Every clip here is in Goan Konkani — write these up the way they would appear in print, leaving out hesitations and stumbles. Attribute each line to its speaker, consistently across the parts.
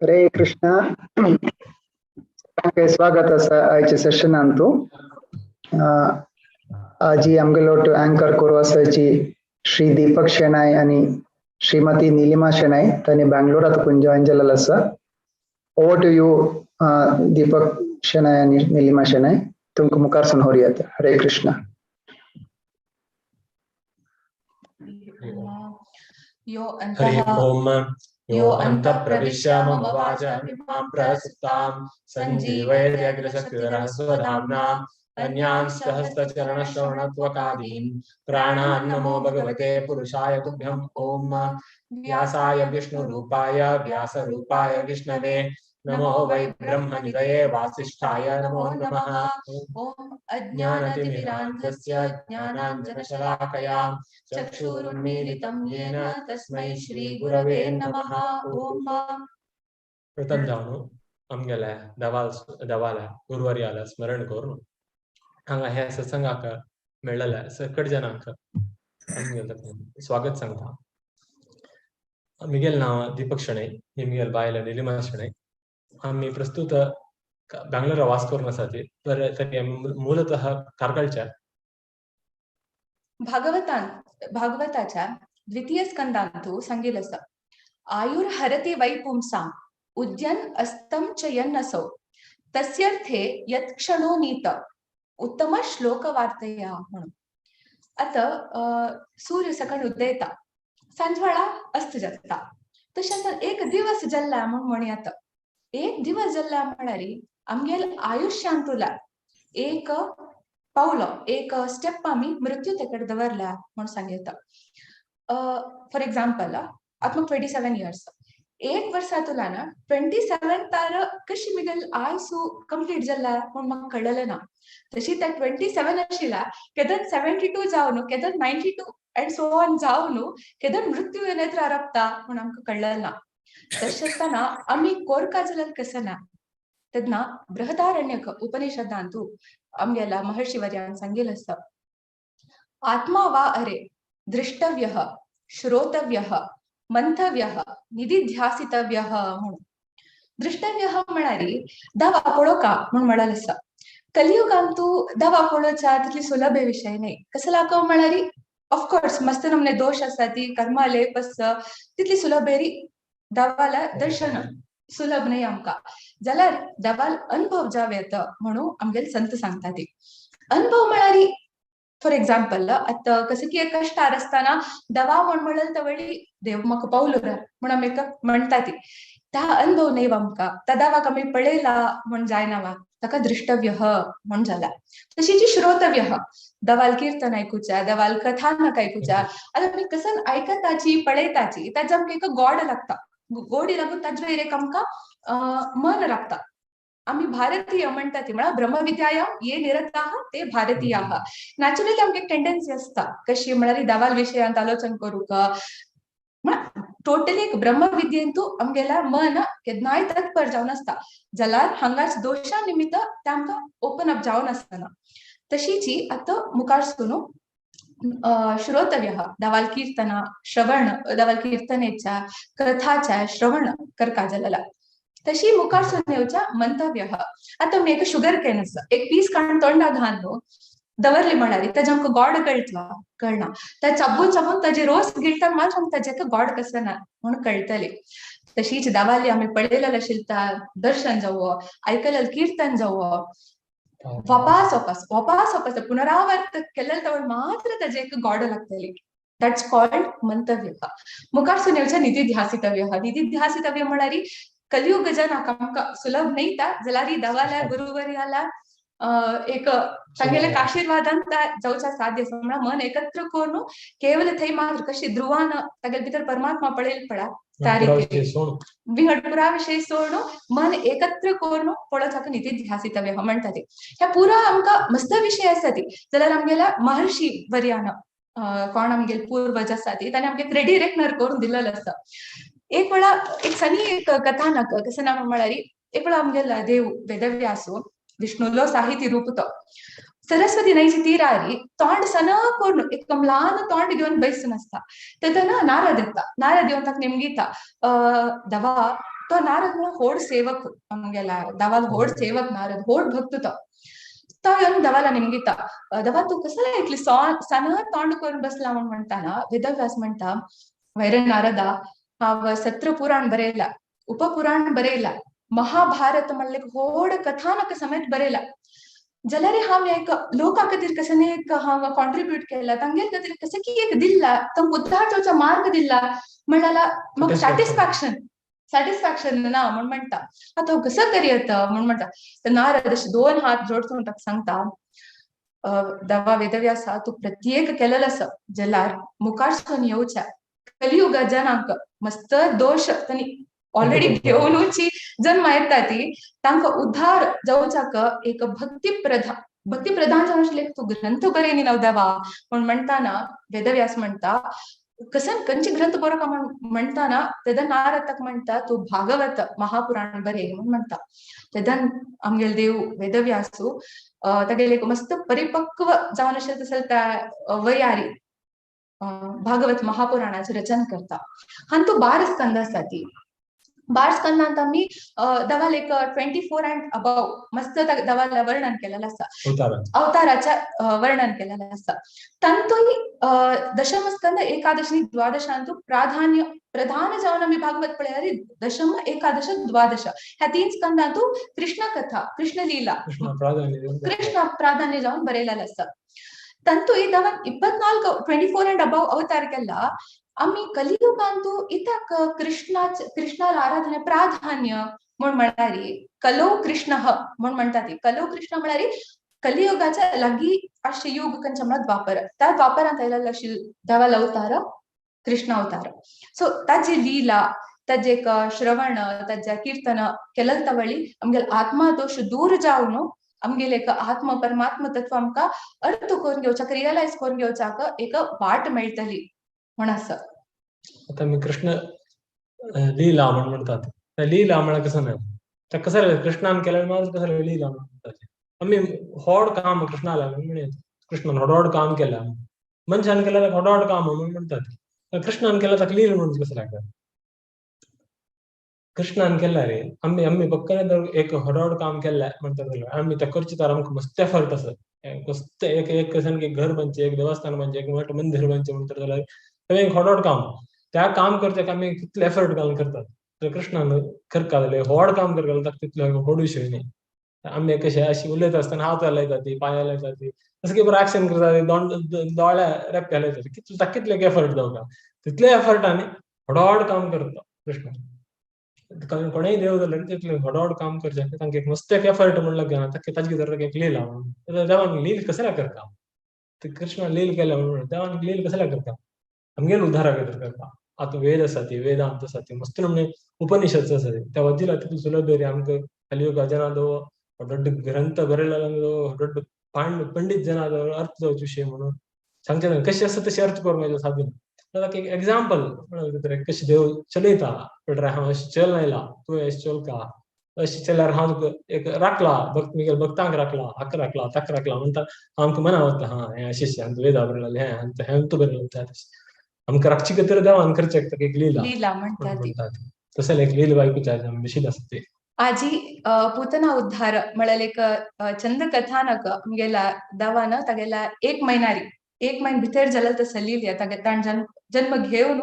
Speaker 1: हरे कृष्णा. स्वागत आसा आयच्या सेशनांतू. आजी आमगेलो टू अँकर करू आसाची श्री दीपक शेणाय आणि श्रीमती नीलिमा शेणाय, तांणी बँगलोरात जॉईन जाल्लो आसा. Over to you Deepak Shenoy आणि नीलिमा शेणाय, तुमकां मुखार सून होरयात. हरे कृष्णा.
Speaker 2: यो अन्तः
Speaker 3: ओम यो अन्तः प्रविश्य मम वाचमिमां प्रसुप्तां सञ्जीवयत्यग्रशक्तिधरः स्वधाम्नां अन्यान् सहस्रचरणश्रवणत्वकादीन् प्राणान् नमो भगवते पुरुषाय तुभ्यम्. ॐ व्यासाय विष्णुरूपाय व्यासरूपाय विष्णवे नमो वै ब्रह्मनिधये वासिष्ठाय नमो नमः.
Speaker 2: ॐ
Speaker 3: अज्ञानतिमिरान्धस्य ज्ञानाञ्जनशलाकया चक्षुरुन्मीलितं येन तस्मै श्रीगुरवे नमः.
Speaker 2: ॐ
Speaker 3: प्रथम जावन आमगेल्या देवाल देवाल्या गुरुवर्याला स्मरण करून हांगा ह्या सत्संगाक मेळ्ळेल्या सकट जनांक आमगेले स्वागत सांगता. मिगेल नांव दीपक शणै, ही मिगेल बायल निलिमा शणै. आम्ही प्रस्तुत बँगलोरा वास करून आसा ती, तरी आमी मूलतः कारकळच्या.
Speaker 2: भागवताच्या द्वितीय स्कंदांतु सांगितलं आसा, आयुर्हरति वै पुंसां उद्यन अस्तं च यन्नसौ तस्यर्थे यत्क्षणो नीत उत्तम श्लोकवार्तया म्हणून. आता सूर्य सकाळी उदयता, सांजवेळा अस्त जाता, तशेंच एक दिवस जल्ला म्हूण म्हणयात. एक दिवस जल्ला म्हळ्यार आमगेल आयुष्यांतुला एक पावलो, एक स्टेप आमी मृत्यू तेकडे दवरल्या म्हूण सांगता. फॉर एक्झाम्पल, आतां म्हाका 27 इयर्स, एक वर्सा तुला 27 तार कशी मिगेल आयसू कंप्लीट जाल्ला म्हूण म्हाका कळलें ना. तशी त्या 27 आशिल्ला केदन 72 जावन केदन 92 एंड सो ऑन जावन केदन मृत्यू येनेत्र आरपता म्हूण आमकां कळलें ना. तशें आसतना आमी कोरका जाल्यार कसं ना, तेन्ना बृहदारण्यक उपनिषदांतु आमगेल्या महर्षी वर्यान सांगिल्लें आसा, आत्मा वा अरे द्रष्टव्यः श्रोतव्यः मंतव्यः निधिध्यासितव्यः म्हणून. द्रष्टव्यः म्हळ्यार दावा पळोवका म्हूण म्हणलें आसा. कलियुगांतु दावा पळोवच्या तितली सुलभ विशय न्हय. कसो लागो म्हळ्यार ऑफकोर्स मस्त नमने दोश आसा ती कर्मा लेप आसा, तितली सुलभेरी देवाला दर्शन सुलभ न्हय आमकां. जाल्यार देवाल अनुभव जावं येता म्हणून आमगेले संत सांगता ती. अनुभव म्हळ्यार फॉर एक्झाम्पल, आतां कसं की कश्टार आसतना दवा म्हण म्हणलें तवळी देव म्हाका पावलो रे म्हूण आमी म्हणटा ती. त्या अनुभव न्हय आमकां, त्या देवाक आमी पळयला म्हूण जायना वा, ताका द्रष्टव्यः म्हूण जाला. तशी जी श्रोतव्यः, दवाल कीर्तन आयकुच्या, दवाल कथानक आयकुच्या, आतां आमी कसन आयकताची पळयताची ताजें आमकां एक गोड लागता. गोडी लागून ताजे एक आमकां मन लागता. आमी भारतीय म्हणटा ती, म्हळ्यार ब्रह्मविद्यायां ये निरताः ते भारतीयाः. नॅचरली आमकां एक टेंडन्सी आसता कशी म्हळ्यार देवाल विशयांत आलोचन करूंक. म्हळ्यार टोटली एक ब्रह्मविद्येंतू आमगेल्या मन केन्नाय तत्पर जावन आसता, जाल्यार हांगाच दोशा निमित्त ते आमकां ओपन अप जावन आसना. तशीची आतां मुखार सुनू श्रोतव्यः, दवाल कीर्तना श्रवण, दवाल कीर्तनेच्या कथाच्या श्रवण करका जालेला. तशी मुखार सून येवच्या मंतव्यः. आतां आमी एक शुगर can आसा, एक पीस काडून तोंडा घाल न्हू दवरली म्हळ्यार ताजें आमकां गोड कळटलो कळना, त्या चाबून चाबून ताजे रोस गिळटा मात्र आमकां ताजें गोड कसं ना म्हूण कळटलें. तशीच दवाली आमी पळयलें आशिल्ता दर्शन जावो, आयकलें कीर्तन जावो, वापास वापास वापास वापास पुनरावर्त केलें तवळ मात्र ताजें एक गोड लागतली. That's called मंतव्यः. मुखार सून येवचें निधिध्यासितव्यः. निधिध्यासितव्य म्हळ्यार कलियुग जनाक आमकां सुलभ न्हय ता, जाल्यार दवाल्या गुरुवर्याला एक तांगेल्या आशीर्वादान जावच्या साध्य आसा. म्हळ्यार मन एकत्र करून केवल थंय मात्र कशी ध्रुवान तागेले भितर परमात्मा पळयल पळा त्या रितीन विंगड पुराविशय सोडून मन एकत्र करून पळोवचाक निधिध्यासितव्यः म्हणटा ती. ह्या पुरा आमकां मस्त विशय आसा ती. जाल्यार आमगेल्या महर्षी वर्यान कोण आमगेले पूर्वज आसा ती ताणें आमकां रेडी रेकनर करून दिलेलो आसा. एक वेळा एक सनी एक कथानक कसं ना म्हळ्यार एक वेळा आमगेलो देव वेदव्यासो विष्णुलो साहित्य रूप तो सरस्वती न्हंयची तिरारी तोंड सन करून एक ल्हान तोंड घेवन बैसून आसता. तेन्ना नारद येता, नारद येवन ताका निमगिता दवा. तो नारद म्हणून होड सेवक आमगेला दवाल, होड सेवक नारद, होड भक्त. तो तो येवन दवाला निमगिता, दवा तूं कसला इतली सन तोंड करून बसला म्हूण म्हणटाना वेदव्यास म्हणटा, वैर नारदा, हांव सत्र पुराण बरयला, उपपुराण बरयला, महाभारत म्हणले होड कथानक समेत बरयला, जाल्यार हांव एक लोका खातीर कसं एक हांव कॉन्ट्रिब्यूट केला, तांगेर खातीर कसं की एक दिल्ला, तांकां उद्धार जावचो मार्ग दिल्ला म्हणल्यार म्हाका सॅटिस्फॅक्शन सॅटिस्फॅक्शन ना म्हूण म्हणटा. आतां हांव कसं करयत म्हूण म्हणटा. तर नारद अशे दोन हात जोडून ताका सांगता, दवा वेदव्यासा, तूं प्रत्येक केलेलो आसा जाल्यार मुखार येवच्या कलियुगा जनांक मस्त दोश तांणी ऑलरेडी घेवनूची जन्मा येता ती, तांकां उद्धार जावच्याक एक भक्ती प्रधान जावन आशिल्लें तूं ग्रंथ बरयनी नव देवा म्हूण म्हणटाना वेदव्यास म्हणटा, कसं खंयचे ग्रंथ बरो काय म्हणटाना तेन्ना नारद ताका म्हणटा, तूं भागवत महापुराण बरय म्हूण म्हणटा. तेन्ना आमगेले देव वेदव्यासू तागेले एक मस्त परिपक्व जावन आशिल्लें तसले त्या वयारी भागवत महापुराणाचें रचन करता. हातूंत 12 स्कंद आसा. ती 12 स्कंदांत आमी दवाल एक 24 अँड अबव मस्त दवाल वर्णन केलेलें आसा, अवताराच्या वर्णन केलेलें आसा. तातूंत दशम स्कंद एकादश आनी द्वादशांतू प्राधान्य प्रधान जावन आमी भागवत पळयल्यार दशम एकादश द्वादश ह्या 3 स्कंदांतू कृष्ण कथा, कृष्ण लीला, कृष्ण प्राधान्य जावन बरयलेलें आसा. ತಂತು ಈ ದವನ್ 24 24 ಅಂಡ್ ಅಬವ್ ಅವತಾರಕ್ಕೆಲ್ಲ आमी कलियुगांतू इत्याक कृष्णाला आराधने प्राधान्य म्हूण म्हळ्यार कलो कृष्ण म्हूण म्हणटा ती. कलो कृष्ण म्हळ्यार कलियुगाच्या लागीं आसचे युग खंयचे म्हळ्यार द्वापर. त्या द्वापरांत आयिल्लो अशी देवालो अवतार कृष्ण अवतार. सो ताजी लीला, ताजे एक श्रवण, ताजे कीर्तन केलें तवळी आमगेले आत्मा दोश दूर जावन आमगेले एक आत्म परमात्म तत्व आमकां अर्थ करून घेवच्याक, रियलायज करून घेवच्याक एक वाट मेळटली म्हूण आसा.
Speaker 3: आता मी कृष्ण लीला म्हण म्हणतात, लीला म्हळ्यार कसं न्हय, त्या कसं कृष्णान केल्यार मात कसं लीला म्हणतात. आमी होड काम कृष्णाला म्हणून, कृष्णान होड काम केला, मनशान केल्यार होड काम म्हणून म्हणतात, कृष्णान केल्यार ताका लीला म्हणून कसं लागता. कृष्णान केला रे आमी आमी पक्कने एक होड काम केल्ले म्हणतात जाल्यार आमी ते करचे तर आमकां मस्त एफर्ट आसा, मस्त एक एक सामकें घर बांदचें, एक देवस्थान बांदचें, एक मोठें मंदिर बांदचें म्हणटात जाल्यार तें एक होड काम. त्या काम करच्याक आमी कितले एफर्ट घालून करतात. तर कृष्णान करता जाल्यार होड काम करता जाल्यार ताका तितलो व्हड विशय न्ही. आमी कशें अशी उलयता आसतना हात हालयता ती, पांय हालयता ती, तसं की बरो एक्शन करता, दोळे रेपे हालयता, कितले ताका कितले एफर्ट जावका, तितले एफर्टांनी होड काम करता कृष्ण. कोणेय देव जाल्यार तितले होड काम करचें तांकां एक मस्त एक एफर्ट म्हणल्यार घेना, ताका ताजे भितर एक लीला म्हणून देवान लील कसल्या करता, कृष्ण लील केल्या म्हणून देवान लील कसल्या करता, आमगेले उद्धारा खातीर करता. आतां वेद आसा ती, वेदांत आसा ती, मस्त म्हणजे उपनिषद आसा ती, त्या वदिला तितू सुलभ रे आमकां कलियुग जनादो ದೊಡ್ಡ ಗ್ರಂಥ ಬರೆಯಲಾದ ದೊಡ್ಡ पंडित जन अर्थ जावचे विशय म्हणून सांगचे कशें आसा तशें अर्थ करूंक साध्य ना. एक एग्जाम्पल कशें देव चलयता, हांव अशें चल आयला, तूं अशें चलका, अशें चल्यार हांव तुका एक राखला, भक्त मुगेल्या भक्तांक राखला, हाका राखला, ताका राखला म्हणटा, आमकां मना वता हा हें अशें आमकां वेदा बरयलें, हें हें तूं बरयलें, आमकां राखची खातीर देवान करचें एक लीला
Speaker 2: लीला म्हणटा
Speaker 3: ती, तशें एक लीला बायकूच विशील आसा ती.
Speaker 2: आजी पूतना उद्धार म्हळ्यार एक चंद कथानक आमगेला दवान तागेला एक म्हयनारी एक म्हयन भितर जाल्यार तसं लीला तागे ताण जन्म घेवन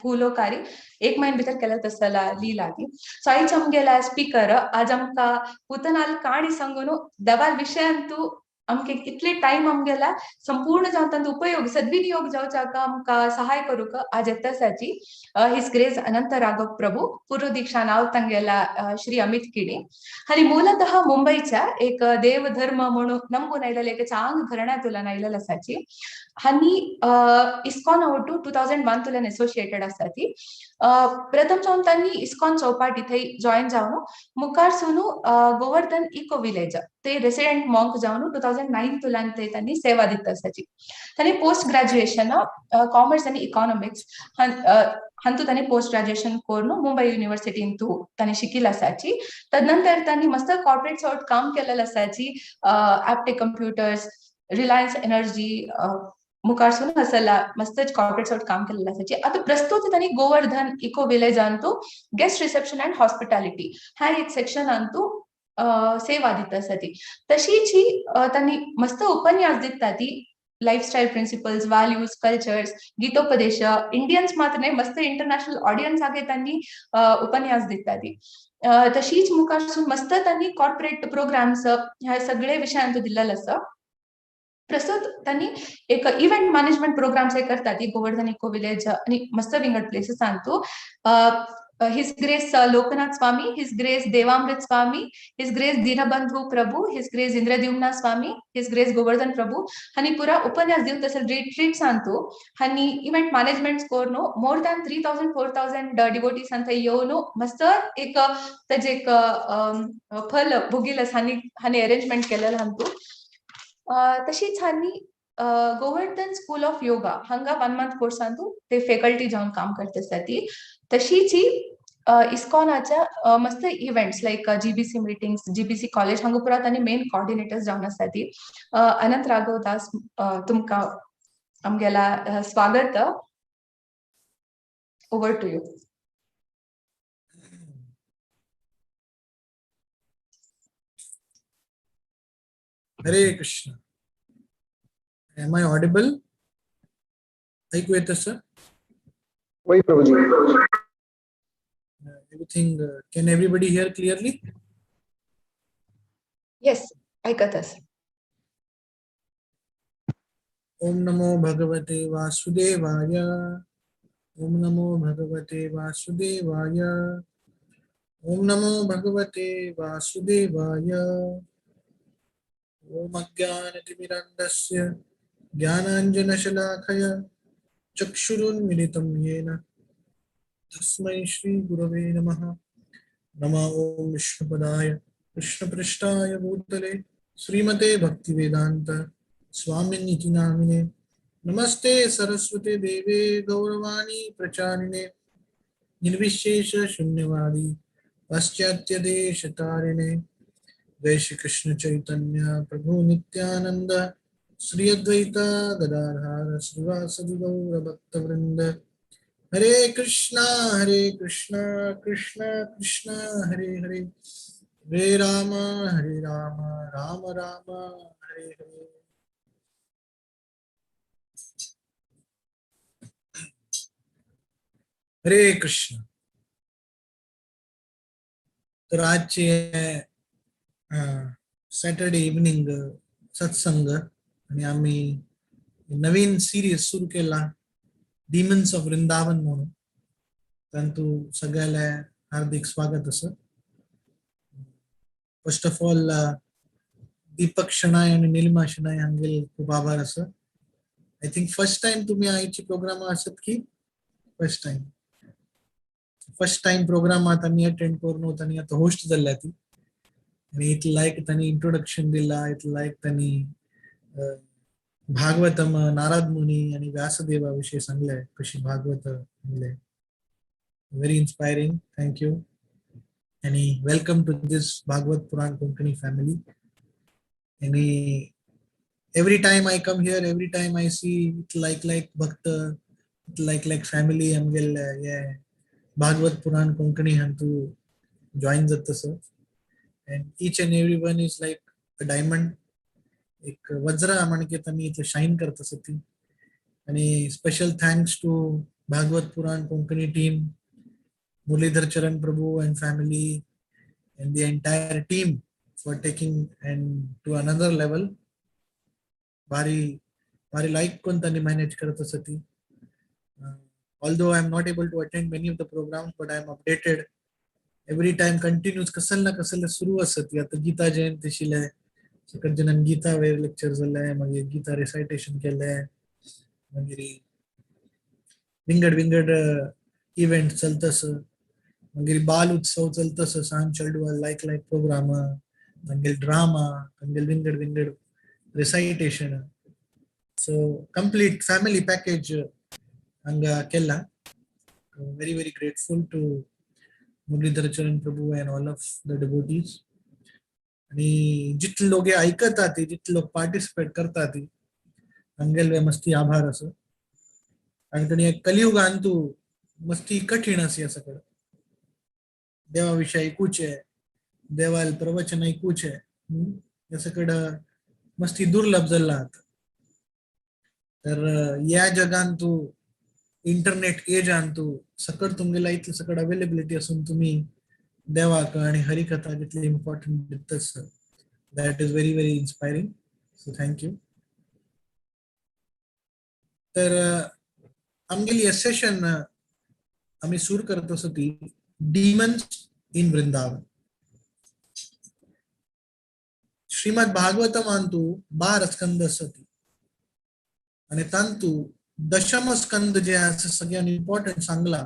Speaker 2: भूलोकारी एक म्हयन भितर केल्या तसला लीला ती. सो आयज आमगेला स्पीकर आज आमकां पूतनाल काणी सांगून दवाल विशयांतू आमकां इतले टायम आमगेला संपूर्ण जावन तांचो उपयोग सद्विनियोग जावच्याक आमकां सहाय करूंक आज येतासाची his grace अनंत राघव प्रभू पूर्व दीक्षा नाव तांगेला श्री अमित किणी आनी ಮೂಲತಃ मुंबईच्या एक देव धर्म म्हणून नमगून आयलेले एक चांग घराण्यांतल्यान आयलेले आसाची आनी इस्कॉन आवटू 2001 तुल्यान एसोसिएटेड आसा ती. प्रथम जावन तांणी इस्कॉन चौपाटी थंय जॉयन जावन मुखार सून गोवर्धन इको विलेज ते रेसिडेंट मॉंक जावन 2009 तुलान ते त्यांनी सेवा दिता आसाची. तांणी पोस्ट ग्रॅज्युएशन कॉमर्स आनी इकॉनॉमिक्स हांतू तांणी पोस्ट ग्रॅज्युएशन करून मुंबय युनिव्हर्सिटींतू तांणी शिकिल आसाची. तदनंतर तांणी मस्त कॉर्पोरेट सावट काम केलेलं आसाची. Aptech computers, Reliance energy मुखारसून आसला मस्त कॉर्पोरेट सावट काम केलेलं आसाची. आतां प्रस्तुत तांणी गोवर्धन इको विलेजांतू गेस्ट रिसेप्शन अँड हॉस्पिटॅलिटी ह्या एक सेक्शनांतू सेवा दिता आसा ती. तशीच ही तांणी मस्त उपन्यास दिता ती लायफस्टायल प्रिन्सिपल्स, व्हॅल्यूज, कल्चर्स, गीतोपदेश इंडियन्स मात्र न्हय मस्त इंटरनॅशनल ऑडियन्स आगे तांणी उपन्यास दिता ती. तशीच मुखारसून मस्त तांणी कॉर्पोरेट प्रोग्राम्स ह्या सगळे विशयांतू दिल्लेले आसा. प्रस्तुत त्यांनी एक इव्हेंट मॅनेजमेंट प्रोग्राम्स हे करतात ती गोवर्धन इको विलेज आणि मस्त विंगड प्लेसेस सांगतो. His Grace Loknath Swami, his Grace Devamrita Swami, his Grace Dinabandhu Prabhu, his Grace Indradyumna Swami, his Grace Govardhan Prabhu हांणी पुरा उपन्यास दिवन तसं रिट्रीट सांगतो. हांणी इव्हेंट मॅनेजमेंट करून मोर दॅन 3000 4000 डिवोटीज थंय येवन मस्त एक ताजे एक फल भोगील हांणी हांणी अरेंजमेंट केलेलं हांतू. तशीच हांणी गोवर्धन स्कूल ऑफ योगा हांगा 1 मंथ कोर्सांतू ते फेकल्टी जावन काम करता आसा ती. तशीच ही इस्कॉनाच्या मस्त events like GBC meetings, GBC college हांगा पुरा तांणी मेन कॉर्डिनेटर्स जावन आसा ती. अनंत राघव दास, तुमकां आमगेला स्वागत. Over to you.
Speaker 4: Hare Krishna. Am I audible? ऐकू येतं सर?
Speaker 1: वही प्रभुजी.
Speaker 4: Everything, can everybody hear clearly?
Speaker 2: Yes, ऐकत आसा.
Speaker 4: ओम नमो भगवते वासुदेवाय. ओम नमो भगवते वासुदेवाय. ओम नमो भगवते वासुदेवाय. ओम अज्ञानतिमिरान्धस्य ज्ञानाञ्जनशलाकया चक्षुरुन्मीलितं येन तस्मै श्री गुरवे नमः. नमः ओम विष्णुपदाय कृष्णपृष्ठाय भूतले श्रीमते भक्तिवेदांत स्वामिनिति नामिने. नमस्ते सरस्वते देवे गौरवाणी प्रचारिणे निर्विशेष शून्यवादी पाश्चात्य देशतारिणे. जय श्री कृष्ण चैतन्य प्रभु नित्यानंद श्री अद्वैत गदाधर श्रीवासादि गौर भक्त वृंद. हरे कृष्णा हरे कृष्णा कृष्णा कृष्णा हरे हरे, हरे राम राम राम हरे हरे. हरे कृष्ण. तर आजचे सॅटर्डे इव्हनिंग सत्संग आणि आम्ही नवीन सिरीज सुरू केला डीमन्स ऑफ वृंदावन म्हणून. परंतु सगळ्याला हार्दिक स्वागत असं. First of all Deepak Shenoy आणि निलिमा शनाय हांगेल खूप आभार असं. I think first time तुम्ही आयची प्रोग्राम असत की फर्स्ट टाइम प्रोग्रामात आम्ही अटेंड करून तांणी आता होस्ट जाल्ल्या ती आणि इतलं लायक त्यांनी इंट्रोडक्शन दिला, इतलं लायक त्यांनी भागवतम नारद मुनी आणि व्यासदेवाविषयी सांगलंय, कशी भागवत म्हणले. Very inspiring, thank you आणि welcome to this Bhagwat Purana Konkani family. आणि every time I come here, every time I see it like भक्त, लायक फॅमिली आमगेले हे भागवत पुराण कोंकणी हांतू जॉईन जात तसं. And each and every one is like a diamond, एक वज्रा म्हणके आमी इथं शाईन करत आसा ती. आणि special thanks to Bhagwat Purana Konkani team, Muralidhar Charan Prabhu and family and the entire team for taking and to another level. भारी भारी लाईक कोण त्यांनी मॅनेज करत आसा ती. Although I am not able to attend many of the programs, but I am updated every time. Continuous कसल ना कसल सुरू आसत. आता गीता जयंती आशिल्ले, सकट जणांनी गीता वयर लेक्चर जाल्ले, मागीर गीता रिसायटेशन केले, मागीर विंगड विंगड इव्हेंट चलत आसा, मागीर बाल उत्सव चलत आसा, सान चेडवा लायक लायक प्रोग्राम, तांगेले ड्रामा, तांगेले विंगड विंगड recitation. So complete family package हांगा केला. Very very grateful to Muralidhar Charan Prabhu and all of the devotees. आणि जितले लोक ऐकतात, जितले लोक पार्टिसिपेट करतात, तांगेले मस्ती आभार असो. कारण तेणी कलियुगांतू मस्ती कठीण आसा ह्या सगळं. देवा विषय ऐकूचे, देवाल प्रवचन ऐकूचे, हे सगळं मस्ती दुर्लभ जाल्ला आतां. तर या जगांतू, इंटरनेट एजांतू सकट तुमगेला इतले सकट अवेलेबिलिटी असून तुम्ही देवाक आणि हरिकथा जितले important दितस, that is very very inspiring. So thank you. तर आमगेली सेशन आमी सुरू करत आसा ती डिमन्स इन वृंदावन. श्रीमद भागवतमांतू 12 स्कंद आसती आणि तांतू दशम स्कंद जे आसा सगळ्यात इम्पॉर्टंट सांगला,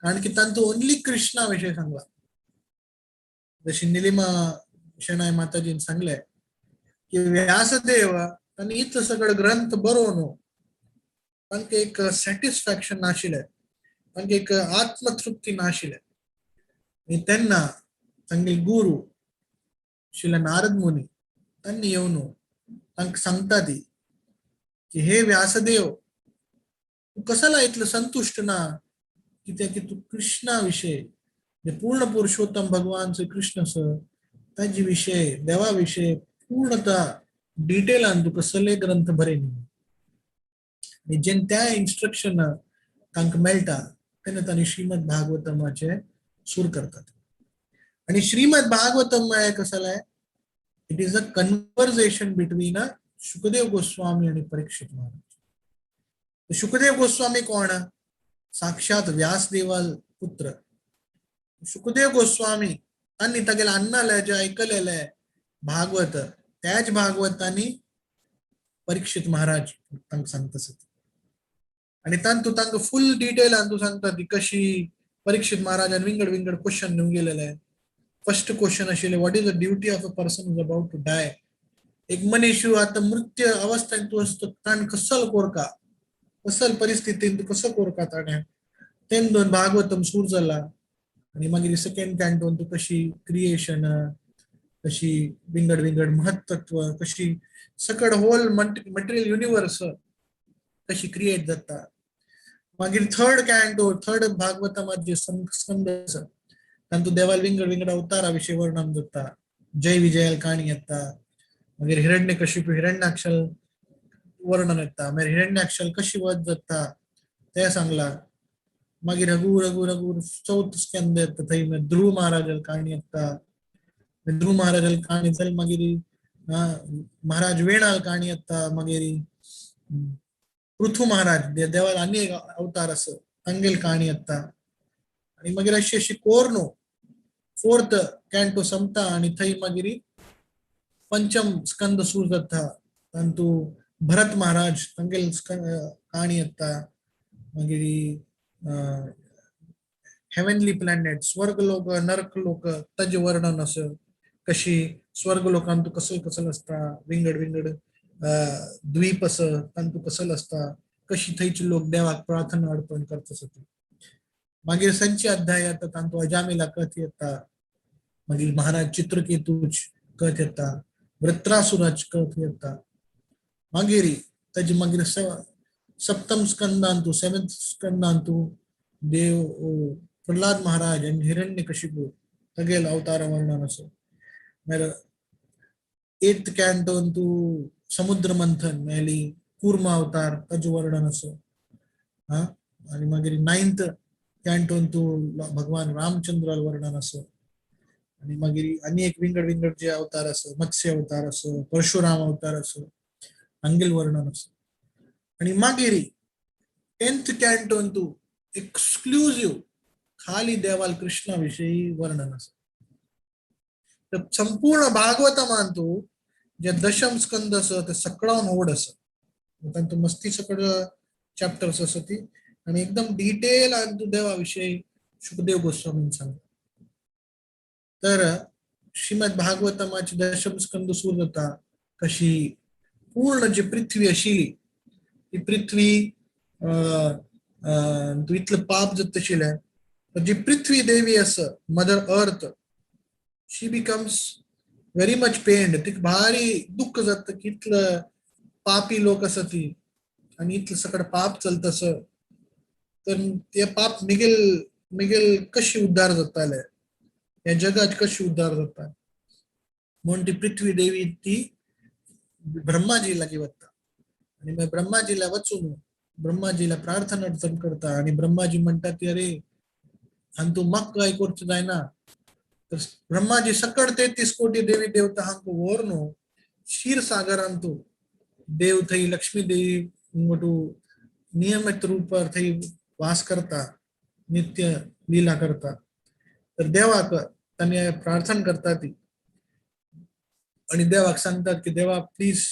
Speaker 4: कारण की तांतू ओनली कृष्णा विषय सांगला. जशी निलिमा शेणाय माताजीन सांगले की व्यासदेव तांणी इतलं सगळं ग्रंथ बरोवन तांकां एक सॅटिस्फॅक्शन नाशिल्लें, तांकां एक आत्मतृप्ती नाशिल्लें. आनी तेन्ना तांगेले गुरू शिला नारद मुनी तांणी येवन तांकां सांगता ती की हे व्यासदेव, तू कसाला इतलं संतुष्ट ना, कित्याक की तू कृष्णा विषय, पूर्ण पुरुषोत्तम भगवान श्री कृष्ण सर ताजे विषय, देवा विषय पूर्णतः डिटेलान तुका सगळे ग्रंथ बरयनी. आनी जेन्ना त्या इन्स्ट्रक्शन तांकां मेळटा तेन्ना तांणी श्रीमद भागवतमाचे सूर करतात. आणि श्रीमद भागवतम म्हळ्यार कसं, it is a conversation between a Shukdev Goswami आणि परीक्षित महाराज. शुकदेव गोस्वामी कोण? साक्षात व्यासदेवाल पुत्र शुकदेव गोस्वामी. तांणी तागेले अन्नाले जे ऐकलेले भागवत, त्याच भागवतांनी परीक्षित महाराज तांकां सांगता आसत. आणि तांतू तांकां फुल डिटेलान तूं सांगता ती कशी परीक्षित महाराजान विंगड विंगड क्वेश्चन घेवन गेलेले. फर्स्ट क्वेश्चन आशिल्ले, what is the duty of a person is about to die? एक मनीस आता मृत्यू अवस्थेत तूं आसता, ताणें कसल कोरका, कसल परिस्थितीन तूं कसो कोरका ताणें. तेन दोन भागवतम सूर जाला. आणि मागीर सेकंड कॅन्टोन तूं कशी क्रिएशन, कशी विंगड विंगड महत्त्व, कशी सकड होल मटेरियल युनिवर्स कशी क्रिएट जाता. मागीर थर्ड कॅन्टो, थर्ड भागवतमात जे स्कंद आसा, तांतू देवाल विंगड विंगड अवतारा विषय वर्णन जाता. जय विजयाल काणी येता. मागीर हिरण्यकशिपू, हिरण्याक्षल वर्णन येता. मागीर हिरण्याक्षल कशी वध जाता ते सांगला. मागीर रघु रघु रघु चौथ स्कंद येता, थंय मागीर ध्रुव महाराजाल काणी येता. ध्रुव महाराजाल काणी जाली, मागीर महाराज वेणाल काणी येता. मागीर पृथू महाराज, देवाल आनी एक अवतार आसा, तांगेल काणी येता. आणि मागीर अशी अशी कोर्नो फोर्थ कॅन्टो संपता आणि थंय मागीर पंचम स्कंद सुरू जाता. तांतू भरत महाराज तांगेल काणी येता. मागीर हेवनली प्लॅनेट, स्वर्ग लोक, नरक लोक, ताजें वर्णन आसा. कशी स्वर्ग लोकांतू कसल कसल आसता, विंगड विंगड द्वीप आसा तांतू कसल आसता, कशी थंयचे लोक देवाक प्रार्थना अर्पण करता आसता. मागीर संची अध्याय येता, तांतू अजामिला कथ येता. मागीर महाराज चित्रकेतूच कथ येता, वृत्रासुराच कथ येता. मागीर ताजे मागीर सप्तम स्कंदांतू, सेवेंथ स्कंदांतू देव प्रल्हाद महाराज आनी हिरण्यकशिपू तागेल अवतार वर्णन आसा. मागीर एथ कॅन्टोंतू समुद्र मंथन मेली कूर्म अवतार ताजें वर्णन आसा. हा, आणि मागीर नायन्थ कॅन्टोंतू भगवान रामचंद्राल वर्णन आसा. आणि मागीर आनी एक विंगड विंगड जे अवतार आसा, मत्स्य अवतार आसा, परशुराम अवतार आसा, हांगेल वर्णन आसा. आणि मागीर टेंथ कॅन्टोंतू एक्सक्लुझिव्ह खाली देवाल कृष्णा विषयी वर्णन आसा. तर संपूर्ण भागवतमांतू जे दशम स्कंद आसा ते सकळावन व्हड आसा. तांतू मस्ती सकळ चॅप्टर्स आसा ती आणि एकदम डिटेल तू देवा विषयी शुकदेव गोस्वामीन सांगता. तर श्रीमद भागवतमाची दशम स्कंद सुरू जाता कशी पूर्ण जी पृथ्वी आशिल्ली ती पृथ्वी इतलें पाप जाता आशिल्लें, जी पृथ्वी देवी आसा, mother earth, she becomes very much pained. तिका भारी दुःख जाता की इतलं पापी लोक आसा ती आनी इतलें सकट पाप चलता आसा, तर ते पाप मिगेल मिगेल कशी उद्धार जाताले, ह्या जगात कशी उद्धार जाता. म्हणून ती पृथ्वी देवी ती ब्रह्माजी लागीं वता आनी मागीर ब्रह्माजीला वचून ब्रह्माजीला प्रार्थना अर्चन करता आनी ब्रह्माजी म्हणटा की अरे हांतू म्हाका काय करचें जायना. तर ब्रह्माजी सकट 33 कोटी देवी देवता हांकां व्हरून क्षीरसागरांतू देव थंय लक्ष्मी देवी मोटू नियमित रूपार थंय वास करता, नित्य लीला करता. तर देवाक तांणी प्रार्थना करता ती आणि देवाक सांगतात की देवा प्लीज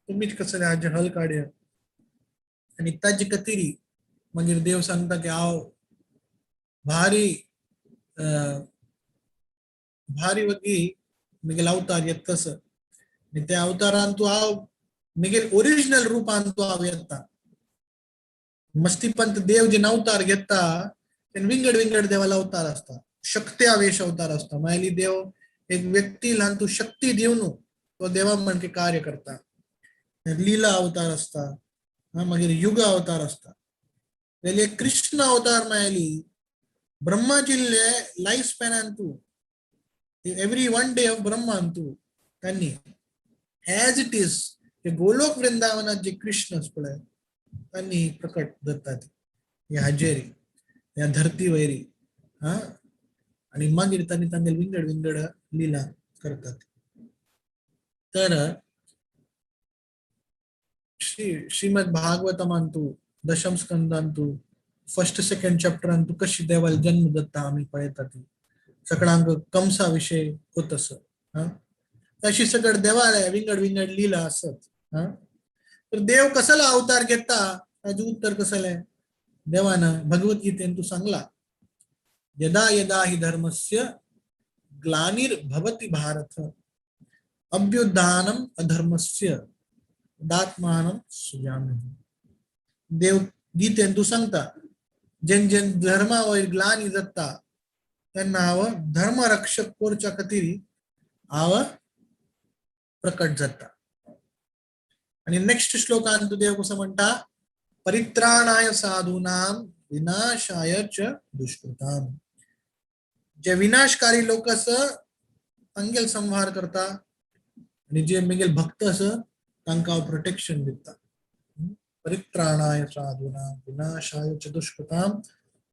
Speaker 4: तुम्हीच कसं हाजें हल काडया. आनी ताजे खातीर मागीर देव सांगता की हांव भारी भारी वगी मिगेल अवतार येता तसं आनी त्या अवतारान तूं हांव मिगेल ओरिजिनल रुपान तूं हांव येता. मस्तीपंत देव जे अवतार घेता तेन्ना विंगड विंगड देवाला अवतार आसता, शक्ती आवेश अवतार आसता. मागीर देव एक व्यक्ती ल्हान तूं शक्ती दिवन तो देवा म्हणके कार्य करता. लीला अवतार आसता, मागीर युग अवतार आसता. जाल्यार कृष्ण अवतार मायली ब्रह्माजिल्ले लायफ स्पॅनान तूं एवरी वन डे ऑफ ब्रह्मान तूं त्यांनी एज it is Golok वृंदावनात जे कृष्ण पळय त्यांनी प्रकट जातात ह्या हाजेरी ह्या धरती वयरी. हा, आणि मागीर तांणी तांगेले विंगड विंगड लीला करतात. तर श्रीमद भागवतमांतू दशम स्कंदांतू फर्स्ट सेकंड चॅप्टरांतू कशी देवाला जन्म दत्ता आमी पळयता ती सगळ्यांक कंसा विशय होत असं. हा, तशी सगळ देवाला विंगड विंगड लीला असत. हा, तर देव कसला अवतार घेता ताजें उत्तर कसलें देवान भगवद्गीतेन तू सांगला, यदा यदा हि धर्मस्य ग्लानिर्भवति भारत अभ्युत्थानम अधर्मस्य तदात्मानं सृजाम्यहम्. देव गीतेन तू सांगता जेन जेन धर्मा वयर ग्लानी जाता तेन्ना हांव धर्म रक्षक करच्या खातीर हांव प्रकट जाता. आणि नेक्स्ट श्लोकान तू देव कसो म्हणटा, परित्राणाय साधूनां विनाशाय च दुष्कृतां. जे विनाशकारी लोक आसा तांगेल संहार करता आणि जे मेगेल भक्त आसा तांकां हांव प्रोटेक्शन दिता. परित्राणाय साधूनां विनाशाय च दुष्कृतां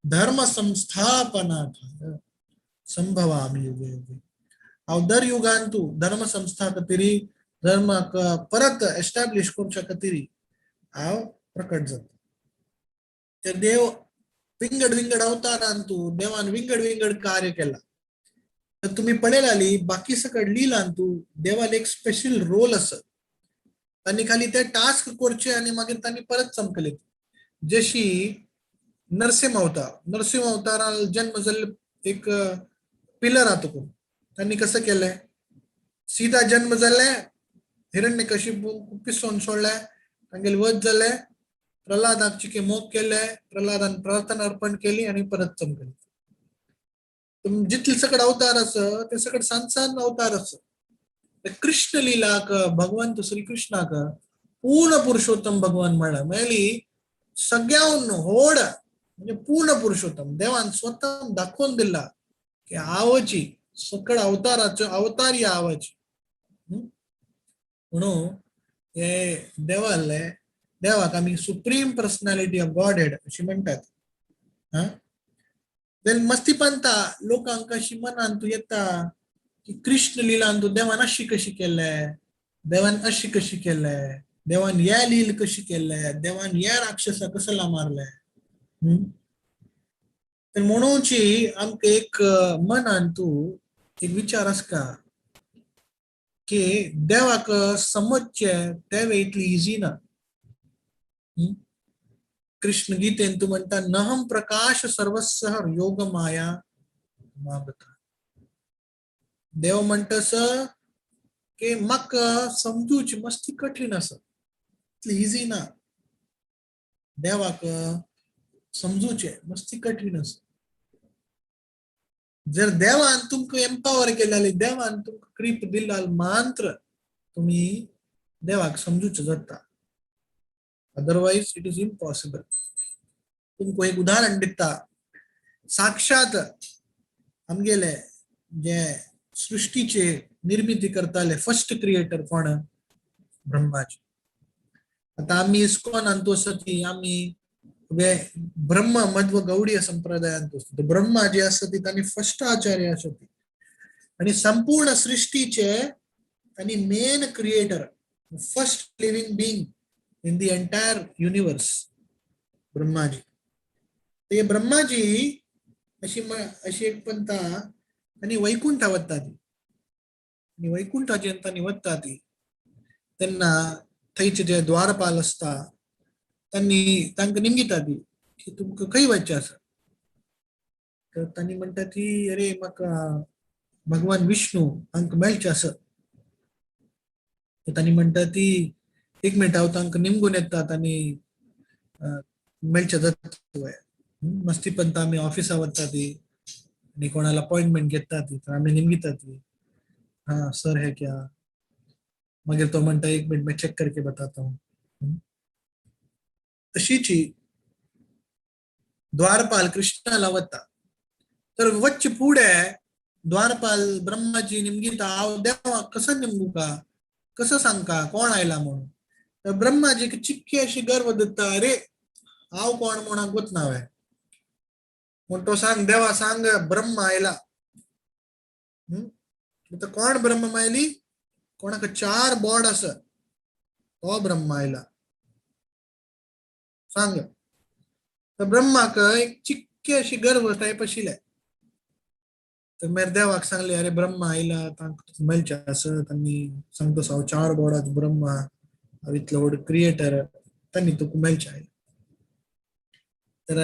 Speaker 4: धर्म संस्थापनार्थाय संभवामि युगे युगे. हांव दर युगान तूं धर्म संस्था खातीर धर्माक परत एस्टॅब्लिश करच्या खातीर हांव प्रकट जाता. तर देव विंगड विंगड अवतारान तूं देवान विंगड विंगड कार्य केला. तर तुम्ही पळयलाली बाकी सकड लिलान तूं देवाल एक स्पेशल रोल आसा, तांणी खाली ते टास्क करचे आनी मागीर तांणी परत चमकले. जशी नरसिंह अवतार, नरसिंह अवतारान जन्म जाल्ले एक पिलर आहा तुका, तांणी कसं केलें, सीता जन्म जाले हिरण्यकशिपू पिसोवन सोडले, तांगेले वध जाले, प्रल्हादाक चिके मोग केले, प्रल्हादान प्रार्थना अर्पण केली आणि परत चमकले. जितले सकड अवतार आसा ते सकड सान सान अवतार आसा. कृष्ण लीलाक भगवंत श्रीकृष्णाक पूर्ण पुरुषोत्तम भगवान म्हणला, म्हळ्यार सगळ्याहून होड म्हणजे पूर्ण पुरुषोत्तम देवान स्वतः दाखोवन दिला की आवची सकड अवताराचो अवतार या आवाची. म्हणून हे देवाले देवाक आमी supreme personality of God head अशी म्हणटात. हा, then मस्ती पंता लोकांक अशी मनान तूं येता की कृष्ण लिलान तूं देवान अशी कशी केले, देवान अशी कशी केले, देवान या लील कशी केले, देवान या राक्षसा कसला मारले. तर म्हणूनची आमकां एक मनान तूं एक विचार आसता की देवाक समजचे तें इतली इजी ना. कृष्ण गीतेन तूं म्हणटा नहम प्रकाश सर्वस्व योग माया मागता. देव म्हणटस की म्हाका समजूची मस्ती कठीण आसा, इतली इजी ना. देवाक समजूचे मस्ती कठीण आसा. जर देवान तुमकां एम्पावर केलें, देवान तुमकां कृप दिला मात्र तुम्ही देवाक समजूचे जाता, अदरवायज it is impossible. तुमकां एक उदाहरण दिता. साक्षात आमगेले जे सृष्टीचे निर्मिती करताले फर्स्ट क्रिएटर कोण? ब्रह्माजी. आता आम्ही इस्कॉनांत आसा ती आम्ही ब्रह्म मध्व गौडीय संप्रदायांत आसता. ब्रह्मा जे आसा ती तांणी फर्स्ट आचार्य आसा ती आणि संपूर्ण सृष्टीचे तांणी main creator, first living being in the entire universe Brahmaji. ते ब्रह्माजी अशी अशी एक पंथा आनी वैकुंठा वता ती, आनी वैकुंठाचे तांणी वता ती तेन्ना थंयचे जे द्वारपाल आसता तांणी तांकां निमगिता ती की तुमकां खंय वचचें आसा. तर तांणी म्हणटा ती अरे म्हाका भगवान विष्णू हांकां मेळचें आसा. तर तांणी म्हणटा ती एक मिनट हांव तांकां निमगून येता, तांणी मेळचें जाता. मस्ती पंत आमी ऑफिसा वता ती आनी कोणाला अपॉइंटमेंट घेता ती, तर आमी निमगिता ती, हाँ सर है क्या. मागीर तो म्हणटा एक मिनट मैं चेक करके बताता हूँ. तशीची द्वारपाल कृष्णाला वता. तर वच्च पुढे द्वारपाल ब्रह्माजी निमगिता हांव देवाक कसं निमगू का, कसं सांगका कोण आयला म्हणून. तर ब्रह्माजीक चिक्की अशी गर्व दिता, अरे हांव कोण म्हणून गोत ना हांवें. म्हण तो सांग देवा सांग ब्रह्म आयला. आतां कोण ब्रह्म आयली? कोणाक चार बोर्ड आसा तो ब्रह्म आयला सांग. तर ब्रह्माक एक चिक्की अशी गर्व टायप आशिल्लें. तर मागीर देवाक सांगले अरे ब्रह्म आयला, तांकां मेळचें आसा, तांणी सांगता हांव चार बोर्डाचो ब्रह्मा, हांव इतलो व्हड क्रिएटर, तांणी तुका मेळचें आयला. तर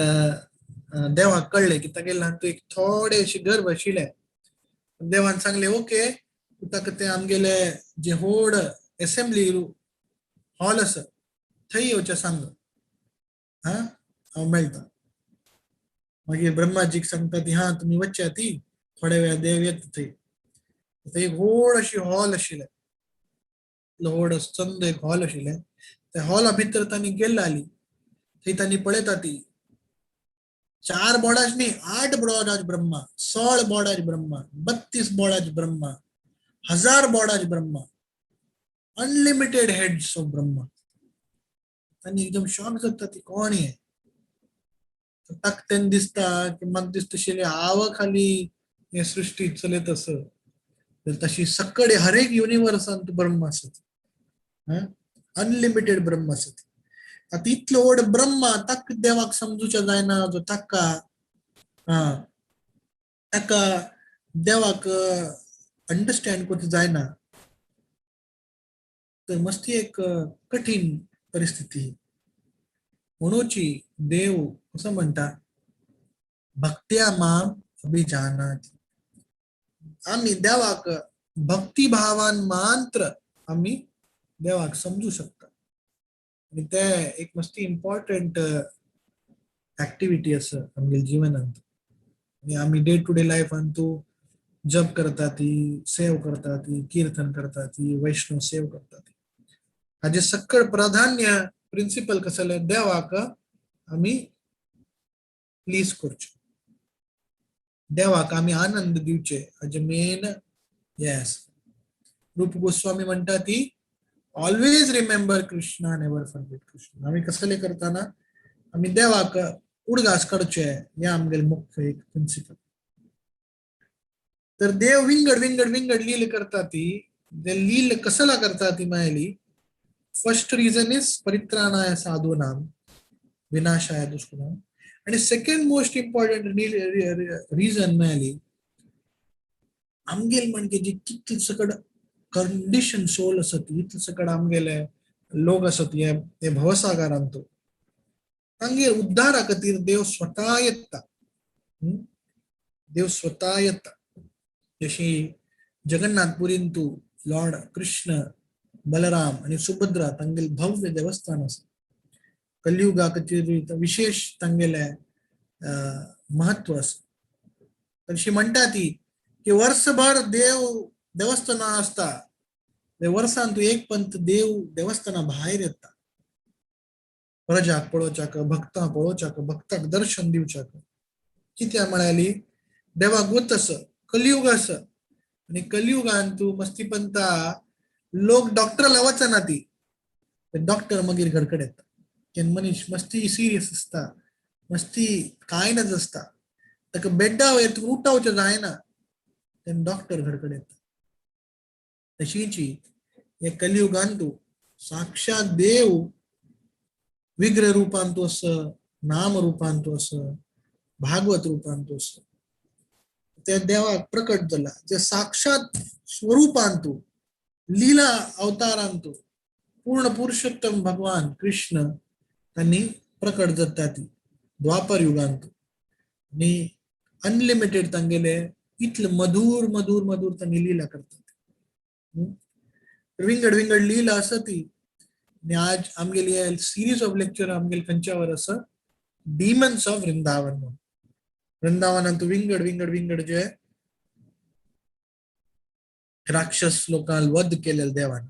Speaker 4: देवाक कळ्ळें की तागेले हातूंत एक थोडे अशी गर्व आशिल्लें. देवान सांगले ओके ताका ते आमगेले जे व्हड एसेंब्ली हॉल आसा थंय येवचें सांग, हा हांव मेळटा. मागीर ब्रह्माजीक सांगता ती हा तुमी वच्चे ती थोड्या वेळा देव येता थंय. थंय एक व्हड अशी हॉल आशिल्लें, व्हड चंद एक हॉल आशिल्लें. त्या हॉला भितर तांणी गेल्ले आली, थंय तांणी पळयता ती चार बोर्डाच न्ही 8 बोर्डाच ब्रह्मा, 16 बोर्डाच ब्रह्मा, 32 बोर्डाच ब्रह्मा, 1000 बोर्डाच Brahma, unlimited heads of Brahma. आनी एकदम शॉक जाता ती कोण हे. ताका तेन्ना दिसता की म्हाका दिसता तशें हांव खाली हे सृष्टी चलयत आस, तर तशी सकड हरेक युनिवर्सांत ब्रह्म आसत, अनलिमिटेड ब्रह्म आसत. आतां इतलो व्हड ब्रह्मा ताका देवाक समजूचें जायना, जो ताका ताका देवाक अंडरस्टँड करूंक जायना, तर मस्ती एक कठीण परिस्थिती. म्हणूची देव कसो म्हणटा भक्त्या माम अभिजानाति. आमी देवाक भक्तिभावान मात्र आमी देवाक समजू शकता. आनी ते एक मस्ती इम्पॉर्टंट ऍक्टिव्हिटी आसा आमगेल्या जिवनांत. आनी आमी डे टू डे लायफान तूं जप करता ती, सेव करता ती, कीर्तन करता ती, वैष्णव सेव करता ती, हाजे सकळ प्राधान्य प्रिंसिपल कसले देवाक आमी प्लीज करचें, देवाक आमी आनंद दिवचे, हाजे मेन येस. रूप गोस्वामी म्हणटा ती always remember Krishna, never forget Krishna. आमी कसले करताना आमी देवाक उडगास काडचे, हे आमगेले मुख्य एक प्रिंसिपल. तर देव विंगड विंगड विंगड लील करता ती, ते लील कसला करता ती मायली. फर्स्ट रिझन is परित्राणाय साधूनाम विनाशाय दुष्कृताम, आणि सेकंड मोस्ट इम्पॉर्टंट रिझन मिळाली आमगेल म्हणजे जी कितले सकड कंडिशन सोल आसत, इतले सकड आमगेले लोक आसत हे भवसागरांत, तांगेर उद्धारा खातीर देव स्वता येता. देव स्वता येता. जशी जगन्नाथपुरींतू लॉर्ड कृष्ण, बलराम आणि सुभद्रा तांगेले भव्य देवस्थान आसा. कलियुगाक विशेष तांगेले महत्व आसा. तशी म्हणटा ती की वर्सभर देव देवस्थाना आसता, वर्सान तूं एक पंत देव देवस्थाना भायर येता, प्रजाक पळोवच्याक, भक्तां पळोवच्याक, भक्ताक दर्शन दिवच्याक. कित्याक म्हळ्याली देवाक गोत आसा, कलियुग आसा आनी कलियुगान तूं मस्तीपंता लोक डॉक्टरला वचना, ती डॉक्टर मागीर घरकड येता. केन्ना मनीस मस्ती सिरियस आसता, मस्ती कांय नज आसता, ताका बेड्डा वयर तुका उठावचें जायना, तेन्ना डॉक्टर घरकड येता. तशीची हे कलियुगान तूं साक्षात देव विग्रह रूपान तूं आसा, नाम रूपान तूं आसा, भागवत रूपान तूं आसा, त्या देवाक प्रकट जाला जे साक्षात स्वरूपान तूं लीला अवतारान तूं पूर्ण पुरुषोत्तम भगवान कृष्ण त्यांनी प्रकट जाता ती द्वापर युगांत. आणि अनलिमिटेड तांगेले इतले मधुर मधुर मधुर तांणी लीला करतात. विंगड विंगड लीला आसा ती. आणि आज आमगेली सिरीज ऑफ लेक्चर आमगेले खंयच्यावर आसा, डिमन्स ऑफ वृंदावन म्हणून. वृंदावनांत विंगड विंगड विंगड जे राक्षस लोकांक वध केलेले देवान.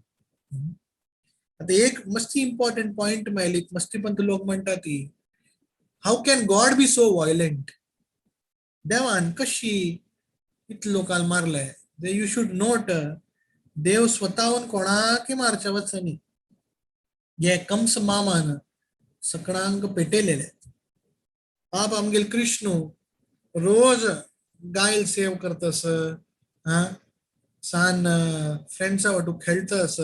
Speaker 4: आता एक मस्ती इम्पॉर्टंट पॉइंट मेळ्ळी, मस्तीपंत लोक म्हणटा ती how can God be so violent, देवान कशी इतले लोकांक मारले. You should note, देव स्वताहून कोणाकय मारच्या वचनी, हे कंस मामान सकडांक पेटयलेले. बाप आमगेल कृष्णू रोज गायल सेव करतस, हा सान फ्रेंड्सा वाटू खेळतस,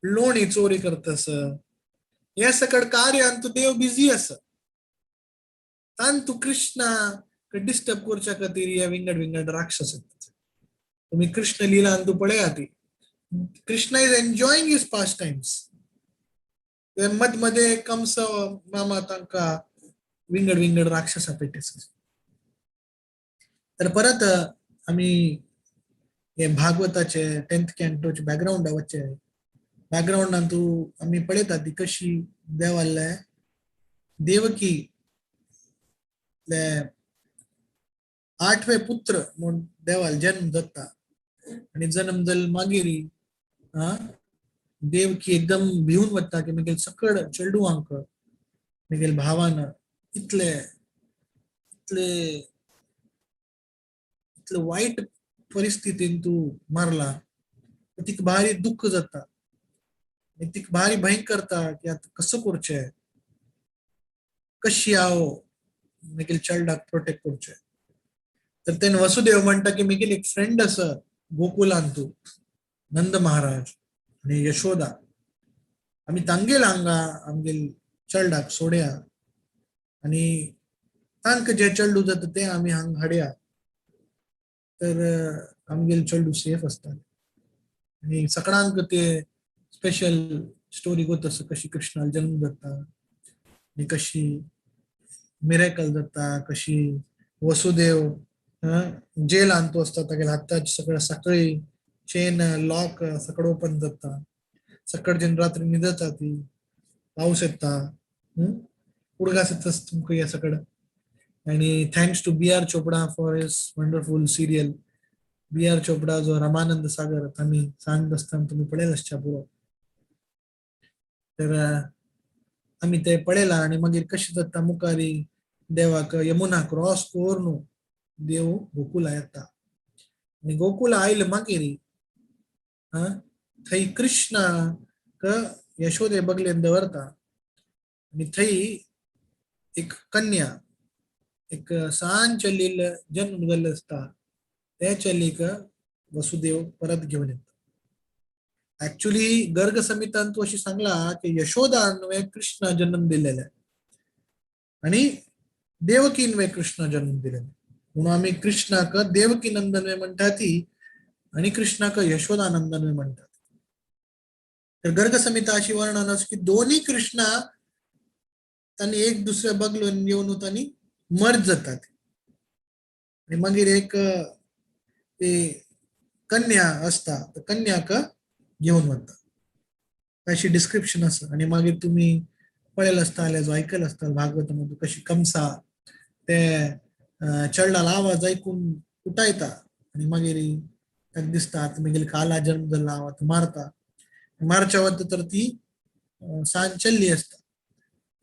Speaker 4: लोणी चोरी करतस, हे सकड कार्यान तू देव बिझी आसा. तान तू कृष्णा डिस्टर्ब करच्या खातीर हे विंगड विंगड राक्षस येतात. तुम्ही कृष्ण लीला तू पळया ती, Krishna is enjoying his pastimes, मध मध्ये कंस मामा तांका विंगड विंगड राक्षसा पेटेस. तर परत आमी हे भागवताचे 10th कॅन्टोचे बॅकग्राऊंड वच्चे. बॅकग्राऊंडान तूं आमी पळयता ती कशी देवाले देवकी ले आठवे पुत्र म्हूण देवाल जन्म जाता. आणि जन्म जाल मागीर हा देवकी एकदम भिवन वता की मागीर सकड चेडवांक मागीर भावान इतले इतले इतले वायट परिस्थितीन तूं मारला. तिका भारी दुःख जाता आनी तिका भारी भंय करता की आतां कसो करचें, कशी हांव मागीर चेडवाक प्रोटेक्ट करचें. तर तेन्ना वसुदेव म्हणटा की मागीर एक फ्रेंड आसा गोकुलान तूं, नंद महाराज आनी यशोदा, आमी तांगेल हांगा आमगेल चेडवाक सोडया आनी तांकां जे चेडूं जाता तें आमी हांगा हाडया, तर आमगेल चेडूं सेफ आसता. आनी सगळ्यांक ते स्पेशल स्टोरी गोत आसा कशी कृष्णाल जन्म जाता आनी कशी मिरेकल जाता, कशी वसुदेव जेलान तो आसता, तागेल्या हाताची सगळं साखळी चेन लॉक सगळं ओपन जाता, सकाळच्यान रात्री न्हिदता ती, पावस येता, उडगास येता तुमकां हे सगळं. आणि thanks to B R Chopra for his wonderful serial. B R Chopra जो रामानंद सागर आमी सांगत आसतना तुमी पळयला आसच्या पुरो. तर आमी ते पळयला. आनी मागीर कशें जाता, मुखारी देवाक यमुना क्रॉस करून देव गोकुला येता. आनी गोकुला आयले मागीर थंय कृष्णाक यशोदे बगलेन दवरता आनी थंय एक कन्या, एक सान चलील जन्म जाल्लो आसता, त्या चलीक वसुदेव परत घेवन येता. ऍक्च्युली गर्ग संहितान तूं अशी सांगला की यशोदान कृष्ण जन्म दिलेले आणि देवकीन कृष्ण जन्म दिलेले, म्हणून आम्ही कृष्णाक देवकी नंदन म्हणटा ती आणि कृष्णाक यशोदा नंदन म्हणतात. तर गर्ग संहिता अशी वर्णन आसा की दोन्ही कृष्णा तांणी एक दुसऱ्या बगलून येवन तांणी मर्ज जातात. आणि मागीर एक ते कन्या आसता कन्याक घेवन वता. अशी डिस्क्रिप्शन आसा. आनी मागीर तुमी पळयलं आसताले, जो आयकल आसताले भागवत कशी कंसा ते चेडलाल आवाज ऐकून उठायता आनी मागीर ताका दिसता आतां मागीर काला जन्म जाला, हांव आतां मारता. मारच्या वता तर ती सान चल्ली आसता.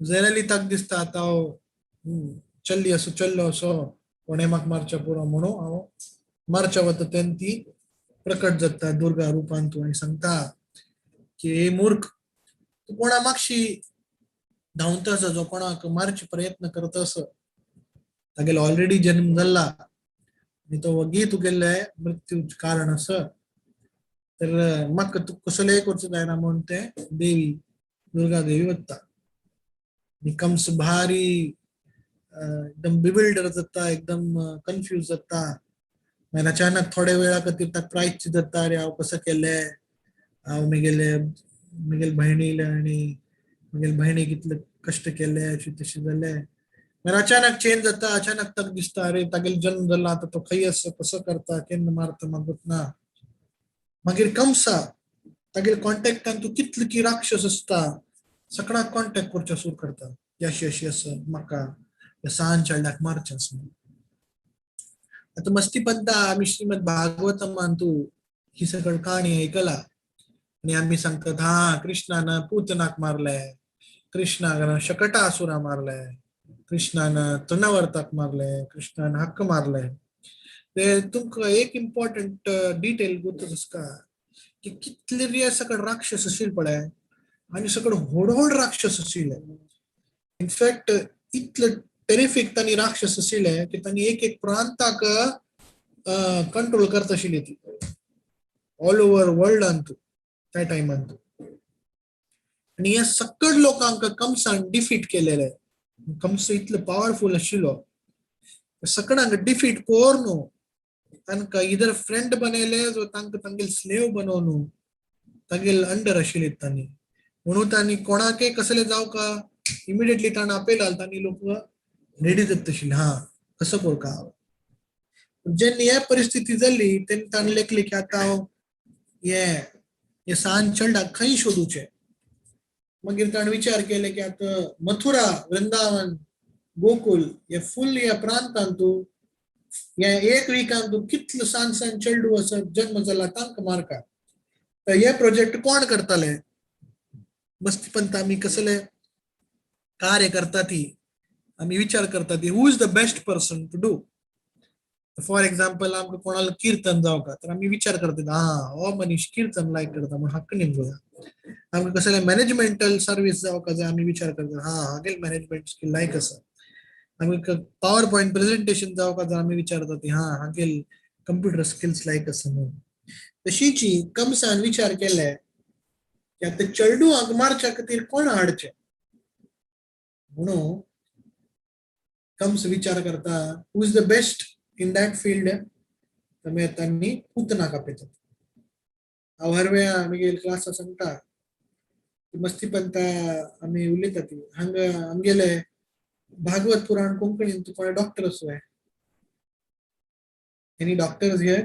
Speaker 4: जाल्यार ताका दिसता आतां हांव चल्ली असो चल्लो असो कोणे म्हाका मारच्या पुरो म्हणून हांव मारच्या वता तेन्ना ती प्रकट जाता दुर्गा रुपान तूं आनी सांगता की हे मूर्ख, तूं कोणा मागशी धांवता आसा, जो कोणाक मारचे प्रयत्न करता आसा तागेलो ऑलरेडी जन्म जाला आनी तो वगी तुगेले मृत्यूचें कारण आसा, तर म्हाका तूं कसलेय करचो जायना म्हूण ते देवी दुर्गा देवी वता. आनी कंस भारी एकदम बिविल्डर जाता, एकदम कन्फ्यूज जाता. मागीर अचानक थोड्या वेळा खातीर ताका प्रायश्चित जाता, अरे हांव कसो केलें, हांव म्हगेले म्हगेले भयणीले आनी म्हगेले भयणीक इतले कश्ट केले, अशें तशें जालें. मागीर अचानक चेंज जाता, अचानक ताका दिसता अरे तागेलो जन्म जाला आतां तो खंय आसा, कसो करता, केन्ना मारता म्हाका ना. मागीर कंसा तागेले कॉन्टेक्टान तूं कितले की राक्षस आसता सगळ्यांक कॉन्टेक्ट करचें सुरू करता, अशी अशी आसा म्हाका सान चेडल्याक मारचें आसा. आतां मस्ती पंता आमी श्रीमद भागवतमान तूं ही सगळी काणी आयकला आनी आमी सांगतात हा कृष्णान पूतनाक मारले, कृष्णान शकटासुरा मारले, कृष्णान तृणावर्ताक मारले, कृष्णान हक्क मारले. ते तुमकां एक इम्पॉर्टंट डिटेल गोत आसता की कितले रे सगळे राक्षस आशिल्ले पळय आनी सगळे व्हड व्हड राक्षस आशिल्ले. इनफॅक्ट इतले टेरिफीक तांणी राक्षस आशिल्ले की तांणी एक एक प्रांताक कंट्रोल करता आशिल्ली ती ऑल ओवर वर्ल्डान तूं त्या टायमान तूं. आनी ह्या सगळ लोकांक कंसान डिफीट केलेले. कंस इतलो पावरफूल आशिल्लो सगळ्यांक डिफीट करून तांकां इधर फ्रेंड बनयले जो तांकां तांगेले स्लेव बनोवन तांगेले अंडर आशिल्ले तांणी. म्हणून तांणी कोणाकय कसले जावं का इमिडिएटली ताणें आपयला तांणी लोक रेडी जाता आशिल्ले हा कसो करूं का. जेन्ना हे परिस्थिती जाली तेन्ना ताणें लेखले की आतां हांव हे सान चेडल्याक खंय शोदुचें. मागीर ताणें विचार केले की आतां मथुरा, वृंदावन, गोकुल हे फुल ह्या प्रांतांत तूं ह्या एक विकान तूं कितलो सान सान चेडू आसा जन्म जाला तांकां मारका. तर हे प्रोजेक्ट कोण करताले? मस्ती पंत आमी कसले कार्य करता ती आमी विचार करता ती who is the best person to do. For example आमकां कोणाला कीर्तन जावं का तर आमी विचार करतात हा हो मनीस कीर्तन लायक करता म्हूण हक्क निमगुया. आमकां कसले मॅनेजमेंटल सर्वीस जावं का जाय आमी विचार करतात हा हागेल मॅनेजमेंट स्कील लायक आसा. आमी पावर पॉयंट प्रेझेंटेशन जावं का जाय आमी विचारतात हा हागेल कंप्युटर स्किल्स लायक आसा म्हणून. तशीची कंसान विचार केले की आतां चेडूंक मारच्या खातीर कोण हाडचें म्हणून कंस विचार करता who is the best in that field. તમે तांणी पूतनाक आपयतात. हांव हर वेळा आमगेले क्लासा सांगता मस्ती पंता आमी उलयता ती हांगा आमगेले भागवत पुराण कोंकणीन तूं कोणे डॉक्टर आसो. Any doctors here?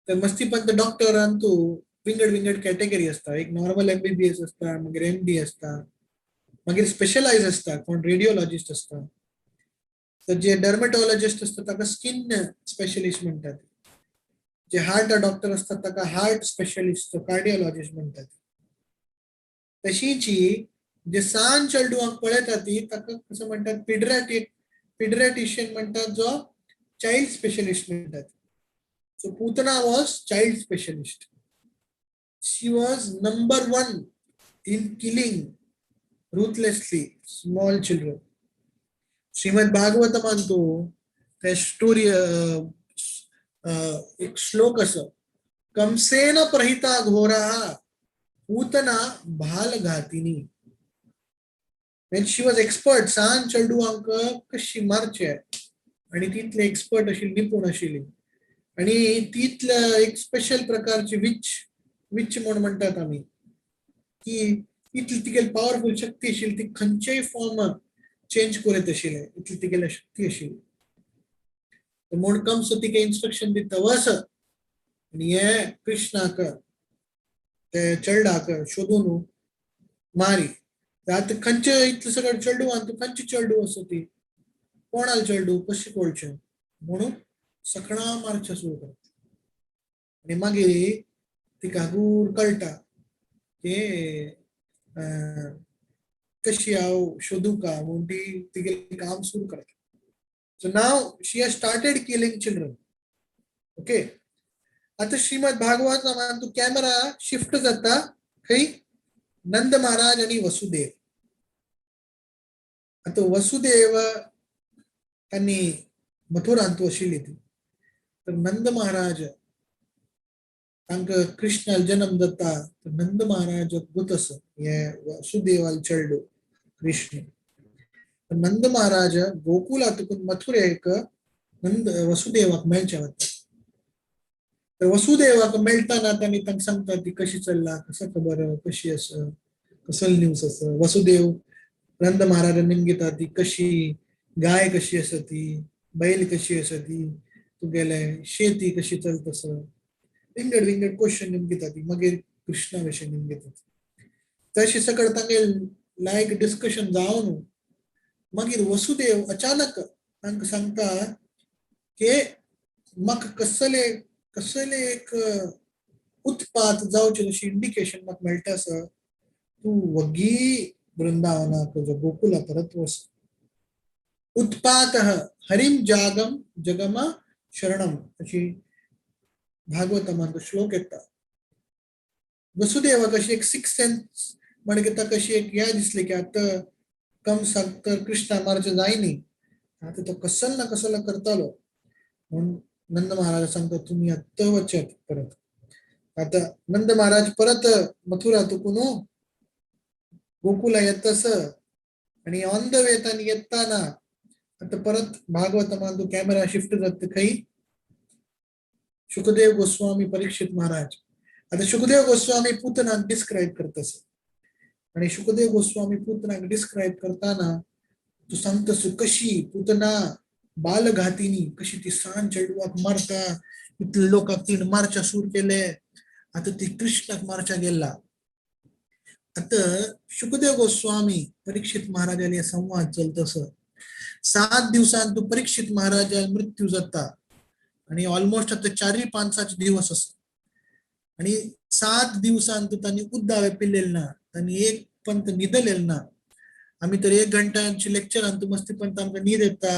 Speaker 4: तर मस्ती पंत डॉक्टरान तूं विंगड विंगड कॅटेगरी आसता. एक नॉर्मल एमबीबीएस आसता, मागीर एमडी आसता, मागीर स्पेशलायज आसता, कोण रेडियोलॉजिस्ट आसता. तर जे डर्मेटॉलॉजिस्ट आसता ताका स्किन स्पेशलिस्ट म्हणटात, जे हार्ट डॉक्टर आसतात ताका हार्ट स्पेशलिस्ट कार्डियोलॉजिस्ट म्हणटात. तशीची जे सान चेडवांक पळयता ती ताका कसो म्हणटात पिड्रॅटिशियन म्हणटात, जो चायल्ड स्पेशलिस्ट म्हणटात. So Putana was child specialist. She was number 1 in killing ruthlessly small children. Shrimad भागवतमान तो त्या स्टोरी एक श्लोक असं, कंसेन प्रहिता घोरा Putana भालघातिनी. When she was expert, सान चेडवांक कशी मारचे आणि तितले एक्सपर्ट अशी निपुण आशिल्ली आणि तितले एक स्पेशल प्रकारची which which म्हूण म्हणटात आमी की इतली तिगेली पावरफूल शक्ती आशिल्ली ती खंयचेय फॉर्म चेंज करीत आशिल्ले, इतली तिगेली शक्ती आशिल्ली. म्हूण कंस तिका इन्स्ट्रक्शन दिता, वस आनी हे कृष्णाक ते चेडवाक शोदून मारी. आतां खंयचे इतले सगळे चेडवान तूं खंयचे चेडू आसा ती, कोणाल चेडू कशें कळचें म्हणून सकळां मारचें सुरू करता. आनी मागीर तिका गूर कळटा की कशी हांव शोदू का म्हणून ती तिगेलें काम सुरू करता. So now she has started killing children. Okay. आता श्रीमद भागवत तू कॅमेरा शिफ्ट जाता खंय, नंद महाराज आणि वसुदेव. आता वसुदेव त्यांनी मथुरांत आशिल्ली ती, तर नंद महाराज तांकां कृष्णाल जन्म जाता, तर नंद महाराज गोत आसा हे वसुदेवाल चेडू कृष्ण. तर नंद महाराज गोकुलातून मथुरेक नंद वसुदेवाक मेळचे वता. तर वसुदेवाक मेळटाना तांणी तांकां सांगता ती कशी चल्ला, कसं खबर, कशी आसा, कसल न्यूज आसा. वसुदेव नंद महाराज निमगिता ती कशी गाय कशी आसा, ती बैल कशी आसा, ती तुगेले शेती कशी चलत आसा, विंगड विंगड क्वेश्चन निमगिता ती. मागीर कृष्णा विशीं निमगिता. तशें सगळं तांगे लायक डिस्कशन जावन मागीर वसुदेव अचानक तांकां सांगता की म्हाका कसले कसले एक उत्पात जावचें अशी इंडिकेशन म्हाका मेळटा आसा, तूं वग्गी वृंदावनाक गोकुला परत वच. उत्पात हरिम जागम जगम शरणम अशी भागवतांत श्लोक येता. वसुदेवाक अशी एक सिक्स सेन्स म्हणजे ताका अशी एक हें दिसलें की आतां कंसाक तर कृष्णा मारचें जायनी, आतां तो कसल ना कसल करतालो. म्हणून नंद महाराज सांगता तुम्ही आत्ता वचात परत. आता नंद महाराज परत मथुरा तुकून गोकुला येतस आणि ऑन the way तांणी येताना आता परत भागवतामान कॅमेरा शिफ्ट जाता खंय, शुकदेव गोस्वामी परीक्षित महाराज. आता शुकदेव गोस्वामी पूतनाक डिस्क्राईब करतस आणि शुकदेव गोस्वामी पूतनाक डिस्क्राईब करताना तू सांगतस कशी पूतना बालघातिनी कशी ती सान चेडवाक मारता, इतले लोकांक तिणें मारच्या सूर केले, आता ती कृष्णाक मारच्या गेला. आता शुकदेव गोस्वामी परीक्षित महाराजाले संवाद चलतस. 7 दिवसांत तू परीक्षित महाराजा मृत्यू जाता आणि ऑलमोस्ट आता 4-5 दिवस आसा. आणि 7 दिवसांत तांणी उद्दावे पिल्लेले ना, तांणी एक पंत न्हिदलेले ना. आमी तर 1 घंट्याची लेक्चरान मस्ती पंत आमकां न्हीद येता,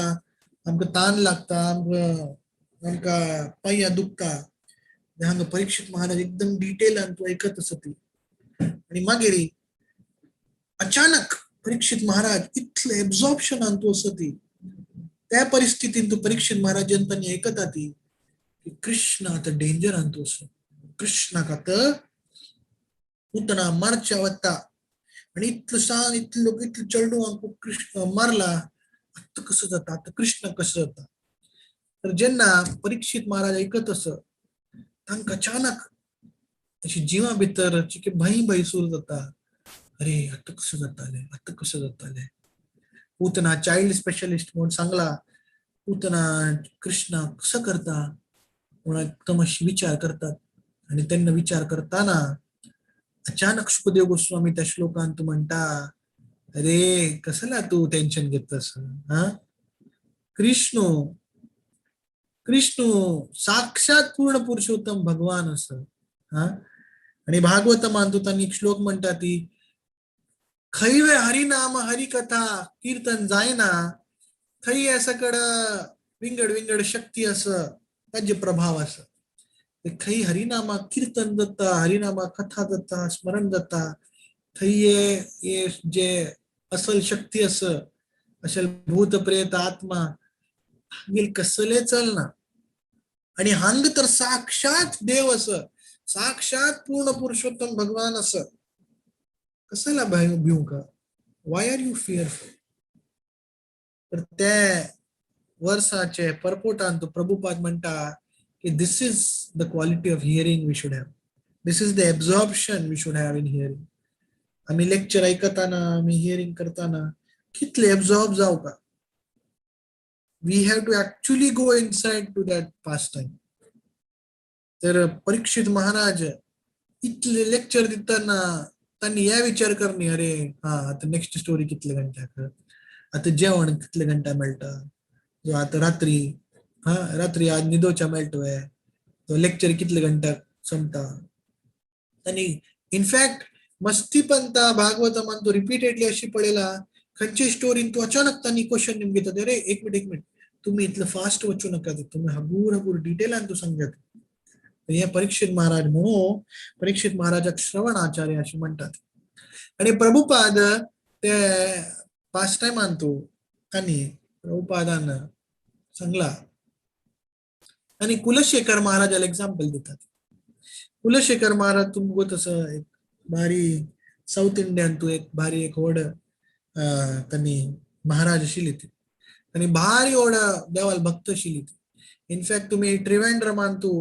Speaker 4: आमकां तान लागता, आमकां आमकां पांया दुखता. हांगा परीक्षित महाराज एकदम डिटेलान तूं आयकत आसा ती. आणि मागीर अचानक परीक्षित महाराज इतले एब्झॉर्प्शनान तूं आसा ती, त्या परिस्थितीन तूं परीक्षित महाराजान तांणी आयकता ती की कृष्ण आतां डेंजरान तूं आसा, कृष्णाक आतां पूतना मारच्या वता आणि इतलो सान इतले लोक इतले चेडवांक कृष्ण मारला, आतां कसं जाता, आतां कृष्ण कसं जाता. तर जेन्ना परीक्षित महाराज आयकत आस तांकां अचानक अशी जिवा भितर चिके भंय भंय सुरू जाता, अरे आतां कसं जातालें, आतां कसं जातालें. पूतना चाइल्ड स्पेशलिस्ट म्हणून सांगला, पूतना कृष्ण कसं करता म्हणून एकदम अशी विचार करतात. आणि त्यांना विचार करताना अचानक शुकदेव गोस्वामी त्या श्लोकांत म्हणटा, अरे कसला तू टेन्शन घेतस, हा कृष्ण कृष्ण साक्षात पूर्ण पुरुषोत्तम भगवान असं. हा आणि भागवत मानतो त्यांनी एक श्लोक म्हणता ती खैवे हरिनाम हरिकथा कीर्तन जायना थंय असकड विंगड विंगड शक्ती असं ताजे प्रभाव असं. ते खंय हरिनामा कीर्तन जाता, हरिनामा कथा जाता, स्मरण जाता, थंय हे जे असल शक्ती असं असल भूत प्रेत आत्मा हांगेल कसले चलना. आणि हांग तर साक्षात देव असं, साक्षात पूर्ण पुरुषोत्तम भगवान असं. कसला भिवू का, वाय आर you fearful. तर त्या वर्साचे परपोटान तो प्रभुपाद म्हणटा की this is the quality of hearing we should have, this is the absorption we should have in hearing. आम्ही लेक्चर ऐकताना, आम्ही हिअरिंग करताना कितले एब्झॉर्ब जाऊ का. We have to actually go inside to that pastime. तर परीक्षित महाराज इतले लेक्चर दिताना तांणी हे विचार करणी, अरे हा, आता नेक्स्ट स्टोरी कितले घंट्याक, आता जेवण कितले घंटा मेळटा, जो आता रात्री, हा, रात्री आज निदोच्या मेळटवे, तो लेक्चर कितले घंट्याक संपता. आणि इनफॅक्ट मस्ती पंता भागवतमान तो रिपीटेडली अशी पळयला, खंयचे स्टोरीन तू अचानक तांणी क्वेश्चन घेतात, अरे एक मिनिट, एक मिनिट, तुम्ही इतलं फास्ट वचू नका, तुम्ही हगूर हगूर डिटेलान तू सांगत. हे परीक्षित महाराज म्हणून परीक्षित महाराजाक श्रवण आचार्य असे म्हणतात. आणि प्रभुपाद ते पास टायमान तो त्यांनी प्रभुपादान सांगला आणि कुलशेखर महाराजाला एक्झाम्पल देतात. कुलशेखर महाराज तुमको तसं एक भारी साऊथ इंडियन तू एक भारी एक व्हड त्यांनी महाराज आशिल्ली ती आणि भारी व्हड देवाल भक्त आशिल्ली ती. इनफॅक्ट तुम्ही त्रिवेंद्रमान तू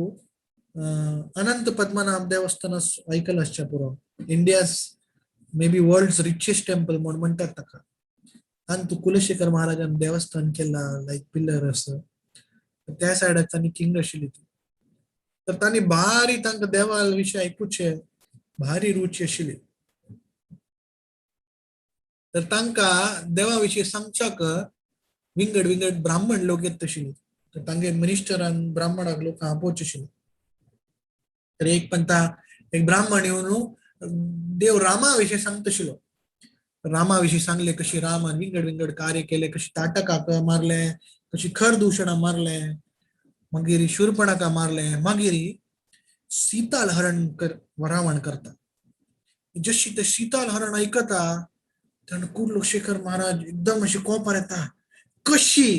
Speaker 4: अनंत पद्मनाभ देवस्थान ऐकलं आसच्या पुरो, India's maybe world richest temple म्हणून म्हणतात ताका. आणि तू कुलशेखर महाराजान देवस्थान केला, लायक पिल्लर असं त्या सायडाक तांणी किंग आशिल्ली ती. तर तांणी भारी तांकां देवाल विशय आयकुचे भारी रुची आशिल्ली. तर तांकां देवा विशीं सांगच्याक विंगड विंगड ब्राह्मण लोक येत आशिल्ले. तर तांगे मिनिस्टरान ब्राह्मणाक लोक आपोवचे आशिल्ले. तर एक पंता एक ब्राह्मण येवन देव रामा विशीं सांगता आशिल्लो. रामा विशीं सांगले कशी रामान विंगड विंगड कार्य केले, कशी ताटकाक मारले, कशी खर दूषणा मारले, मागीर शूर्पणखा मारले, मागीर सीताल हरण कर रावण करता. जशी ते सीताल हरण ऐकता तेन्ना कुलशेखर महाराज एकदम अशी कोपार येता, कशी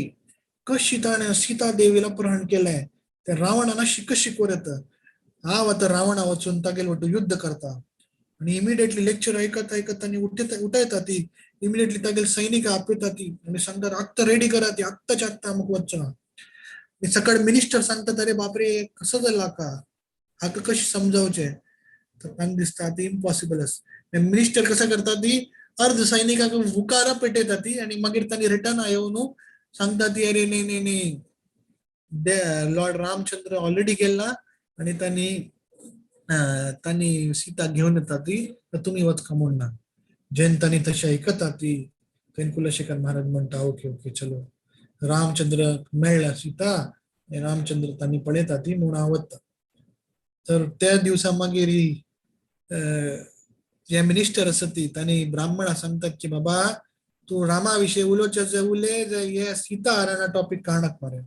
Speaker 4: कशी ताणें सीता देवीला अपहरण केलें, ते रावणान अशी कशी करूं येता. हांव आतां रावणा वचून तागेल वटू युद्ध करता. आणि इमिडिएटली लेक्चर ऐकत ऐकत आणि उठयता ती, इमिडिएटली तागेल सैनिक आपयता ती आणि सांगतात, आत्ता रेडी करा ती, आत्ताच्या आत्ता अमुक वचना. आणि सकाळ मिनिस्टर सांगतात, अरे बापरे, कसं जालें हाका, हाका कशी समजावचे. तर तांकां दिसता ती इम्पॉसिबल आसा. मिनिस्टर कसं करता ती अर्ध सैनिकाक हुकारा पेटयता ती आणि मागीर तांणी रिटर्न येवन सांगता ती, अरे न्ही न्ही न्ही, लॉर्ड रामचंद्र ऑलरेडी गेला आणि तांणी तांणी सीता घेवन येता ती, तर तुमी वचका म्हूण ना. जेन्ना तांणी तशें आयकता ती थंय कुलशेखर महाराज म्हणटा, ओके ओके, चलो, रामचंद्र मेळ्ळा सीता आनी रामचंद्र तांणी पळयता ती म्हूण हांव वता. तर त्या दिवसा मागीर जे मिनिस्टर आसा ती तांणी ब्राह्मणा सांगतात की बाबा, तूं रामा विशीं उलोवचें उलय, हे सीता हरणा टॉपीक काडनाक मरे,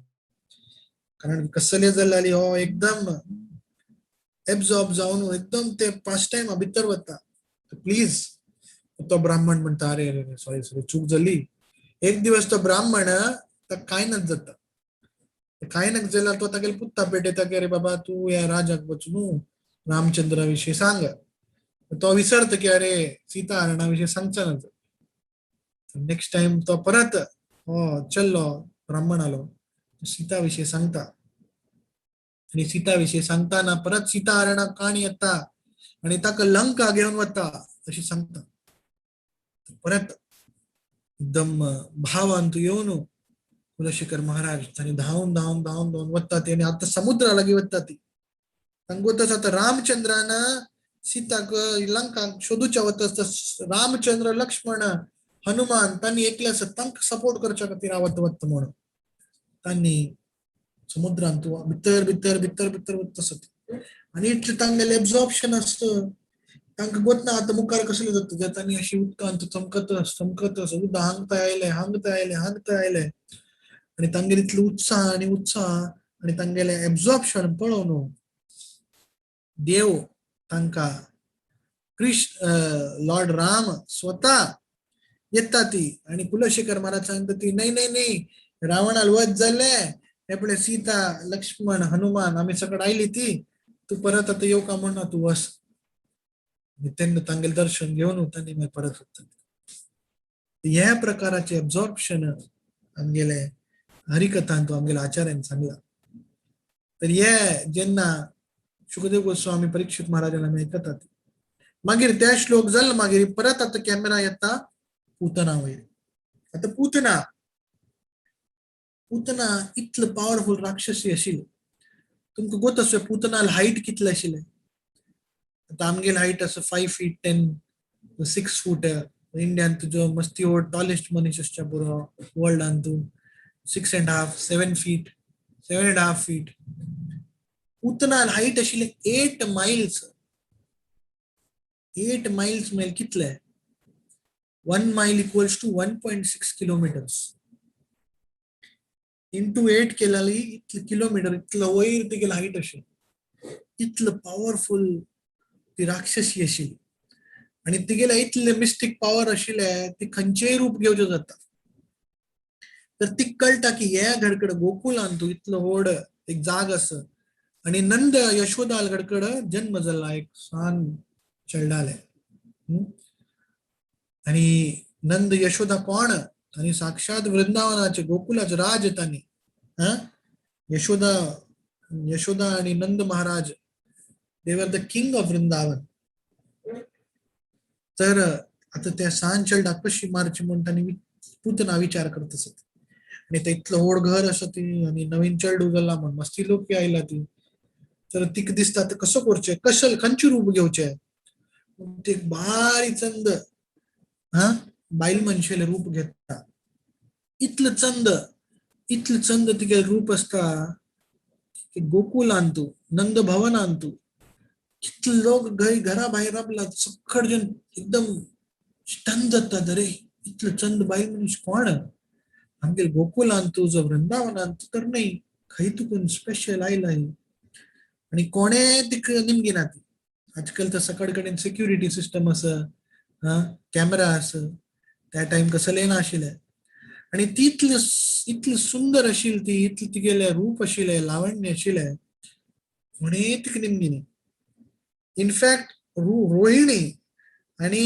Speaker 4: कारण कसले जाल्यार हो एकदम एब्झॉर्ब जावन एकदम ते पास्ट टायमा भितर वता, प्लीज. तो ब्राह्मण म्हणटा, अरे अरे, सॉरी सॉरी, चूक जाली. एक दिवस तो ब्राह्मण ताका कांय नाच जाता. कांय नाक जाल्यार तो तागेले पुत्ता पेटयता की अरे बाबा, तूं ह्या राजाक वच न्हू, रामचंद्रा विशीं सांग. तो विसरता की अरे, सीता हरणा विशीं सांगचा ना. नेक्स्ट टायम तो परत हो चल्लो ब्राह्मणालो, सीता विशीं सांगता आणि सीता विशीं सांगताना परत सीता हरणा काणी येता आणि ताका लंका घेवन वता अशी सांगता. परत एकदम भावान तू येवन कुलशेखर महाराज तांणी धांवन धांवन धांवन धांवन वता ती आणि आता समुद्रा लागीं वता ती. तांकां आतां रामचंद्रान सीताक लंकाक शोदूच्या वता आसता रामचंद्र, लक्ष्मण, हनुमान तांणी एकले आसा, तांकां सपोर्ट करच्या खातीर वता वता म्हणून तांणी समुद्रांत भितर भितर भितर भितर वता आसत. आनी इतलें तांगेलें एब्झॉर्प्शन आसता, तांकां गोतना आतां मुखार कसलें जाता जे तांणी अशी उदकांत चमकत चमकत उदक हांगता आयलें, हांगता आयलें, हांगता आयलें आणि तांगेले इतलो उत्साह आणि उत्साह आणि तांगेलें एब्झॉर्प्शन पळोवन देव तांकां कृष्ण, लॉर्ड राम स्वता येता ती आणि कुलशेखर महाराज सांगता ती, नाही नाही नाही, रावणाल वध जाले, हे पळय सीता, लक्ष्मण, हनुमान आमी सकड आयली ती, तूं परत आतां येवका म्हणना, तूं वस. तेन्ना तांगेलें दर्शन घेवन तांणी मागीर परत वता. ह्या प्रकाराचे एब्झॉर्प्शन आमगेले हरिकथान आमगेल्या आचार्यान सांगला. तर हे जेन्ना शुकदेव गोस्वामी परीक्षित महाराजान आमी आयकतात, मागीर त्या श्लोक जालो, मागीर परत आतां कॅमेरा येता पूतना वयर. आतां पूतना पूतना इतलं पावरफुल राक्षसी आशिल्ली. तुमकां गोत आसा पूतनाल हायट कितलें आशिल्लें? आतां आमगेल हायट आसा 5 feet 10 6 foot. इंडियान तुजो मस्ती हो टॉलेस्ट मनीस आसच्या पुरो वर्ल्डान तूं 6.5 7 feet 7.5 feet. पूतनाल हायट आशिल्लें 8 miles. 8 miles म्हळ्यार कितले? 1 mile equals to 1.6 kilometers. Into 8 केल्यार इतले किलोमीटर, इतलो वयर तिगेली हायट आशिल्ली. इतलं पावरफुल ती राक्षसी आशिल्ली आनी तिगेले इतले मिस्टीक पावर आशिल्ले ती खंयचेय रूप घेवचें जाता. तर ती कळटा की हे घडकड गोकुलान तूं इतलो व्हड एक जाग आसा आनी नंद यशोदाल घडकड जन्म जाला एक सान चेडवाले. आनी नंद यशोदा कोण? आनी साक्षात वृंदावनाचे गोकुलाचे राज तांणी. यशोदा यशोदा आनी Nanda Maharaj they were the king of Vrindavan. तर आता त्या सान चेडवाक कशी मारची म्हूण तांणी पूतना विचार करत आसत. आनी ते इतलो व्हड घर आसा ती आनी नवीन चेडूं जाला म्हूण मस्ती लोक आयला ती. तर तिका दिसता ते कसो करचें, कशें खंयचें रूप घेवचें. ते बारीक चंद हा बायल मनशेलें रूप घेता. इतलें चंद इतलें चंद तिगेलें रूप आसता की गोकुलान तूं नंद भवनान तूं कितले लोक घरा भायर राबला सक्कड जन एकदम स्टन जातात. अरे इतलो चंद बायल मनीस कोण आमगेल गोकुलान तूं जो वृंदावनान तूं तर न्हय, खंय तुकून स्पेशल आयला ही. आनी कोणे तिका निमगिना ती. आजकाल तर सकड कडेन सिक्युरिटी सिस्टम आसा, कॅमेरा आसा, त्या टायम कसलें नाशिल्लें. आनी ती इतली इतली सुंदर आशिल्ली ती, इतलें तिगेलें रूप आशिल्लें, लावण्य आशिल्लें, कोणे तिका निमगिनी. इनफॅक्ट रोहिणी आनी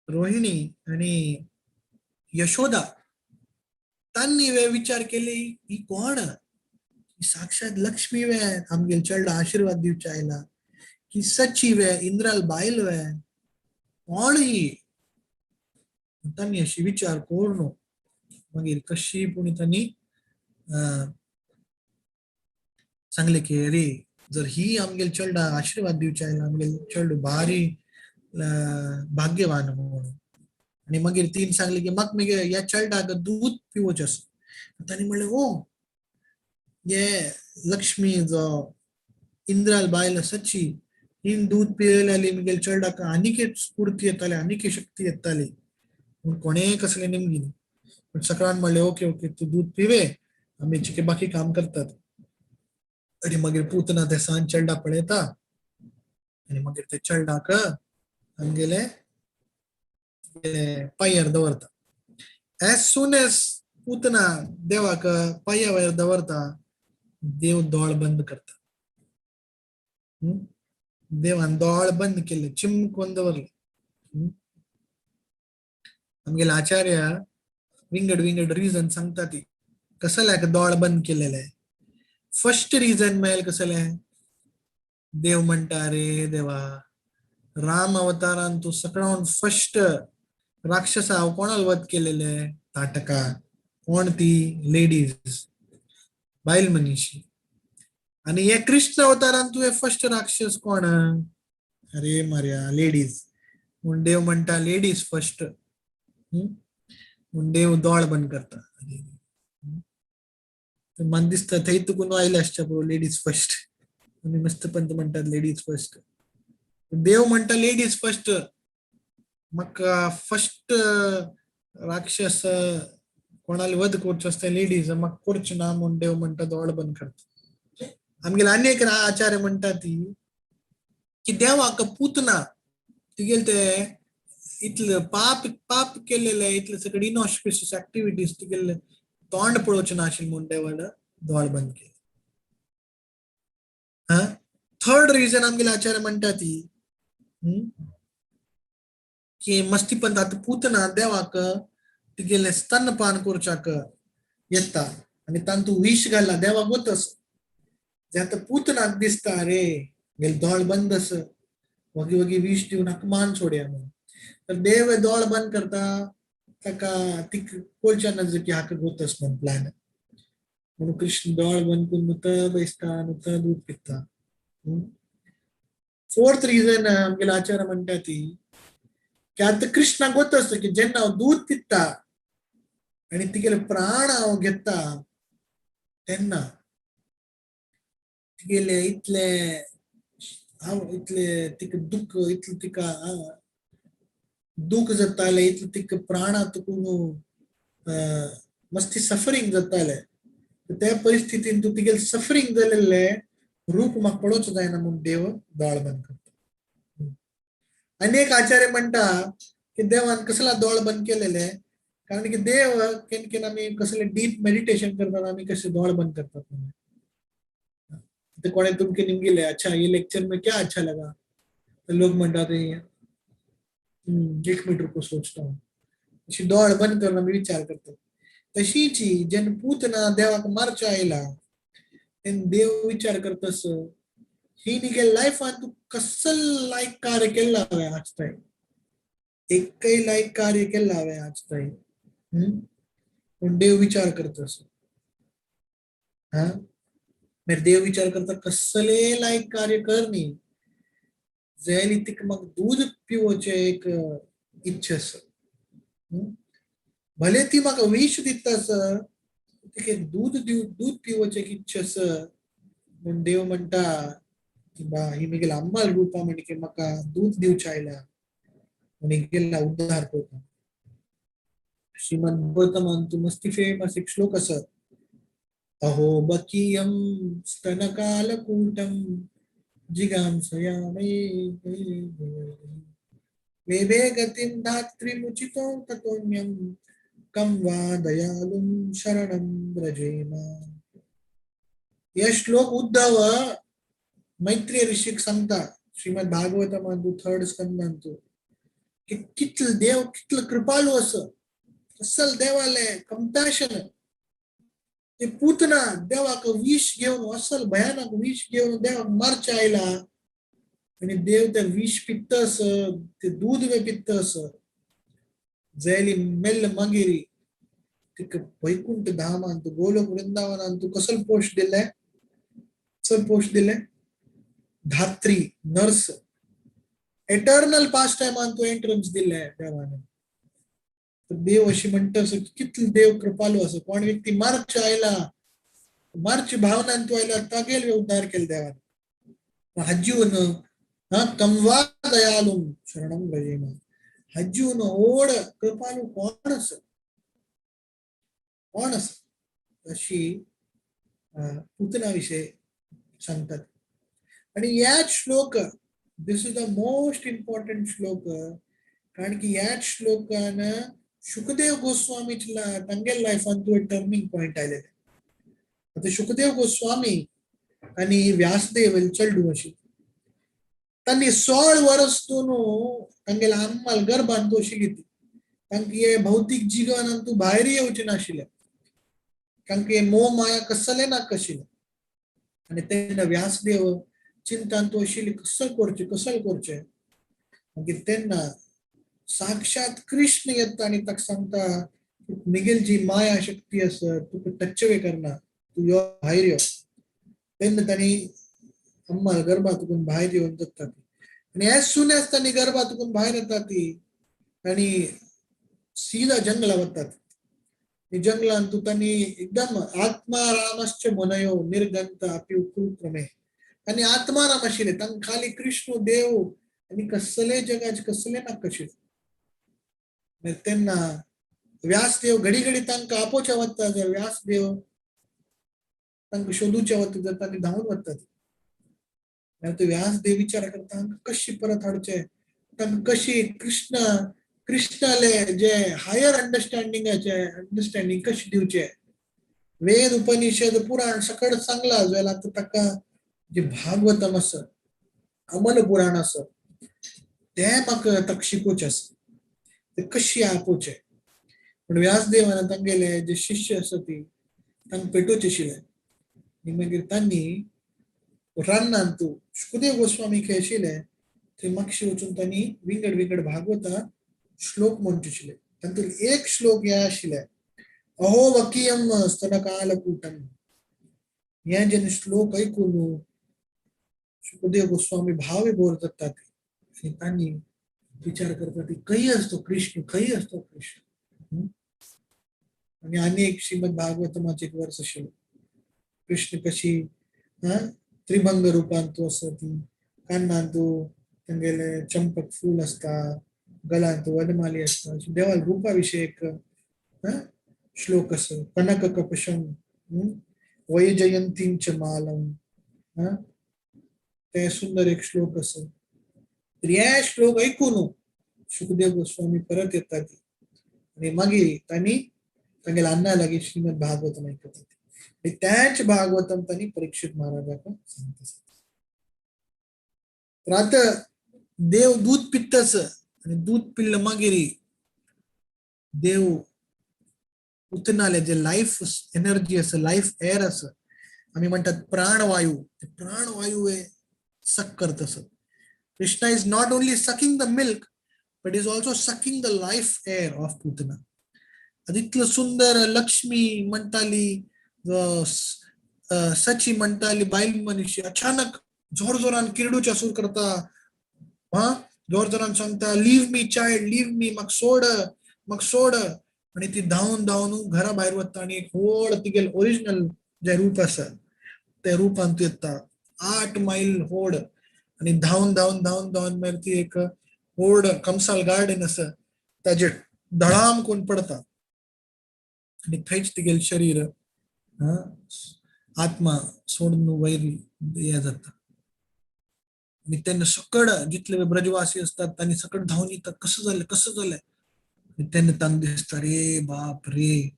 Speaker 4: रोहिणी आनी यशोदा तांणी वे विचार केले ही कोण? ही साक्षात लक्ष्मी वे आमगेल चेडवा आशीर्वाद दिवचे आयला की सची वे इंद्राल बायल वे कोण ही? तांणी अशी विचार करून मागीर कशी पूण तांणी सांगले की अरे जर ही आमगेल चेडवा आशीर्वाद दिवचे आयला आमगेल चेडू भारी भाग्यवान म्हणून. आनी मागीर तीन सांगले की म्हाका मगे ह्या चेडवाक दूद पिवोचें आसा. तांणी म्हणलें ओ हे लक्ष्मी जो इंद्राल बायल सची हिन दूद पियेली मगेल चेडवाक आनीक एक स्फूर्ती येताली, आनीक एक शक्ती येताली. पूण कोणेय कसलें निमगिनी. पूण सकळान म्हणलें ओके ओके तूं दूद पिवे आमी चिके बाकी काम करतात. आनी मागीर पूतना ते सान चेडा पळयता आनी मागीर ते चेडवाक आमगेले पांयार दवरता. एज सून एज पूतना देवाक पांया वयर दवरता, देव दोळ बंद करता. देवान दोळ बंद केले, चिमकोन दवरले. आमगेले आचार्य विंगड विंगड रिजन सांगता ती कसल्याक दोळ बंद केलेले. फर्स्ट रिजन मेळेल कसलें? देव म्हणटा रे देवा, राम अवतारान तूं सगळ्यान फर्स्ट राक्षसा हांव कोणाक वध केलेले? ताटका. कोण ती? लेडीज, बायल मनीशी. आनी हे कृष्ण अवतारान तुवें फर्स्ट राक्षस कोण? अरे मार्या, लेडीज. म्हूण देव म्हणटा लेडीज फर्स्ट. म्हूण देव दोळ बंद करता. म्हाका दिसता थंय तुकून आयले आसच्या पुरो लेडीज फर्स्ट. आमी मस्त पंत म्हणटात लेडीज फर्स्ट. देव म्हणटा लेडीज फर्स्ट. म्हाका फर्स्ट राक्षस कोणाले वध करचो आसता लेडीज, म्हाका करचें ना म्हूण देव म्हणटा दोळ बंद करता. आमगेले आनी एक आचार्य म्हणटा ती की देवाक पूतना तिगेले ते इतले पाप पाप केलेले, इतले सगळे इनऑस्पिशियस ऍक्टिव्हिटीज तिगेले तोंड पळोवचें नाशिल्लें म्हूण देवान दोळ बंद केले. हा, थर्ड रिजन आमगेले आचार्य म्हणटा ती की मस्तीपंत आतां पूतना देवाक तिगेले स्तनपान करच्याक येता आनी तांतू विश घाला देवाक वतस. जे आतां पूतनाक दिसता रे गेले दोळ बंद आसा, वगी वगी विश दिवन हाका मान सोडया म्हणून. तर देव दोळ बंद करता, ताका ती कोळच्या नज की हाका गोतस म्हण प्लॅन. म्हणून कृष्ण दोळ बंद करून नुता बैसता, नुता दूध पिता. फोर्थ रिजन आमगेले आचार्य म्हणटा ती की आतां कृष्णाक गोत आसता की जेन्ना हांव दूध पिता आनी तिगेले प्राण हांव घेता तेन्ना तिगेले इतले हांव इतले तिका दुःख, इतले तिका दुःख जाताले, इतले तिका प्राणा तुकून मस्ती सफरींग जाताले. त्या परिस्थितीन तूं तिगेले सफरींग जालेले रूप म्हाका पळोवचो जायना म्हूण देव दोळ बंद करता. आनी एक आचार्य म्हणटा की देवान कसला दोळ बंद केलेले, कारण की देव केन्ना केन्ना आमी कसले डीप मेडिटेशन करतात, आमी कसे दोळ बंद करतात. ते कोणे तुमके निमगिले, अच्छा ये लेक्चर में क्या अच्छा लगा, तर लोक म्हणटात एक मिनट रुको सोचता हूं, अशी दोळ बंद करून आमी विचार करतात. तशीच जेन्ना पूतना देवाक मारचो आयला तेन्ना देव विचार करतस ही निगे लायफान तूं कसल लायक कार्य केल्ला हांवें आज ताय, एकय लायक कार्य केल्ला हांवें आज ताय. पूण देव विचार करतस, हा मागीर देव विचार करता कसले लायक कार्य कर न्ही जाल्यार तिका म्हाका दूद पिवोवचें एक इच्छा आसा. भले ती म्हाका विश दिता आसा, तिका एक दूध पिवोवचें एक इच्छा आसा. म्हूण देव म्हणटा की बा ही म्हगेली अम्माल रूपा म्हण की म्हाका दूध दिवचें आयला म्हूण हिगेला उद्धार करता. श्रीमद भागवतमान तूं मस्ती फेमस एक श्लोक आसा, अहो बकीयं स्तनकालकूटं जिगांसयामे लेभे गतिं धात्रीमुचितो ततोऽन्यं कं वा दयालुं शरणं व्रजेम. हे श्लोक उद्धव मैत्रेय ऋषीक सांगता श्रीमद भागवतमान थर्ड स्कंदांतू की कितलो देव कितलो कृपालू आसा, असल देवाले कंपॅशन. ते पूतना देवाक विष घेवन असल भयानक विष घेवन देवाक मारचे आयला आनी देव ते विष पित्तस, ते दूध वे पित्तस जायली मेल्ल मागीर तिका वैकुंठ धामांत गोलोक वृंदावनांत कसल पोस्ट दिले, कसल पोस्ट दिले, धात्री नर्स एटर्नल पास्ट टायमान एंट्रन्स दिले देवाने. देव अशी म्हणटा असो कितलो देव कृपालू असो, कोण व्यक्ती मार्च आयला मार्च भावनान तू आयला तागेल उद्धार केले देवान. हाजीवन हा कमवा दयालू शरणम व्रजेम, हाजीवन ओड कृपालू कोण असो, कोण असो अशी पूतना विषय सांगतात. आणि याच श्लोक, this is the most important श्लोक, कारण की याच श्लोकान शुकदेव गोस्वामीच्या तांगेल्या लायफान तूं टर्निंग पॉइंट आयलेले. आता शुकदेव गोस्वामी आनी व्यासदेव चेडूं अशी तांणी 16 वर्स दोन तांगेल्या आम्माल गर्भान तूं अशी घेतली. तांकां हे भौतीक जीवनान तूं भायर येवचें नाशिल्लें, तांकां हे मोह माया कसलें नाका आशिल्लें. आनी तेन्ना व्यासदेव चिंतान तूं आशिल्ली कसं करचें कसं करचें. मागीर तेन्ना साक्षात कृष्ण येता आनी ताका सांगता मिगेल जी माया शक्ती आसा तुका टच्चवे करना, तूं यो भायर यो. तेन्ना तांणी अम्माल गर्भातून भायर येवन जगता ती. आनी एज सून एज तांणी गर्भातून भायर येता ती आनी सीधा जंगला वतात. जंगलान तूं तांणी एकदम आत्मा रामश्च मुनयो निर्गंत अपि उक्रमे, आनी आत्माराम आशिल्ले तांकां खाली कृष्ण देव आनी कसले जगाचे कसले नाका आशिल्ले. तेन्ना व्यासदेव घडी घडी तांकां आपोवचे वता, जर व्यासदेव तांकां शोधूचे वता जर तांणी धांवून वतात. व्यासदेव विचार करता तांकां कशी परत हाडचे, तांकां कशी कृष्ण कृष्णाले जे हायर अंडरस्टँडिंगाचे अंडरस्टँडिंग कशी दिवचे. वेद उपनिषद पुराण सकळ सांगला जाल्यार आतां ताका जे भागवतम आसा अमल पुराण आसा तें म्हाका ताका शिकोवचें आसा, ते कशी आपोवचें. पूण व्यासदेवान तांगेले जे शिष्य आसा ती तांकां पेटोवचें आशिल्लें. आनी मागीर तांणी रानांत तूं शुकदेव गोस्वामी खंय आशिल्ले थंय मातशें वचून तांणी विंगड विंगड भागवता श्लोक म्हणचे आशिल्ले. तातूंत एक श्लोक हे आशिल्ले, अहो वकीयम स्तनकालकूटम हे जेन्ना श्लोक ऐकून शुकदेव गोस्वामी भावविभोर जातात आनी तांणी विचार करतात खंय असतो कृष्ण, खंय असतो कृष्ण. आणि अनेक श्रीमद भागवतमाचे एक वर्स आशिल्लो, कृष्ण कशी त्रिभंग रूपांतू आसा, ती कानांतू तांगेले चंपक फूल आसता, गलांत वनमाली आसता, अशी देवाल रूपा विशयी एक श्लोक आसा. कनक कपशम वैजयंतींच मालम, ते सुंदर एक श्लोक आसा. तर हे श्लोक ऐकून शुकदेव गोस्वामी परत येतात आणि मागीर तांणी तांगेल्या अण्णा लागीं श्रीमद भागवतम ऐकतात आणि त्याच भागवतम तांणी परीक्षित महाराजाक सांगता. तर आता देव दूध पित्तच आणि दूध पिल्लं मागीर देव उतनाले जे लाईफ एनर्जी आसा, लाईफ एअर आसा, आमी म्हणटात प्राणवायू, ते प्राणवायू हे सक करत आसत. Krishna is not only sucking the milk but is also sucking the life air of Putana. इतलं सुंदर लक्ष्मी म्हणटाली, सची म्हणटाली बायल मनीशी, अचानक जोर जोरान किरडूच्या सूर करता, हा जोर जोरान सांगता leave me child, leave me, म्हाका सोड, म्हाका सोड. आणि ती धांवन धांवन घरा भायर वता आणि एक व्हड तिगेल ओरिजिनल जे रूप आसा ते रूपान ती येता, 8 मैल व्हड. आणि धांवन धांवन धांवन धांवन मागीर ती एक व्हड कमसाल गार्डन आसा ताजेर धडाम कोण पडता आणि थंयच तिगेल शरीर आत्मा सोडून वयर हे जाता. आणि तेन्ना सकड जितले ब्रजवासी असतात तांणी सकड धांवन येतात, कसं जालें कसं जालें. आणि तेन्ना तांकां दिसता रे बाप रे,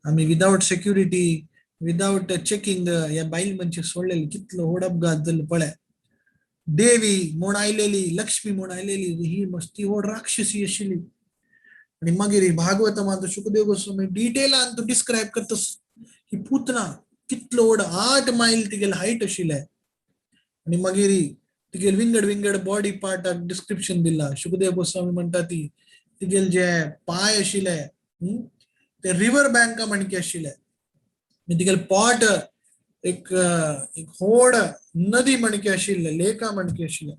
Speaker 4: आमी विदावट सेक्युरिटी विदावट चेकिंग ह्या बायल मनशेक सोडलेली, कितलो व्हड अपघात जालो पळय. देवी म्हूण आयलेली, लक्ष्मी म्हूण आयलेली, ही मस्ती व्हड राक्षसी आशिल्ली. आणि मागीर भागवतमांत शुकदेव गोस्वामी डिटेलान तो डिस्क्रायब करता ही पुतना कितलो व्हड 8 मैल तिगेल हायट आशिल्लें. आणि मागीर तिगेल विंगड विंगड बॉडी पार्टाक डिस्क्रिप्शन दिला. शुकदेव गोस्वामी म्हणटा ती तिगेल जे पाय आशिल्ले ते रिवर बँका म्हणके आशिल्ले, आनी तिगेल पोट एक एक व्हड नदी म्हणके आशिल्ले, लेका म्हणके आशिल्ले,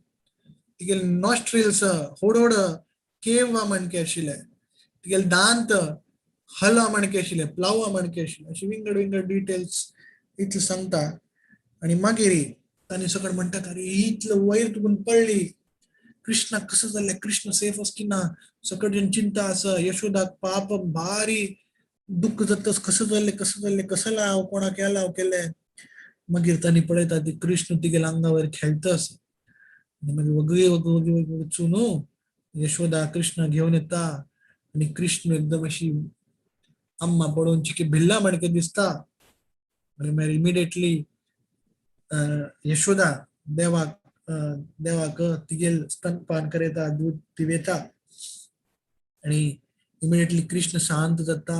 Speaker 4: तिगेल नॉस्ट्रिल्स व्हड व्हड केव म्हणके आशिल्ले, तिगेल दांत हला म्हणके आशिल्ले, प्लावा म्हणके आशिल्ले, अशी विंगड विंगड डिटेल्स इतले सांगता. आणि मागीर तांणी सगळं म्हणटात अरे इतलं वयर तुकून पडली, कृष्णा कसं जालें, कृष्ण सेफ आस की ना, सकट जण चिंता आसा, यशोदाक पाप भारी दुःख जाता, कसं जालें कसं जालें, कसं हांव कोणाक केलां हांव केलें. मागीर तांणी पळयता ती कृष्ण तिगेल्या आंगावर खेळटा आसा. आनी मागीर वगी वगी वगी वगी वचून यशोदा कृष्ण घेवन येता आनी कृष्ण एकदम अशी अम्मा पळोवन चिकी भिल्ला म्हणके दिसता. आनी मागीर इमिडिएटली यशोदा देवाक देवाक तिगेल स्तनपान करयता, दूध पिवेता आनी इमिडिएटली कृष्ण शांत जाता.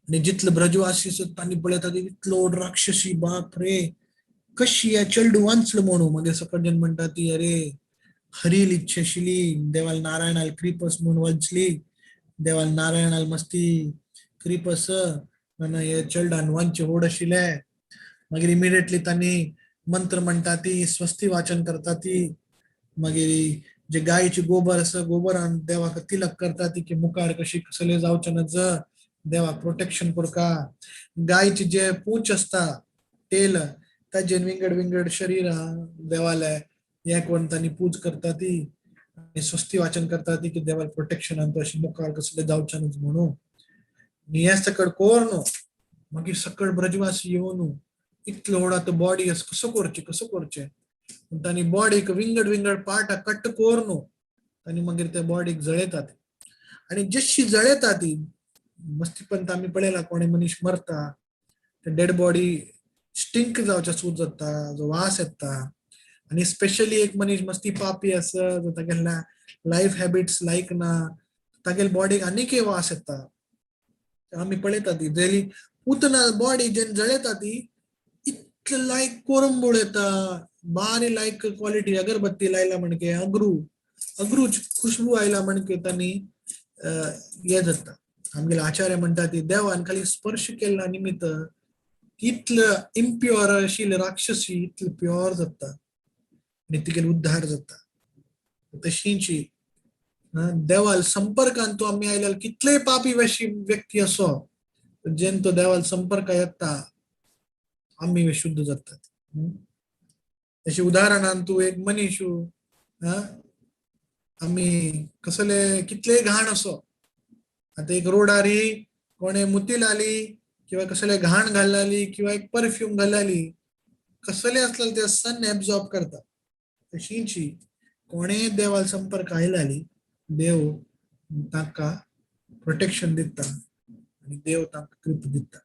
Speaker 4: आनी जितले ब्रजवासी आसात तांणी पळयता इतलो राक्षसी, बाप रे कशी ह्या चेडू वांचलो म्हणून. मागीर सकट जण म्हणटा ती अरे हरील इच्छा आशिल्ली, देवाल नारायणाल क्रिपस म्हणून वाचली, देवाल नारायणाल मस्ती क्रिपस म्हणून हे चेडवान वांचे व्हड आशिल्ले. मागीर इमिडिएटली तांणी मंत्र म्हणटा ती, स्वस्ती वाचन करता ती, मागीर जे गायचे गोबर आसा गोबरान देवाक तिलक करता ती की मुखार कशी कसले जावचे नज, देवाक प्रोटेक्शन करका. गायचे जे पूंछ आसता तेल ताजेन विंगड विंगड शरीर देवाले हे कोण तांणी पूज करता ती आनी स्वस्ती वाचन करता ती की देवाक प्रोटेक्शन आनी अशी मुखार कसले जावचे नज म्हणून. आनी हें सकड कोर मागीर सकड ब्रजवासी येवन इतलो व्हड आतां बॉडी आसा कसो करचें कसो करचें, तांणी बॉडीक विंगड विंगड पार्टाक कट्ट कोर तांणी मागीर त्या बॉडीक जळयतात. आनी जशी जळयता ती मस्तीपंत आमी पळयला कोणी मनीस मरता ते डेड बॉडी स्टिंक जावच्या सूर जाता, जो वास येता. आनी स्पेशली एक मनीस मस्ती पापी आसा जो तागेल्या लायफ हॅबिट्स लायक ना, तागेल्या बॉडीक आनीकय वास येता. आमी पळयता ती जरी पुतना बॉडी जेन्ना जळयता ती इतले लायक कोरंबूळ येता, बारी लायक क्वालिटी अगरबत्ती लायला म्हणके अगरू अगरूच खुशबू आयला म्हणके तांणी हे जाता. आमगेले आचार्य म्हणटा ती देवान खाली स्पर्श केल्ला निमित्त इतलं इम्प्युअर आशिल्ले राक्षसी इतले प्युअर जाता आनी तिगेले उद्धार जाता. तशींची देवाल संपर्कान तूं आमी आयल्यार कितलेय पापी व्यक्ती असो जेन तो देवाल संपर्क येता आमी शुद्ध जातात. तशी उदाहरणान तूं एक मनीस आमी कसले कितलेय घाण असो, आतां एक रोडारी कोणे मुतील आली किंवा कसले घाण घालली किंवा एक परफ्यूम घालली, कसले असले ते सन एब्झॉर्ब करता. तशींची कोणे देवाल संपर्क आयलाली देव तांकां प्रोटेक्शन दिता आनी देव तांकां कृपा दिता.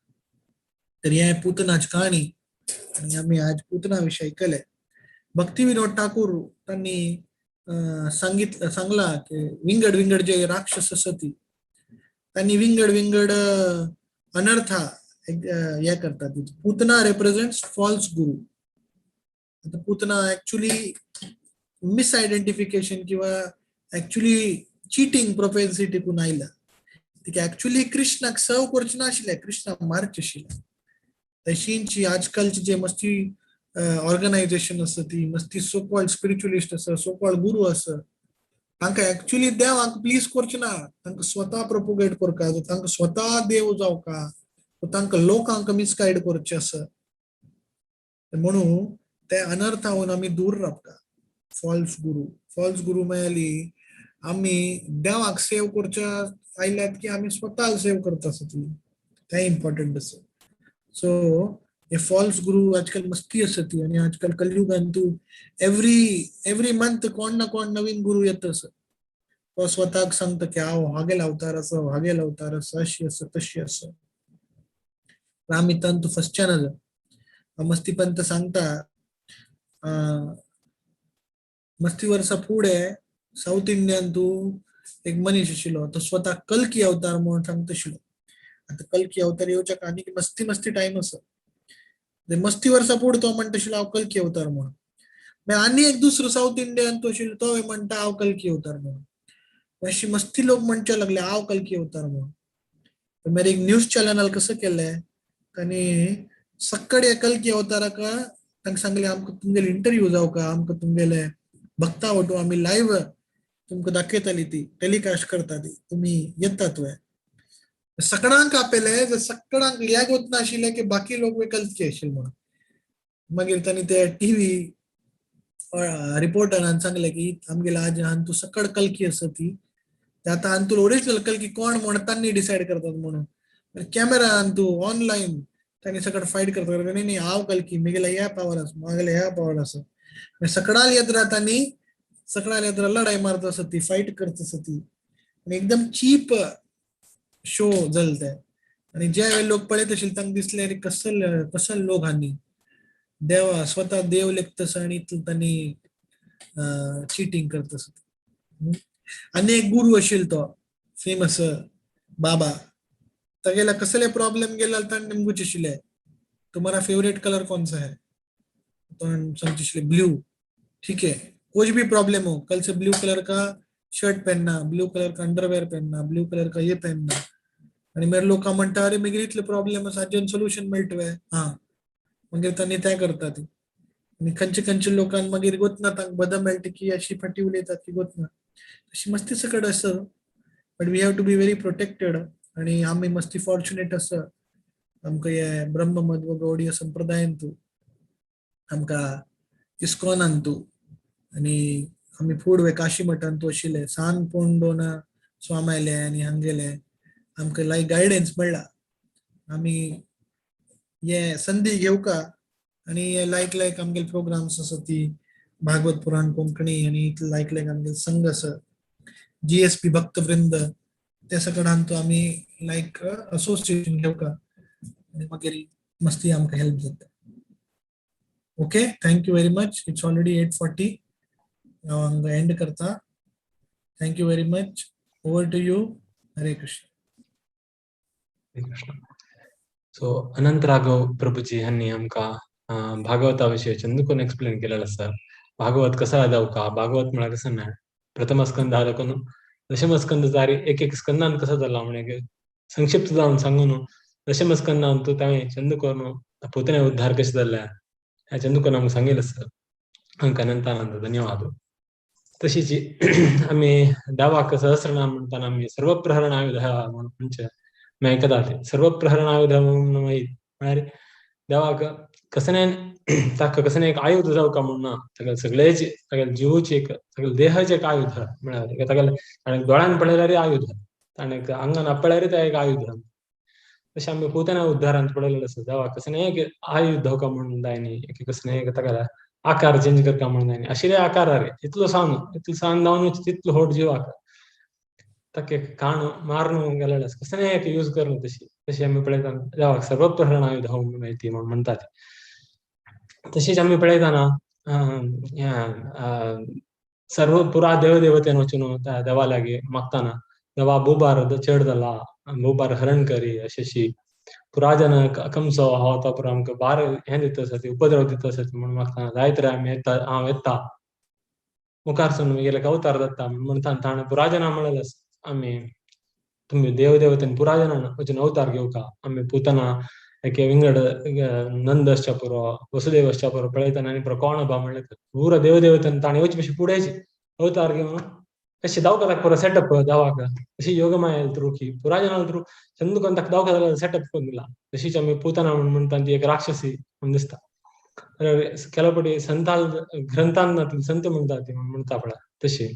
Speaker 4: तर हे पूतनाची काणी आनी आमी आज पूतना विशय आयकले. भक्ती विनोद ठाकूर तांणी सांगितलं सांगला की विंगड विंगड जे राक्षस आसा ती तांणी विंगड विंगड अनर्था हे करतात. पूतना रेप्रेझेंट्स फॉल्स गुरु. आता पूतना ऍक्च्युली मिसआयडेंटिफिकेशन किंवा ऍक्च्युली चिटींग प्रोपेन्सिटी कून आयला. तिका ऍक्च्युली कृष्णाक सर्व करचें नाशिल्लें, कृष्णाक मारचें आशिल्लें. तशींची आजकालची जे मस्ती ऑर्गनायझेशन आसा ती मस्ती सो कॉल्ड स्पिरिच्युअलिस्ट आसा, सो कॉल्ड गुरु आसा, तांकां ऍक्च्युली देवाक प्लीज करचें ना, तांकां स्वता प्रोपोगेट करका, तांकां स्वता देव जावका, तांकां लोकांक मिसगायड करचें आसा. म्हणून ते अनर्थाहून आमी दूर रावता. फॉल्स गुरु, फॉल्स गुरु मेळ्ळी आमी देवाक सेव करच्या आयल्यात की आमी स्वता सेव करता आसा ती, तें इम्पॉर्टंट आसा. सो हे फॉल्स गुरु आजकाल मस्ती आसा ती. आनी आजकाल कलयुगान तूं एवरी मंथ कोण ना कोण नवीन गुरु येता आसा. तो स्वताक सांगता की हांव हागेल अवतार आसा, हागेल अवतार आसा, अशी आसा तशी आसा. आमी तांतू फसच्या ना. मस्ती पंत सांगता मस्ती वर्सा फुडें साऊथ इंडियान तूं एक मनीस आशिल्लो तो स्वता कल्की अवतार म्हणून सांगता आशिल्लो. आतां कल्की अवतार येवच्याक आनीक मस्ती मस्ती टायम आसा. मस्ती वर्सा फुडें तो म्हणटा आशिल्लो हांव कल्की अवतार म्हणून. मागीर आनी एक दुसरो साऊथ इंडियान तो आशिल्लो तो म्हणटा हांव कल्की अवतार म्हणून. अशी मस्ती लोक म्हणचे लागले हांव कल्की अवतार म्हणून. मागीर एक न्यूज चॅनल कसं केलें तांणी सक्कड कल्की अवताराक तांकां सांगलें आमकां तुमगेले इंटरव्यू जावका, आमकां तुमगेले भक्ता वटू आमी लायव्ह तुमकां दाखयताली ती टेलिकास्ट करता ती, तुमी येतात वे. सगळ्यांक आपयले, जर सगळ्यांक याद वचनाशिल्लें की बाकी लोक कल्की आशिल्ले म्हणून. मागीर तांणी ते टीव्ही रिपोर्टरान सांगलें की आमगेले आज हांतू सकड कल्की आसा ती, आतां हांतून ओरिजिनल कल्की कोण म्हण तांणी डिसायड करतात म्हणून. कॅमेरा हांतू ऑनलायन तांणी सकड फायट करतात, न्ही न्ही हांव कल्की, म्हगेले ह्या पावर आसा, म्हागेले ह्या पावर आसा. सकडाल येत राहता न्ही, सकडाल येत लढाई मारत आसा ती, फायट करत आसा ती. आनी एकदम चीप शो जाले ते. आनी जे वेळ लोक पळयत आशिल्ले तांकां दिसलें अरे कसल कसल लोक हांणी देवा स्वता देव लेखतस आनी इतलें तांणी चिटींग करत आसा. आनी एक गुरु आशिल्लो तो फेमस बाबा, तागेला कसले प्रॉब्लेम गेला ताणें नेमकूच आशिल्ले तुम्हारा फेवरेट कलर कौन सा है, तो सांगचे आशिल्ले ब्लू. ठीक है, कुछ भी प्रॉब्लम हो कल से ब्लू कलर का शर्ट पहनना, ब्लू कलर का अंडरवेयर पहनना, ब्लू कलर का ये पहनना. आणि मागीर लोक म्हणटा अरे मागीर इतले प्रॉब्लेम आसा हाजेन सोल्युशन मेळटलें. हा मागीर तांणी तें करता ती. आनी खंयचे खंयचे लोकांक मागीर गोतना तांकां बदम मेळटा की अशी फाटी उलयतात की गोतना अशी मस्ती सकट आसा. But we have to be very protected. आणि आमी मस्ती फॉर्च्युनेट आसा आमकां हे ब्रह्म मध्व गौडीय संप्रदायेंतू, आमकां इस्कॉनांतू, आनी आमी फुडें काशी मठांतू आशिल्ले सान पोंडोना स्वामायले आनी हांगेले आमकां लायक गायडन्स मेळ्ळा. आमी हे संदी घेवका आनी हे लायक लायक आमगेले प्रोग्राम्स आसा ती भागवत पुराण कोंकणी आनी लायक लायक आमगेले संघ आसा जीएसपी भक्तवृंद ते सगळ्यान तो आमी लायक असोसिएशन घेवका आनी मागीर मस्ती आमकां हेल्प जाता. Okay, thank you very much. It's already 8:40. हांव हांगा एंड करता. Thank you very much. Over to you. Hare Krishna.
Speaker 3: Hare Krishna. So Anant Raghav Prabhuji ह्यांनी आमकां भागवता विशयी चंद एक्सप्लेन केलेलं आसा. भागवत कसा जावका, भागवत म्हळ्यार कसं ना, प्रथम स्कंद करून दशम स्कंद जारी एक एक स्कंदान कसं जाला म्हणे संक्षिप्त जावन सांगून दशम स्कंदान तो ताणें चंद करून पुतने उद्धार कशें जाल्लें ह्या चंदुकन आमकां सांगिल्लें आसा. आमकां अनंतानंद धन्यवाद. तशीच आमी देवाक सहस्रनाम म्हणटाना आमी सर्वप्रहरणायुध म्हणून म्हणचे आमी आयकतात. सर्वप्रहरणायुध म्हणून म्हळ्यार देवाक कसने ताका कसने एक आयुध जावका म्हूण ना, ताका सगळेच तागेले जिवूचे एक तागेले देहाचे एक आयुध म्हळ्यार तागेले ताणें दोळ्यान पळयल्यार आयुध, ताणें आंगान आपळ्यार तें एक आयुध. तशें आमी पुतना उद्धारांत पळयलेलें आसा देवाक कसने एक आयुध जावका म्हणून जायनी, एक कसने एक ताका आकार चेंज करता म्हणून जायनी, आशिल्ले आकारार इतलो सान इतलो सान जावन तितलो होट जिवाक ताका काणू मारून गेलेलें आसा, कसने एक यूज करून तशी तशी आमी पळयता देवाक सर्वप्रहरण आयुध म्हणून माहिती म्हणून म्हणटात. तशीच आमी पळयतना सर्व पुरा देवदेवतेन वचून त्या देवा लागीं मागताना देवा बोबार चड जाला, बोबार हरण करी अशी पुराजन कंसो हो तो पुरा आमकां बार हें दिता आसा ती उपद्रव दिता आसा म्हणून मागताना जायत रे आमी येता हांव येता मुखार सून म्हगेले अवतार जाता म्हणटा ताणें पुराजना म्हणलें आसा आमी तुमी देवदेवतेन पुराजनान वचून अवतार घेवका. आमी पुतना एके विंगड नंद आसच्या पुरो वसुदेव आसच्या पुरो पळयतना आनी पुरो कोण बा म्हणलें पुरो देवदेवतेन ताणें येवचे पशी फुडें अवतार घेवन कशें दावका ताका पुरो सेटअप देवाक अशी योगमाया थ्रू की पुराजना थ्रू चंदुकन ताका दावका जाल्यार सेटअप करून दिला. तशीच आमी पुतना म्हूण म्हणटा ती एक राक्षसी म्हूण दिसता. केलो पटी संताल ग्रंथान संत म्हणटा ती म्हणटा पळय तशी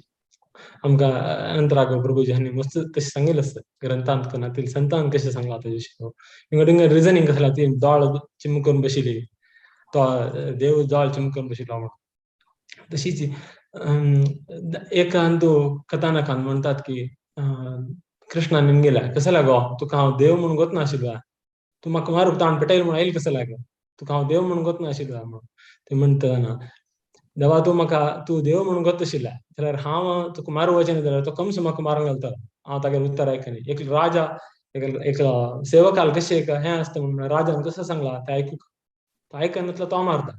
Speaker 3: आमकां अनंतराघव प्रभुजी हांणी मस्त तशें सांगिल्लें आसता ग्रंथांत करून संतान कशें सांगलां तेजे विशीं विंगड विंगड रिजनींग कसलें ती दोळ चिमकून बशिल्ली तो देव दोळ चिमकून बशिल्लो म्हणून. तशीच एक अंतू कथानकान म्हणटात की कृष्णान निमगेल्या कसो लागो तुका हांव देव म्हणून गोत नाशिल्लो, तूं म्हाका मारूंक ताण पेटयल म्हणून आयल कसो लागो, तुका हांव देव म्हणून गोत नाशिल्लो म्हणून. ते म्हणटा ना देवा तूं म्हाका तूं देव म्हणून गोत आशिल्ल्या जाल्यार हांव तुका मारूं वचना जाल्यार तो कंस म्हाका मारूंक घालता, हांव तागेर उत्तर आयकना. एक राजा एक सेवकाल कशें एक हें आसता म्हणून राजान कसो सांगला तें आयकूंक तो आयकनातलो तो मारता,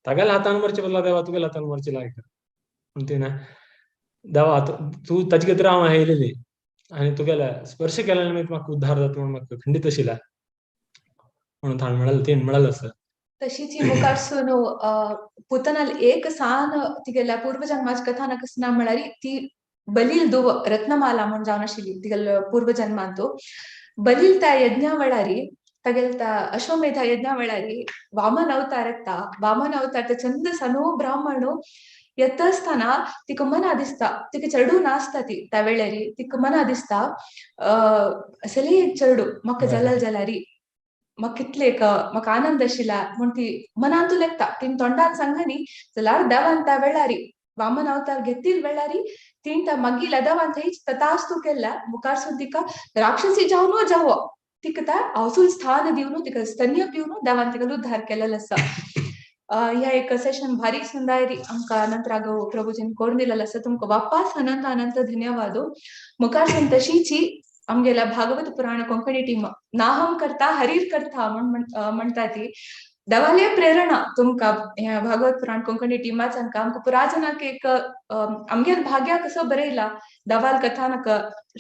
Speaker 3: तागेल्या हातान मरचे बदला देवा तुगेल्या हातान मरचे लायक म्हणटी ना देवा तूं ताजे खातीर हांव आयलेली आनी तुगेल्या स्पर्श केल्या निमित्त म्हाका उद्धार जाता म्हणून म्हाका खंडीत आशिल्ल्या म्हणून ताणें म्हणलें तेणें म्हणलें आसा.
Speaker 2: तशीच ही मुखार सून पुतनाल एक सान तिगेल्या पूर्वजन्माची कथा नाकसना म्हळ्यार ती बलील दुव रत्नमाला म्हूण जावन आशिल्ली तिगेल्या पूर्वजन्मांतू. बलील त्या यज्ञा वेळारी तागेल त्या अश्वमेधा यज्ञा वेळारी वामन अवतार येता, वामन अवतार ते चंद सनो ब्राह्मणो येता आसतना तिका मना दिसता, तिका चेडूं नासता ती त्या वेळारी तिका मना दिसता असले एक चेडूं म्हाका जाल्यार जाल्यारी म्हाका कितले एक म्हाका आनंद आशिल्ला म्हूण ती मनांतू लेखता, तिणें तोंडान सांगनी जाल्यार देवान त्या वेळारी वामन अवतार घेतील वेळारी तिणें त्या मागील देवान थंय तथास्तू केल्ल्या मुखारसून तिका राक्षसी जावन जावो तिका त्या हावसूल स्थान दिवन तिका स्तन्य पिवन देवान तिका उद्धार केलेलो आसा. ह्या एक सेशन भारी सुंदर आमकां अनंत राघव प्रभुजीन करून दिलेलो आसा, तुमकां वापास अनंत अनंत धन्यवाद. मुखारसून तशीची आमगेल्या भागवत पुराण कोंकणी टीम नाहम करता हरीर करता म्हूण म्हणटा ती देवाले प्रेरणा तुमकां ह्या भागवत पुराण कोंकणी टिमाच्यान आमकां पुराजनाक एक आमगेल भाग्या कसो बरयला देवाल कथानक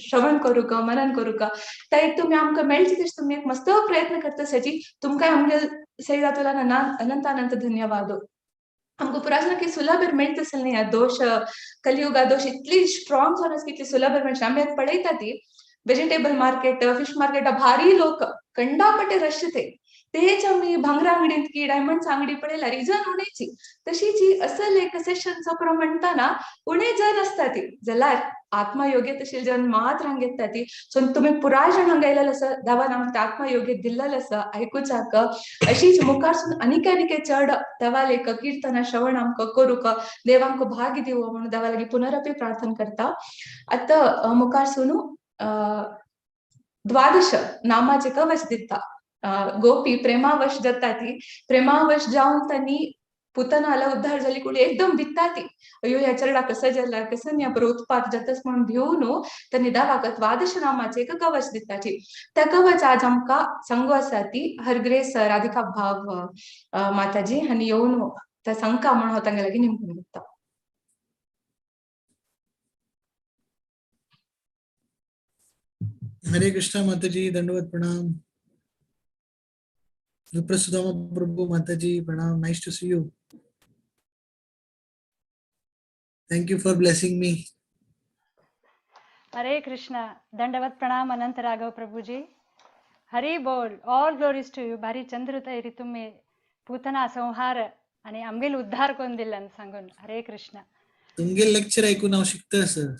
Speaker 2: श्रवण करूंक मनन करूंक त्या एक तुमी आमकां मेळचे तशें तुमी एक मस्त प्रयत्न करता सजी तुमकां आमगेल सही जातोला अनंत अनंत धन्यवाद. आमकां पुराजनाक सुलभ मेळटा आसलें न्ही दोश कलियुगा दोश इतली स्ट्रॉंग जावन आसा इतली सुलभ मेळटा आमी आतां पळयता ती वेजिटेबल मार्केट फिश मार्केट भारी लोक कंडापटे रश ते तेच आमी भांगरा अंगडींत की डायमंड्स अंगडी पळयल्यार रिजन उणेची तशीच ही असल एक सेशन सपरो म्हणटाना उणे जन आसता ती जाल्यार आत्मयोग्य तशी जन मात्र हांगा येता ती. सो तुमी पुराय जण हांगा आयलेले आसा देवान आमकां आत्मयोग्य दिल्लेलें आसा आयकुचाक अशीच मुखारसून आनीक आनीक चड देवाल एक किर्तना श्रवण आमकां करूंक देव आमकां भाग्य दिवो म्हणून देवा लागीं पुनरपी प्रार्थना करता. आतां मुखारसून द्वादश नामाचे कवच दिता. गोपी प्रेमावश जाता ती प्रेमावश जावन तांणी पुतनाला उद्धार जाली कुडी एकदम भित्ता ती अयो ह्या चेडा कसो जाला कसो न्ही बरो उत्पात जातच म्हणून भिवन तांणी देवाक द्वादश नामाचे एक कवच दिताची. त्या कवच आज आमकां सांगू आसा ती हरग्रेस राधिका भाव माताजी हांणी येवन त्या सांगका म्हणून हांव तांगे लागीं निमपून दिता.
Speaker 4: हरे कृष्णा माताजी, दंडवत प्रणाम. Viprasudama Prabhu Mataji pranam, nice to see you. Thank you for blessing me.
Speaker 5: Hare Krishna. दंडवत प्रणाम अनंत राघव प्रभुजी. हरी बोल. All glories to you. भारी चंद्र तुम्ही पूतना संहार आणि आमगेल उद्धार कोण दिला सांगून. हरे कृष्ण.
Speaker 4: तुमगे लेक्चर ऐकून हांव शिकता sir.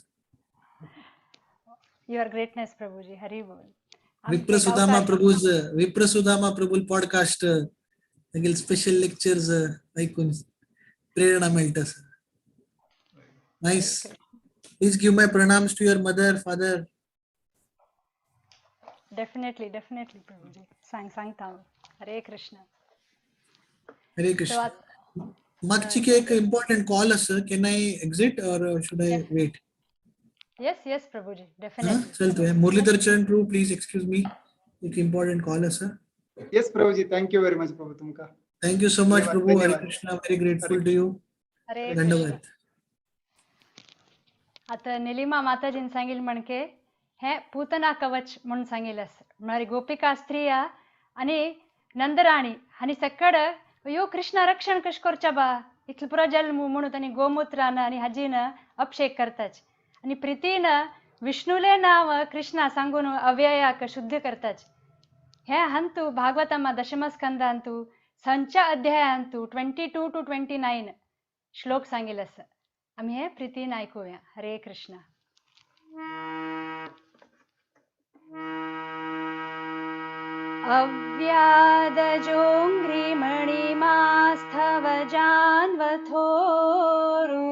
Speaker 5: Your greatness Prabhuji. Hari बोल.
Speaker 4: विप्रसुदामा प्रभूज, विप्रसुदामा प्रभू पॉडकास्ट तांगेले स्पेशल लेक्चर्स ऐकून प्रेरणा मेळटा sir. Nice. Please give my pranams to your mother, father.
Speaker 5: Definitely, definitely Prabhuji. सांग सांगता हांव. हरे कृष्ण.
Speaker 4: हरे कृष्ण. मागची एक इम्पॉर्टंट कॉल आसा. Can I exit or should I wait?
Speaker 5: Yes yes Prabhuji, definitely.
Speaker 4: चल तुवें Muralidhar Charan Prabhu, please excuse me, एक इम्पॉर्टंट कॉल आसा.
Speaker 1: Yes Prabhuji, thank you very much Prabhu तुमका.
Speaker 4: Thank you so much
Speaker 1: धन्यवाद,
Speaker 4: प्रभू. हरे
Speaker 1: धन्यवाद.
Speaker 4: Krishna. Very grateful to you.
Speaker 5: Hare Krishna.
Speaker 4: धन्यवाद.
Speaker 5: आता निलिमा माताजीन सांगील म्हणके हे पूतना कवच म्हणून सांगील आसा. म्हळ्यार गोपिका स्त्रिया आणि नंदराणी आनी सकड अयो कृष्णा रक्षण कशें करच्या बा इतलें पुरो जल्म म्हणून तांणी गोमुत्रान आनी हाजीन अभिषेक करताच आनी प्रितीन विष्णुले नांव कृष्णा सांगून अव्ययाक शुद्ध करताच. हे हंतु भागवतमा दशमस्कंदांतु संच्या अध्यायांतु 22 to 29 श्लोक सांगील आसा. आमी हे प्रितीन आयकुया. हरे कृष्ण. अव्यादजोऽङ्घ्रिमणिमास्थव जान्वथोरु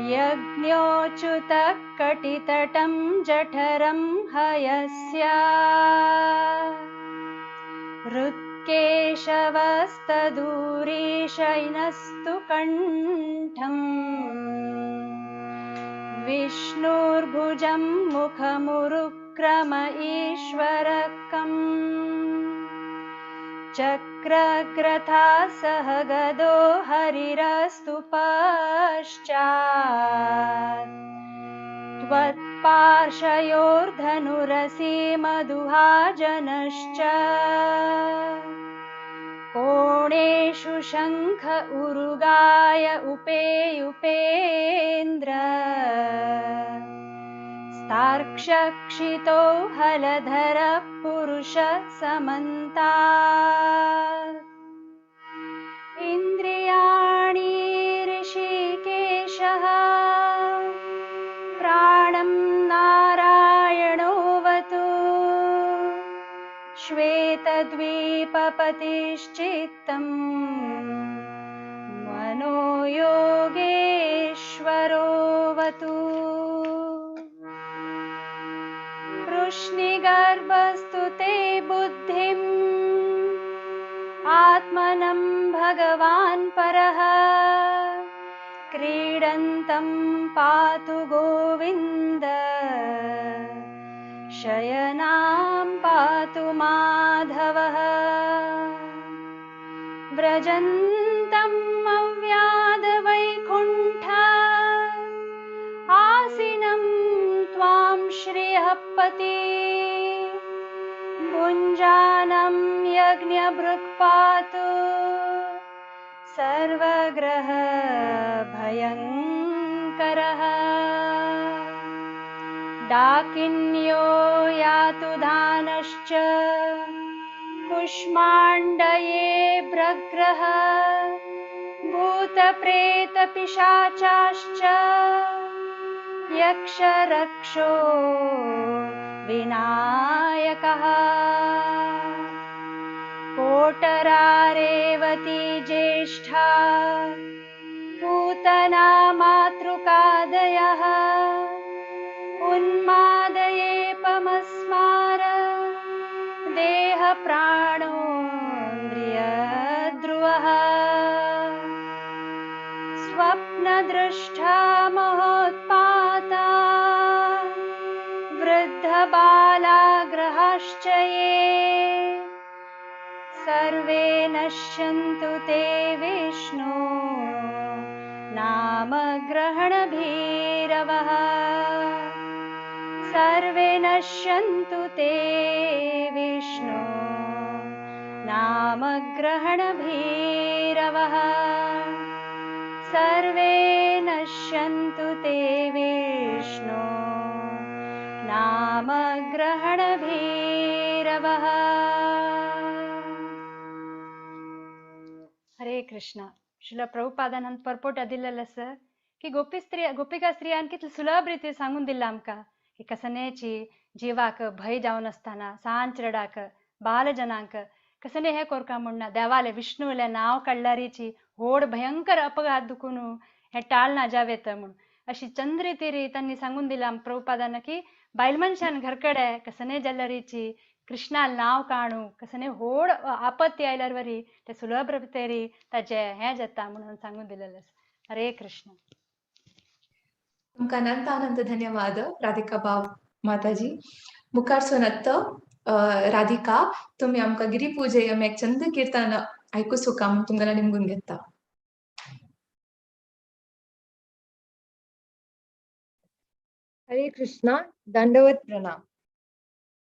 Speaker 5: यज्ञोच्युतकटितटं जठरं हयस्य हृत्केशवस्तदूरीशयनस्तु कण्ठम् विष्णुर्भुजं मुखमुरुक्रम ईश्वरकम् चक्रग्रथा सह गदो हरिरस्तु पश्चात् त्वत्पार्श्वयोर्धनुरसि मधुहाजनश्च कोणेषु शङ्ख उरुगाय उपेयुपेन्द्र स्तार्क्ष्यक्षितो हलधर पुरुष समन्ता इन्द्रियाणि ऋषिकेशः प्राणं नारायणोऽवतु श्वेतद्वीपपतिश्चित्तं मनो योगेश्वरोऽवतु वृष्णिगर्भस्तु ते बुद्धिम् आत्मनं भगवान् परः क्रीडन्तं पातु गोविन्द शयनां पातु माधवः व्रजन्तम् अव्यादवैकुण्ठ आसीनं त्वां श्रियः पति भुञ्जानं यज्ञभृक् पातु सर्वग्रह भयङ्करः डाकिन्यो यातु धानश्च कुष्माण्डये भ्रग्रह भूतप्रेतपिशाचाश्च यक्षरक्षो विनायकः कोटरा रेवती ज्येष्ठा पूतना मातृकादयः उन्मादये पमस्मार देह प्राणोन्द्रियध्रुवः स्वप्नदृष्टा महोत्पाता वृद्धबालाग्रहाश्च ये सर्वे नश्यन्तु ते विष्णु नामग्रहणभीरवः सर्वे नश्यन्तु ते विष्णु नामग्रहणभीरवः। सर्वे नश्यन्तु ते विष्णु नामग्रहणभीरवः। हरे कृष्ण। श्रील प्रभुपादान परपोट दिलेलं सर की गोपी स्त्री गोपिका स्त्रियान कितले सुलभ रितीन सांगून दिलां आमकां की कसनेची जिवाक भंय जावन आसतना सान चेरडाक बालजनांक कसने हें कोरका म्हणना देवालें विष्णुलें नांव काडल्यारीची व्हड भयंकर अपघात दुखून हें टाळना जावेत म्हूण अशी चंद्र तिरी तांणी सांगून दिलां प्रभुपादान की बायल मनशान घरकडे कसने जाल्यारीची कृष्णा नांव काणू कसने व्हड आपत्ती आयल्यार वरी ते सुलभ रितेरी ताजे हें जाता म्हणून सांगून दिलेलें. हरे कृष्ण.
Speaker 2: तुमकां अनंत अनंत धन्यवाद राधिका बाब माताजी. मुखार सोनत्त राधिका तुम्ही आमकां गिरी पूजेयम एक चंद कीर्तन आयकू सुका म्हूण तुमकां निमगून घेता.
Speaker 6: हरे कृष्णा. दंडवत प्रणाम.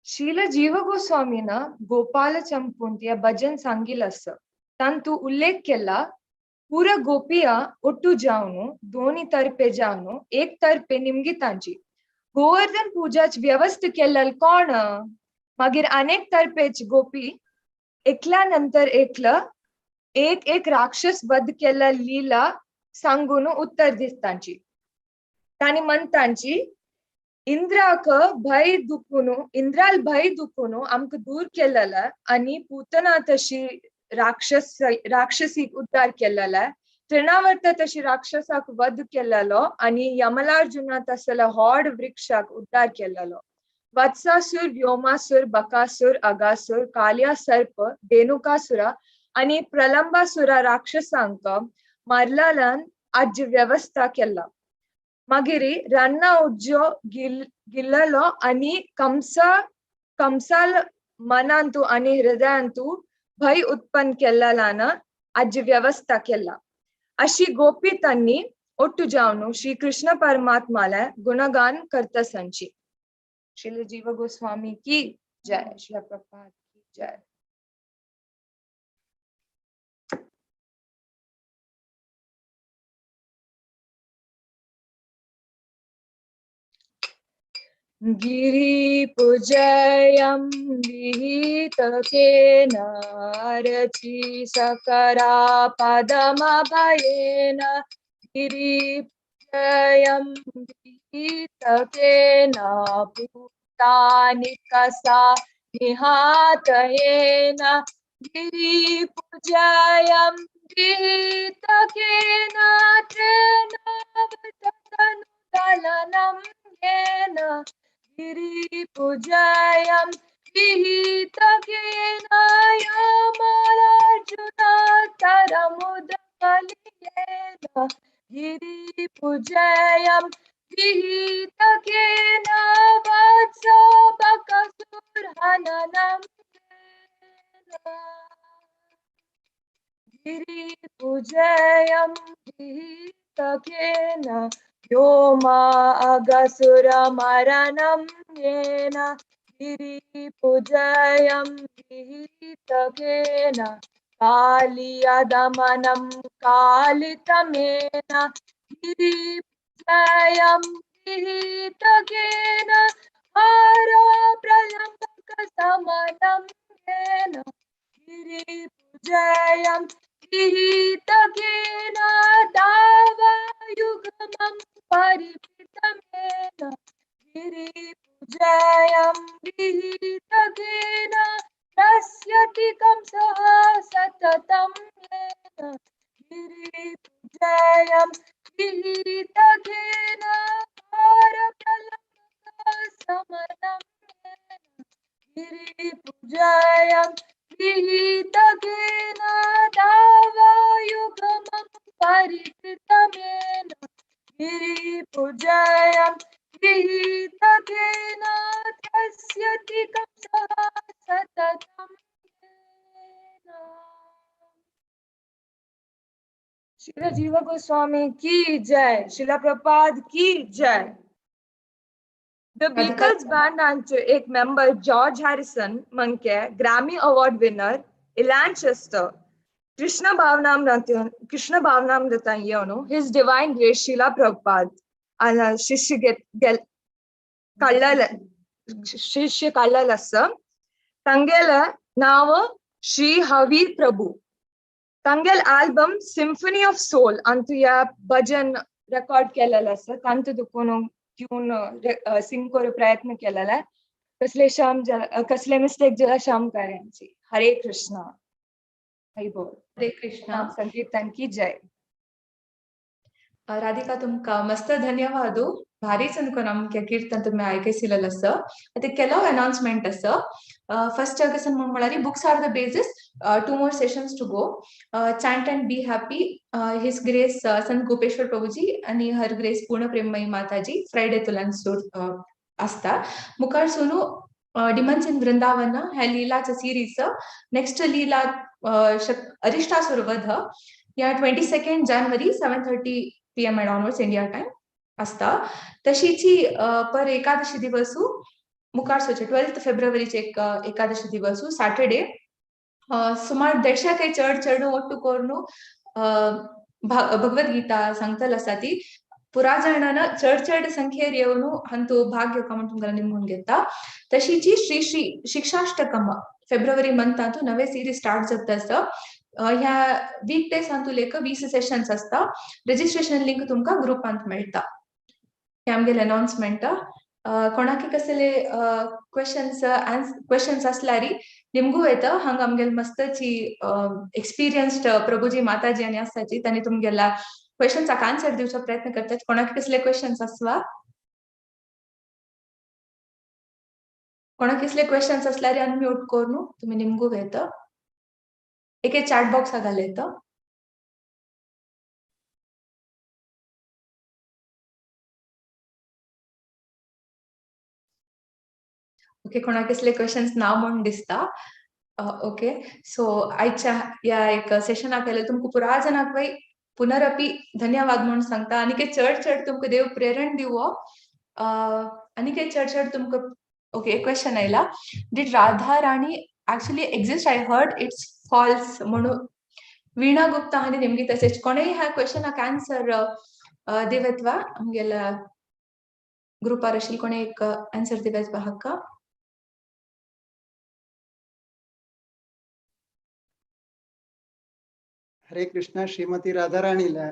Speaker 6: श्रील जीव गोस्वामीन गोपाल चंपूंत या भजन सांगिल आसा. तांतू उल्लेख केला पूरा गोपिया ಒಟ್ಟು जावನು दोनी तर्फे जावನು एक तर्फे निमगितांची गोवर्धन पूजाच व्यवस्थ केल्लल कोण मागीर अनेक तर्फेच गोपी एकल्या नंतर एकल एक एक राक्षस वध केल्ल लीला सांगून उत्तर दिसतांची. तांणी म्हणतांची इंद्राक भय दुखून इंद्राल भय दुखून आमकां दूर केलेला आनी पूतना तशी राक्षसीक उद्धार केलेला, तृणावर्त तशी राक्षसाक वध केलेलो आनी यमलार्जुना तसलो होड वृक्षाक उद्धार केलेलो. वत्सासूर, व्योमासूर, बकासूर, अगासूर, कालिया सर्प, धेनुकासुरा आनी प्रलंबासुरा राक्षसांक मारलालान आज व्यवस्था केला. मागीर रान्ना उज्जो गिल्ललो आनी कंसाल मनांतू आनी हृदयांतू भय उत्पन्न केल्लान आज व्यवस्था केला. अशी गोपी तांनी ಒಟ್ಟು जावनु श्री कृष्ण परमात्माला गुणगान करतसांची. श्रील जीव गोस्वामी की जय. श्रील प्रभुपाद की जय. गिरि पूजयं विहितकेन अर्चि सकरा पदमभयेन. गिरि पूजयं विहितकेन भूतानि कसा निहातयेन. गिरि पूजयं विहितकेन त्रेणावततनुदलनं येन. गिरि पूजयं विहितकेन यमलार्जुनतरमुदकलियेन. गिरि पूजयं विहितकेन वत्सबकसुरहननं येन. गिरि पूजयं विहितकेन व्योमा अगसुरमरणं येन. गिरि पूजयं विहितकेन कालियदमनं कालितमेन. गिरि पूजयं विहितकेन हर प्रलंबकसमनं येन. गिरि पूजयं विहितकेन दावयुगमं परिपितमेन. गिरि पूजयं विहितकेन नश्यति कंसः सततं येन. गिरि पूजयं विहितकेन हरप्रलम्बकसमनं येन. गिरि पूजयं विहितकेन दावयुगमं परिकृतमेन. गिरि पूजयं विहितकेन त्रस्यति कंसः सततं येन. श्रील जीव गोस्वामी की जय. श्रील प्रभुपाद की जय. The Beatles बँडांचे एक मेंबर जॉर्ज हॅरिसन मंके Grammy award winner Ian Schuster Krishna Bhavanamrita Krishna Bhavanamrita येवन his divine grace Srila Prabhupada शिष्य कಳ್ಳल शिष्य कಳ್ಳलस ತಂಗೆಲ ನಾವ ಶ್ರೀ ಹವಿ ಪ್ರಭು ತಂಗೆಲ್ ಆಲ್ಬಮ್ ಸಿಂಫನಿ ಆಫ್ ಸೋಲ್ ಅಂತೂ ಯಾ ಭಜನ್ ರೆಕಾರ್ಡ್ केलेलं आसा तांतू दुखून ट्यून सिंग करू प्रयत्न केलेला. कसले श्याम कसले मिस्टेक जरा श्याम कार्यांची. हरे कृष्ण. हरी बोल.
Speaker 2: हरे कृष्ण.
Speaker 6: संकीर्तन की जय.
Speaker 2: राधिका तुमका मस्त धन्यवाद. भारीच ಅನ್ಕೊ ನಮ್ಗೆ ಕೀರ್ತನ್ ತುಮ್ಮೆ ಆಯ್ಕೆಸಿಲಲ್ಲ ಸರ್. ಮತ್ತೆ ಕೆಲವು ಅನೌನ್ಸ್ಮೆಂಟ್ ಅಸ. ಫಸ್ಟ್ ಆಗಸನ್ ಮುಂಡ್ಮಳಾರಿ books are the basis, 2 more sessions to go. Chant and be happy. His grace Sant Gopeshwar Prabhuji आणि हर ग्रेस पूर्ण प्रेममयी माताजी फ्रायडे तुलान सूर असता. मुखार सोनू डिमन्स इन वृंदावन ह्या लीलाचा सिरीज नेक्स्ट लीला अरिष्टासुर वध या 22 January 7:30 PM and onwards India time असता. तशीची पर एकादशी दिवसू मुखार सोचे 12 फेब्रुवारीचे एक एकादशी दिवसू सॅटरडे सुमार 150 काही चढ चढ ಒಟ್ಟು कोर्नु भगवद्गीता सांगतल आसा ती पुरा जाणांना चड चड संख्येर येवन हंतू भाग घेवका म्हण तुमकां निमगून घेता. तशीची श्री श्री शिक्षाष्टकम फेब्रुवारी मंथांतू नवे सिरीज स्टार्ट जाता आसा. ह्या वीक डेज हातूंत एक 20 सेशन्स आसता. रजिस्ट्रेशन लिंक तुमकां ग्रुपांत मेळटा. हे आमगेले अनाउन्समेंट. कोणाकी कसले क्वेश्चन्स क्वेश्चन्स आसल्यारी निमगू येता. हांगा आमगेले मस्तची एक्सपिरियन्स्ड प्रभुजी माताजी आनी आसाची तांणी तुमगेल्या क्वेश्चन्साक आन्सर दिवचो प्रयत्न करतात. कोणाकी कसले क्वेश्चन्स आसवा, कोणाक कसले क्वेश्चन्स आसल्यारी अनम्यूट करून तुमी निमगू येता. एक चॅट बॉक्स घाल येता. ओके, कोणाक कसले क्वेश्चन्स ना म्हूण दिसता. ओके, सो आयच्या ह्या एक सेशनाक आयले तुमकां पुरा जाणांक वय पुनरपी धन्यवाद म्हूण सांगता. आनी चड चड तुमकां देव प्रेरण दिवो. आनी चड चड तुमकां. ओके, एक क्वेश्चन आयला. Did Radha Rani actually exist? I heard it's false म्हणून वीणा गुप्ता हांणी नेमकी तशेंच कोणेय ह्या क्वेश्चनाक आन्सर दिवेत वा आमगेल्या ग्रुपार आशिल्ले कोणेय एक आन्सर दिवेत वा हाका?
Speaker 1: हरे कृष्ण. श्रीमती राधाराणीला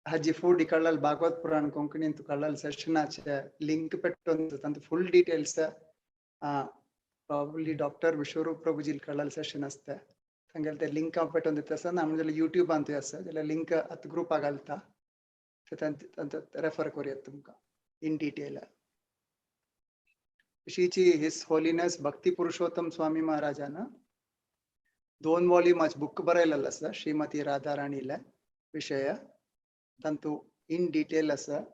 Speaker 1: हाजी फूड कळ्ळल भागवत पुराण कोंकणींत कळ्ळल सेशनाचे लिंक पेट्टೊಂದು ತಂದು full details probably doctor Vishwaroop Prabhuji ಕಳ್ಳಲ್ session ಅಸ್ತೆ ತಂಗಲ್ತೆ ಲಿಂಕ್ ಪೆಟ್ಟೊಂದಿತ್ತ ಸರ್. ನಮ್ಮದೆಲ್ಲ ಯೂಟ್ಯೂಬ್ ಅಂತ ಅಸ್ತೆ ಅದೆಲ್ಲ ಲಿಂಕ್ ಹತ್ತು ಗ್ರೂಪ್ ಆಗಲ್ತಾ ತಂತ ರೆಫರ್ ಕೊರಿಯತ್ ತುಮಕ ಇನ್ ಡೀಟೇಲ್. ಶ್ರೀಚಿ his holiness ಭಕ್ತಿ ಪುರುಷೋತ್ತಮ್ ಸ್ವಾಮಿ ಮಹಾರಾಜನ 2 ವಾಲ್ಯೂಮ್ ಬುಕ್ ಬರೆಯಲ್ಲ ಸರ್ ಶ್ರೀಮತಿ ರಾಧಾರಾಣಿಲ ವಿಷಯ ತಂತು ಇನ್ ಡೀಟೇಲ್ ಸರ್.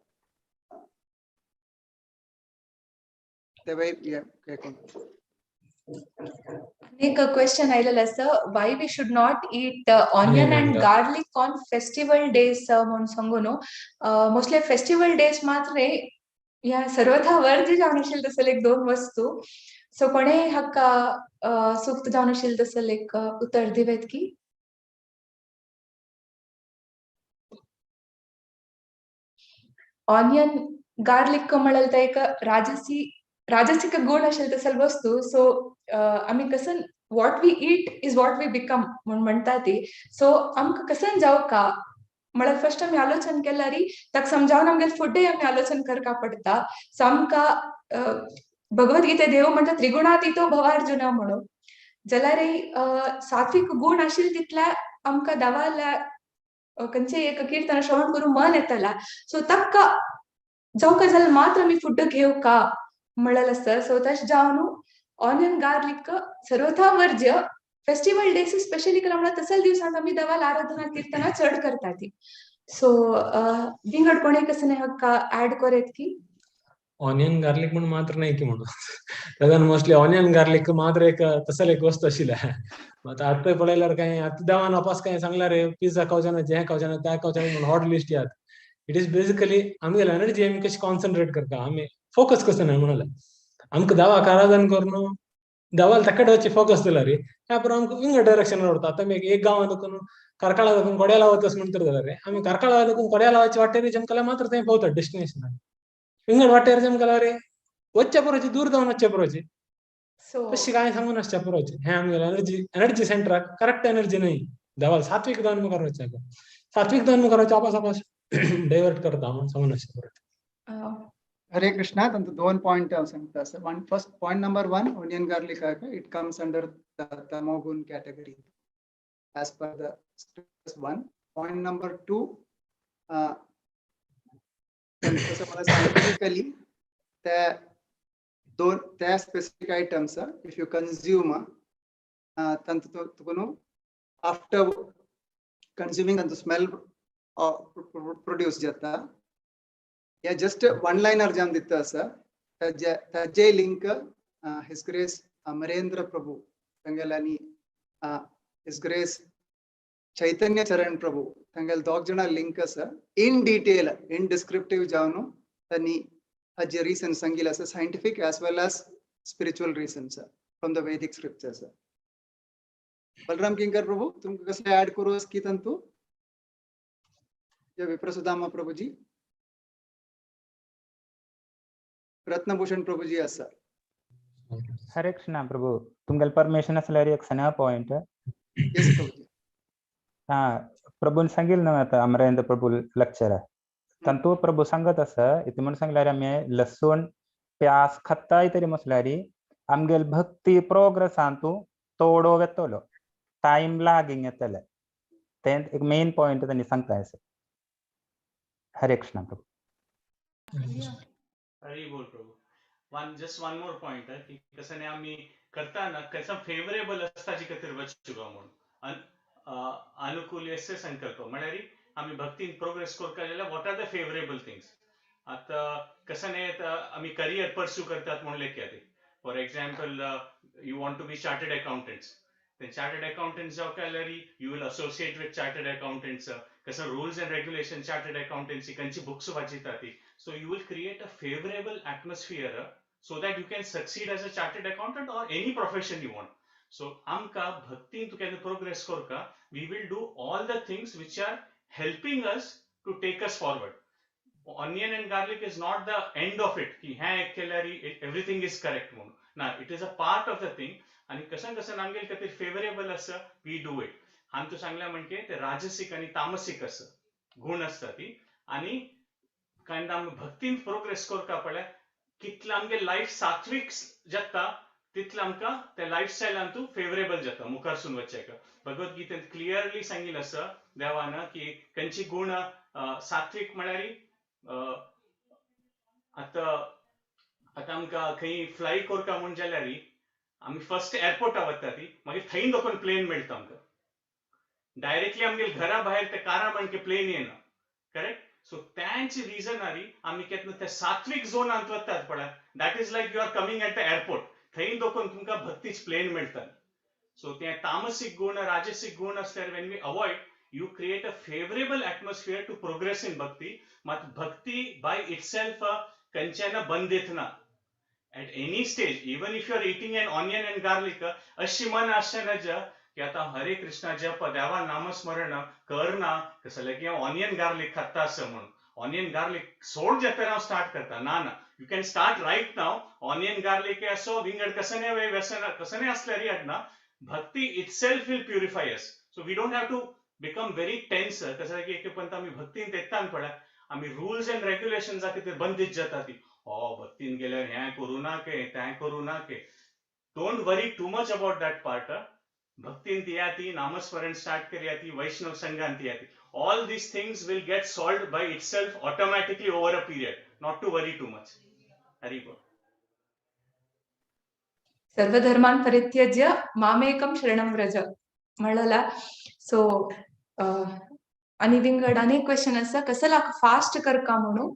Speaker 2: एक क्वेश्चन आयलेलो आसा, why we should not eat onion and garlic on festival days म्हणून सांगू न्हू. मोस्टली फेस्टिवल डेज मात्र न्ही, ह्या सर्वथा वर्ज जावन आशिल्ले तसले एक 2 वस्तू. सो कोणेय हाका सुक्त जावन आशिल्ले तसले एक उतर दिवेत की? ऑनियन गार्लिक म्हळ्यार ते एक राजसिक गुण आशिल्ले तसले वस्तू. सो आमी कसन what we eat is what we become म्हूण म्हणटा ती. सो आमकां कसन जावका म्हळ्यार फर्स्ट आमी आलोचन केल्यारी ताका समजावन आमगेले फुडें आमी आलोचन करपा पडटा. सो आमकां भगवद्गीते देव म्हणटा त्रिगुणातीतो भवार्जुना म्हणून, जाल्यारय सात्वीक गुण आशिल्ले तितल्या आमकां देवाल्या खंयचेय एक किर्तन श्रवण करूं मन येतला. सो ताका जावका जाल्यार मात्र आमी फुड घेवका म्हणलें आसता. सो तशें जावन ऑनियन गार्लिक सर्वथा वर्ज्य. फेस्टिवल डेज स्पेशली म्हळ्यार तसल्या दिवसांत आमी देवाल आराधना किर्तना चड करता ती. सो विंगड कोणेय कसले हाका ऍड करेत की?
Speaker 3: ऑनियन गार्लिक म्हणून मात्र नाही की म्हणून त्याच्यान मोस्टली ऑनियन गार्लिक मात्र एक तसले एक वस्तू आशिल्ले. आतां आतां पळयल्यार काय आतां देवान वापस काय सांगल्यार पिझ्झा खावचे ना, हें खावचे ना, तें खावचे ना म्हणून हॉट लिस्ट यात. It is basically आमगेले एनर्जी आमी कशी कॉन्सन्ट्रेट करता. आमी फोकस कसं नाही म्हणाले आमकां देवाक आराधन करून देवाला ताकड वची फोकस दिला रे त्या बरोबर आमकां विंगड डायरेक्शन आवडता. आतां आमी एक गांवांत वचून कार्कळा वचून कोड्याला वतस म्हणतर जाल्यार रे आमी कार्कळा वचून कोड्याला वचचे वाटेर जमकल्यार मात्र थंय पावतात डेस्टिनेशनार. विंगड वाटेर जमकल्यार रे वच्च्या पुरोची दूर जावन वच्च्या पुरोची तशी कांय सांगून नासच्या पुरोची. हें आमगेलें एनर्जी एनर्जी सेंटराक करेक्ट एनर्जी न्हय. देवाल सात्वीक दान मुखार वचचें, सात्वीक दान मुखार वचचें आपास आपास डायवर्ट करता म्हणून सांगून नासचें पुरो.
Speaker 1: हरे कृष्णा. तांतू दोन पॉइंट हांव सांगता आसा. One first point number 1, onion garlic it comes under tamogun category as per the one. Point number 2, तसं मला सायंटिफिकली त्या दोन त्या specific items if you consume तांतू तुका न्हू आफ्टर कन्ज्युमींग तांचो स्मेल प्रोड्यूस जाता. हे जस्ट वन लायनर जावन दिता आसा. ताजे link his grace Amarendra Prabhu तांगेले आनी his grace चैतन्य चरण प्रभू तांगेले दोग जाणां लिंक आसा. इन डिटेल इन डिस्क्रिप्टीव जावन तांणी हाजे रिजन सांगिल्ले आसा, scientific as well as spiritual reasons from the Vedic scriptures. Balram Kinkar Prabhu तुमकां कसले ऍड करूं की तांतू विप्रसुदामा प्रभूजी, रत्नभूषण प्रभूजी आसा.
Speaker 7: हरे कृष्णा प्रभू, तुमगेले परमिशन आसल्यार एक सण्या पॉइंट.
Speaker 1: येस प्रभूजी.
Speaker 7: हा प्रभून सांगिल्लें न्हू आतां अमरेंद्र प्रभू लेक्चर तांतू प्रभू सांगत आसा इतलें म्हणून सांगल्यार आमी लसूण प्याज खाताय तरी म्हटल्यार आमगेले भक्ती प्रोग्रेसान तूं तोडो वेतलो, टायम लागीं येतले. तें एक मेन पॉइंट तांणी सांगता आसा. हरे कृष्णा प्रभू.
Speaker 8: हरी बोल Prabhu. One just one more point की कसं नाही आम्ही करताना कसं फेवरेबल असताची खातीर वचूंक म्हणून अनुकूल असे संकल्प म्हळ्यार आमी भक्तीन प्रोग्रेस करता जाल्यार what are the favourable things. आतां कसं नाही आमी करियर परस्यू करतात म्हणून लेखया ती. For example you want to be chartered accountants, then chartered accountants जावं जाल्यार you will associate with chartered accountants. कसं rules and regulation chartered accountancy खंयची बुक्स वाचिता ती. So you will create a favourable atmosphere so that you can succeed as a chartered accountant or any profession you want. So आमकां भक्तीन तूं केन्ना प्रोग्रेस करता, we will do all the things which are helping us to take us forward. Onion and garlic is not the end of it की हें एक केल्यार एवरीथींग is correct म्हणून ना, it is a part of the thing. आनी कशें कशें आमगेले खातीर फेवरेबल आसा we do it. हांवें तूं सांगलें म्हणजे ते राजसीक आनी तामसीक आसा गुण आसता ती. आनी केन्ना आमी भक्तीन प्रोग्रेस करता पळय कितलें आमगे लायफ सात्वीक जाता तितलें आमकां ते लायफस्टायलान तूं फेवरेबल जाता मुखारसून वचचें. भगवत गीतेंत क्लियरली सांगिल्लें आसा देवान की खंयची गुण सात्वीक म्हळ्यार आतां आतां आमकां खंय फ्लाय करता म्हूण जाल्यार आमी फर्स्ट एअरपोर्टार वता ती, मागीर थंय दोकून प्लेन मेळटा आमकां. डायरेक्टली आमगे घरा भायर ते कारा म्हणके प्लेन येना, करेक्ट. सो त्यांचे रिजन आरी आमी केन्ना ते सात्वीक झोनांत वतात पळय, that is like you are coming at the airport, थंय दोकून तुमकां भक्तीच प्लेन मेळटा. सो ते तामसीक गुण राजसीक गुण आसल्यार when we avoid you create a favourable atmosphere to progress in bhakti. मात भक्ती बाय इटसेल्फ खंयच्यान बंदीत ना at any stage. Even if you are eating an onion and garlic अशी मन आसचें नज की आतां हरे कृष्णा जप देवा नामस्मरण करना कसलें की हांव ऑनियन गार्लीक खाता आसा म्हणून ऑनियन गार्लीक सोड जाता हांव स्टार्ट करता ना ना, you can start right now. Onion garlic असो विंगड कसने व्यसन कसने आसल्यार याद ना, bhakti itself will purify us. So we don't have to become very tense. कसं की एक पंत आमी भक्तीन तेत्तान पळय आमी रुल्स एंड रेग्युलेशन्सा खातीर बंदीत जाता ती. ओ भक्तीन गेल्यार हें करूं नाके तें करूं नाके, don't worry too much about that part. भक्तीन ती ती नामस्मरण स्टार्ट करया ती, वैष्णव संघान ती ती, all these things will get solved by itself automatically over a period. Not to worry too much. Hari बोल.
Speaker 2: सर्वधर्मान परित्यज्य मामेकं शरणं व्रज म्हणला. सो आणि विंगड अनेक क्वेश्चन आसा कसला फास्ट करका म्हणून.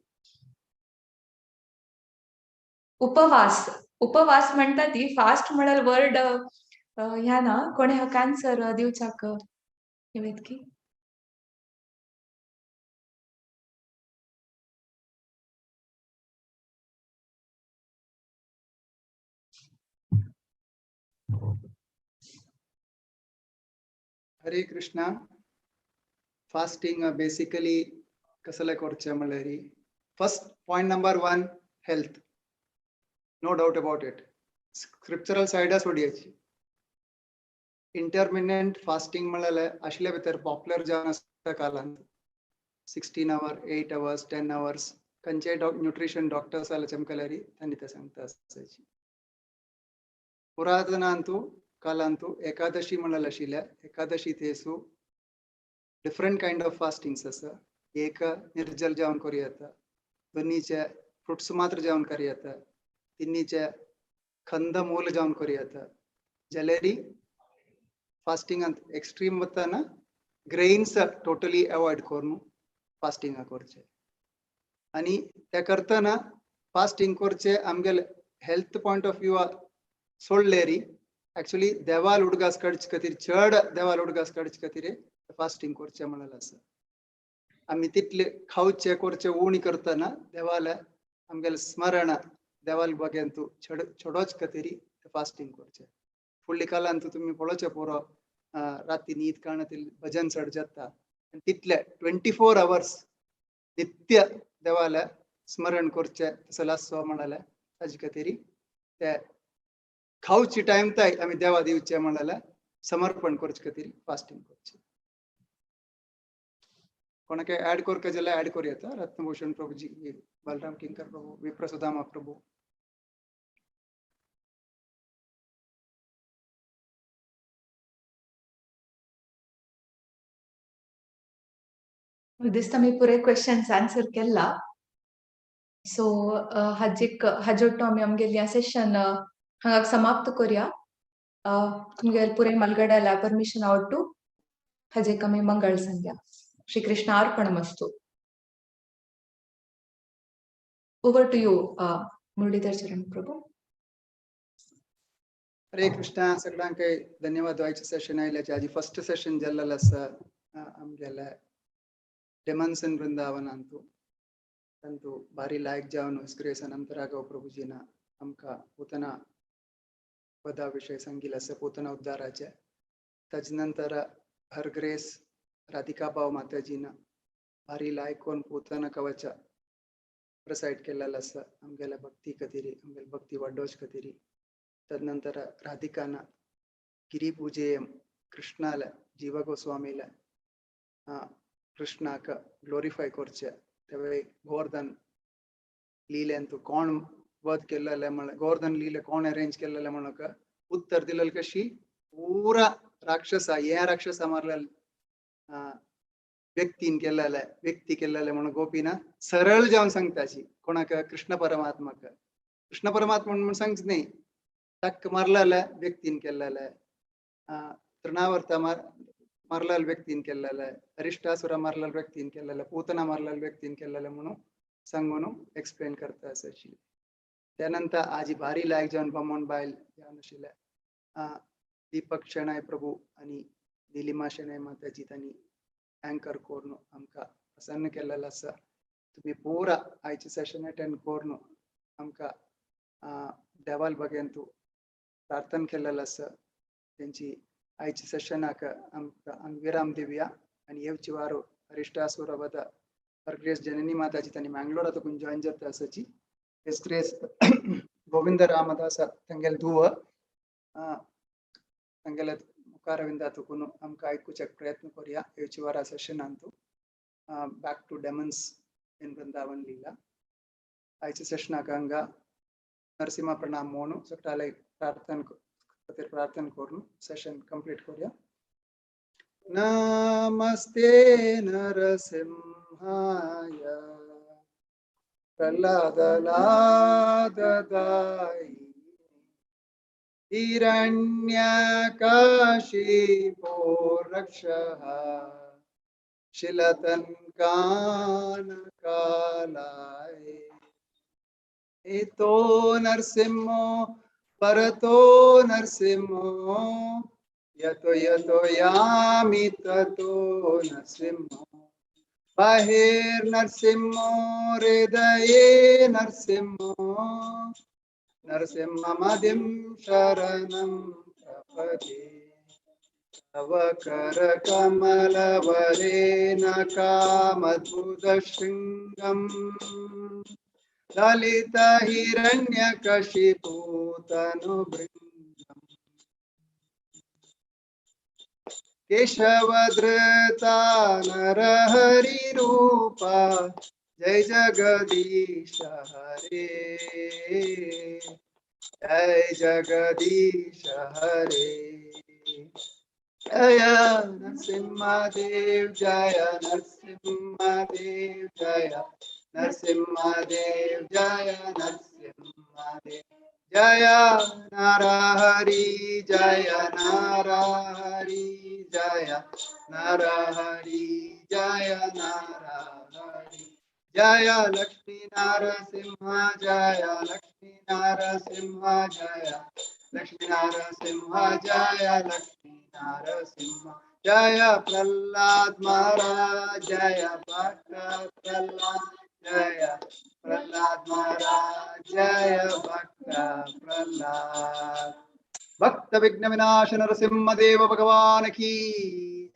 Speaker 2: उपवास, उपवास म्हणटा ती फास्ट म्हळ्यार वर्ड ह्या ना कोणे हाका आन्सर दिवचाक की
Speaker 1: Hare Krishna. Fasting basically कसले करचें म्हणल्यार first point number 1, health, no doubt about it. Scriptural सायडा सोडयाची. इंटरमिटंट फास्टिंग म्हणल्यार आशिल्ले भितर पॉप्युलर जावन आसता कालांत 16 our, 8 hours, 10 hours. खंयचे न्यूट्रिशन डॉक्टर्स आले चमकल्यारी तांणी ते सांगता आसाची. पुरातनांतू कालांतू एकादशी म्हणल्यार आशिल्ल्या Ekadashi Tesu different kind of फास्टिंग्स आसा. एक निर्जल जेवण करूं येता, दोनीचे फ्रुट्स मात्र जेवण करूं येता, तिन्नीचे कंदमूल जेवण करूं येता. जलेरी फास्टिंगांत एक्स्ट्रीम वतना ग्रेन्स टोटली अवॉयड करून फास्टिंग करचें. आनी ते करतना फास्टिंग करचें आमगेले हेल्थ पॉयंट ऑफ व्यू सोडलेरी एक्चुअली देवाल उडगास काडचे खातीर, चड देवाल उडगास काडचे खातीर फास्टिंग करचें म्हणलें आसा. आमी तितले खावचे करचे उणी करतना देवाले आमगेले स्मरण देवाल बगेंतू चड चडोच खातीर फास्टिंग करचें. फुडल्या कालांत तुमी पळोवचें पुरो राती न्हीद काडना भजन चड जाता आनी तितले 24 आवर्स नित्य देवाले स्मरण करचें तसो आसचो म्हणलें ताजे खातीर ते खावची टायम ताय आमी देवा दिवचें म्हणलें समर्पण करचे खातीर फास्टिंग करचें. कोणाक ऍड करका जाल्यार ऍड करूं येता. रत्नभूषण प्रभुजी, बलराम किंकर प्रभु, विप्रसुदामा प्रभु.
Speaker 2: दिसता मी पुरे क्वेश्चन्स आन्सर केला. सो हाजीक हाजोट्टो आमी आमगेली सेशन हांगा समाप्त करूया. तुमगेले पुरे मलगड्याला परमिशन आवडटू हाजेक आमी मंगळ सांगया. Shri Krishna अर्पणमस्तु. Over to you Muralidhar Charan Prabhu.
Speaker 1: Hare Krishna. सगळ्यांक धन्यवाद. आयचे सेशन आयल्याचे आजी फर्स्ट सेशन जाल्लें आसा आमगेले डेमन्स इन वृंदावनांतू. तांतू भारी लायक जावन ग्रेस अनंत राघव प्रभुजीना आमकां पूतना पदा विशय सांगिल्लें आसा, पूतना उद्धाराचे. ताजे नंतर हर ग्रेस राधिका भाव माताजीना भारी लायक कोण पूतना कवचा प्रसाईट केलेलो आसा आमगेल्या भक्ती खातीर, आमगेले भक्ती वाडोवचे खातीर. तदनंतर राधिकाना गिरी पूजेयम कृष्णाला जीव गोस्वामीला कृष्णाक ग्लोरिफाय करचे तेवे गोवर्धन लीले कोण वध केलेले म्हळ्यार गोवर्धन लीले कोण अरेंज केलेले म्हणून उत्तर दिलेले कशी पूरा राक्षसा हे राक्षसा मारलेले व्यक्तीन केलेले व्यक्ती केलेले म्हणून गोपीना सरळ जावन सांगताची कोणाक कृष्ण परमात्माक. कृष्ण परमात्मा म्हणून सांगच न्ही, टक्क मारलेले व्यक्तीन केलेले, तृणावर्त मारलेले व्यक्तीन केलेले, अरिष्टासुरा मारलेले व्यक्तीन केलेले, पूतना मारलेले व्यक्तीन केलेले म्हणून सांगून एक्सप्लेन करता आशिल्ले. त्यानंतर आजी भारी लायक जावन बामण बायल जावन आशिल्ले दीपक शेणाय प्रभू आनी निलिमा शेणाय माताजी तांणी अँकर करून आमकां प्रसन्न केलेलो आसा. तुमी पुरा आयचे सेशन अटेंड करून आमकां देवाल बगेंतू प्रार्थना केलेलो आसा. तेंची आयच्या सेशनाक आमकां विराम दिवया आनी येवची वारो अरिष्टासुर वध हर ग्रेस जननी माताजी तांणी मँगलोरा तुकून जॉयन जाता आसाची. His grace Govind Ramdas तांगेले धुव तांगेले मुखारविंदा तुकून आमकां आयकुच्याक प्रयत्न करुया येवची वारा सेशनांतू back to demons in Vrindavan Leela. आयच्या सेशनाक हांगा नरसिंहा प्रणाम म्हणून सगळ्याला प्रार्थना खातीर प्रार्थना करून सेशन कंप्लीट करूया. नमस्ते नरसिंहाय प्रह्लादलाददायिने हिरण्यकशिपोरक्षः शिलतन्कानकालाय एतो नरसिंहो परतो नरसिंहो यतो यतो यामि ततो नरसिंहो बाहेर नरसिंहो हृदये नरसिंहो नरसिंहमदिं शरणं प्रपदे. तव करकमलवरेण कामद्भुतशृङ्गम् ललितहिरण्यकशिपूतनुभृङ्गम् केशवधृता नरहरिरूपा जय जगदीश हरे, जय जगदीश हरे। जय नरसिंहदेव जय नरसिंहदेव जय नरसिंहदेव जय नरसिंहदेव जय नरहरि जय नरहरि जय नरहरि जय नरहरि जय लक्ष्मी नरसिंह जय लक्ष्मी नरसिंह जय लक्ष्मी नरसिंह जय लक्ष्मी नरसिंह जय प्रहलाद महाराज जय भक्त प्रहलाद जय प्रहलाद महाराज जय भक्त प्रहलाद। भक्त विघ्न विनाश नरसिंह देव भगवान की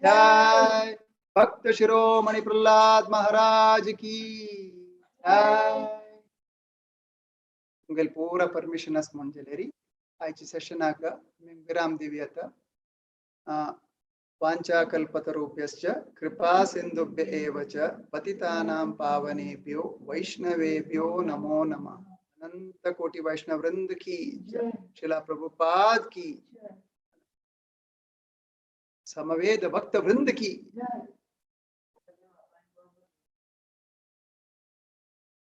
Speaker 1: जय। भक्त शिरोमणि प्रहलाद महाराज की जय। तुमगेल पूरा परमिशन आस म्हणजेलेरी आयची सेशनाक विराम दिवी आता। वाञ्छाकल्पतरुभ्यश्च कृपा सिन्धुभ्य एव च पतितानां पावनेभ्यो वैष्णवेभ्यो नमो नमः। अनंत कोटि वैष्णव वृंद की जय। श्रीला प्रभुपाद की, समवेद भक्त वृंद की।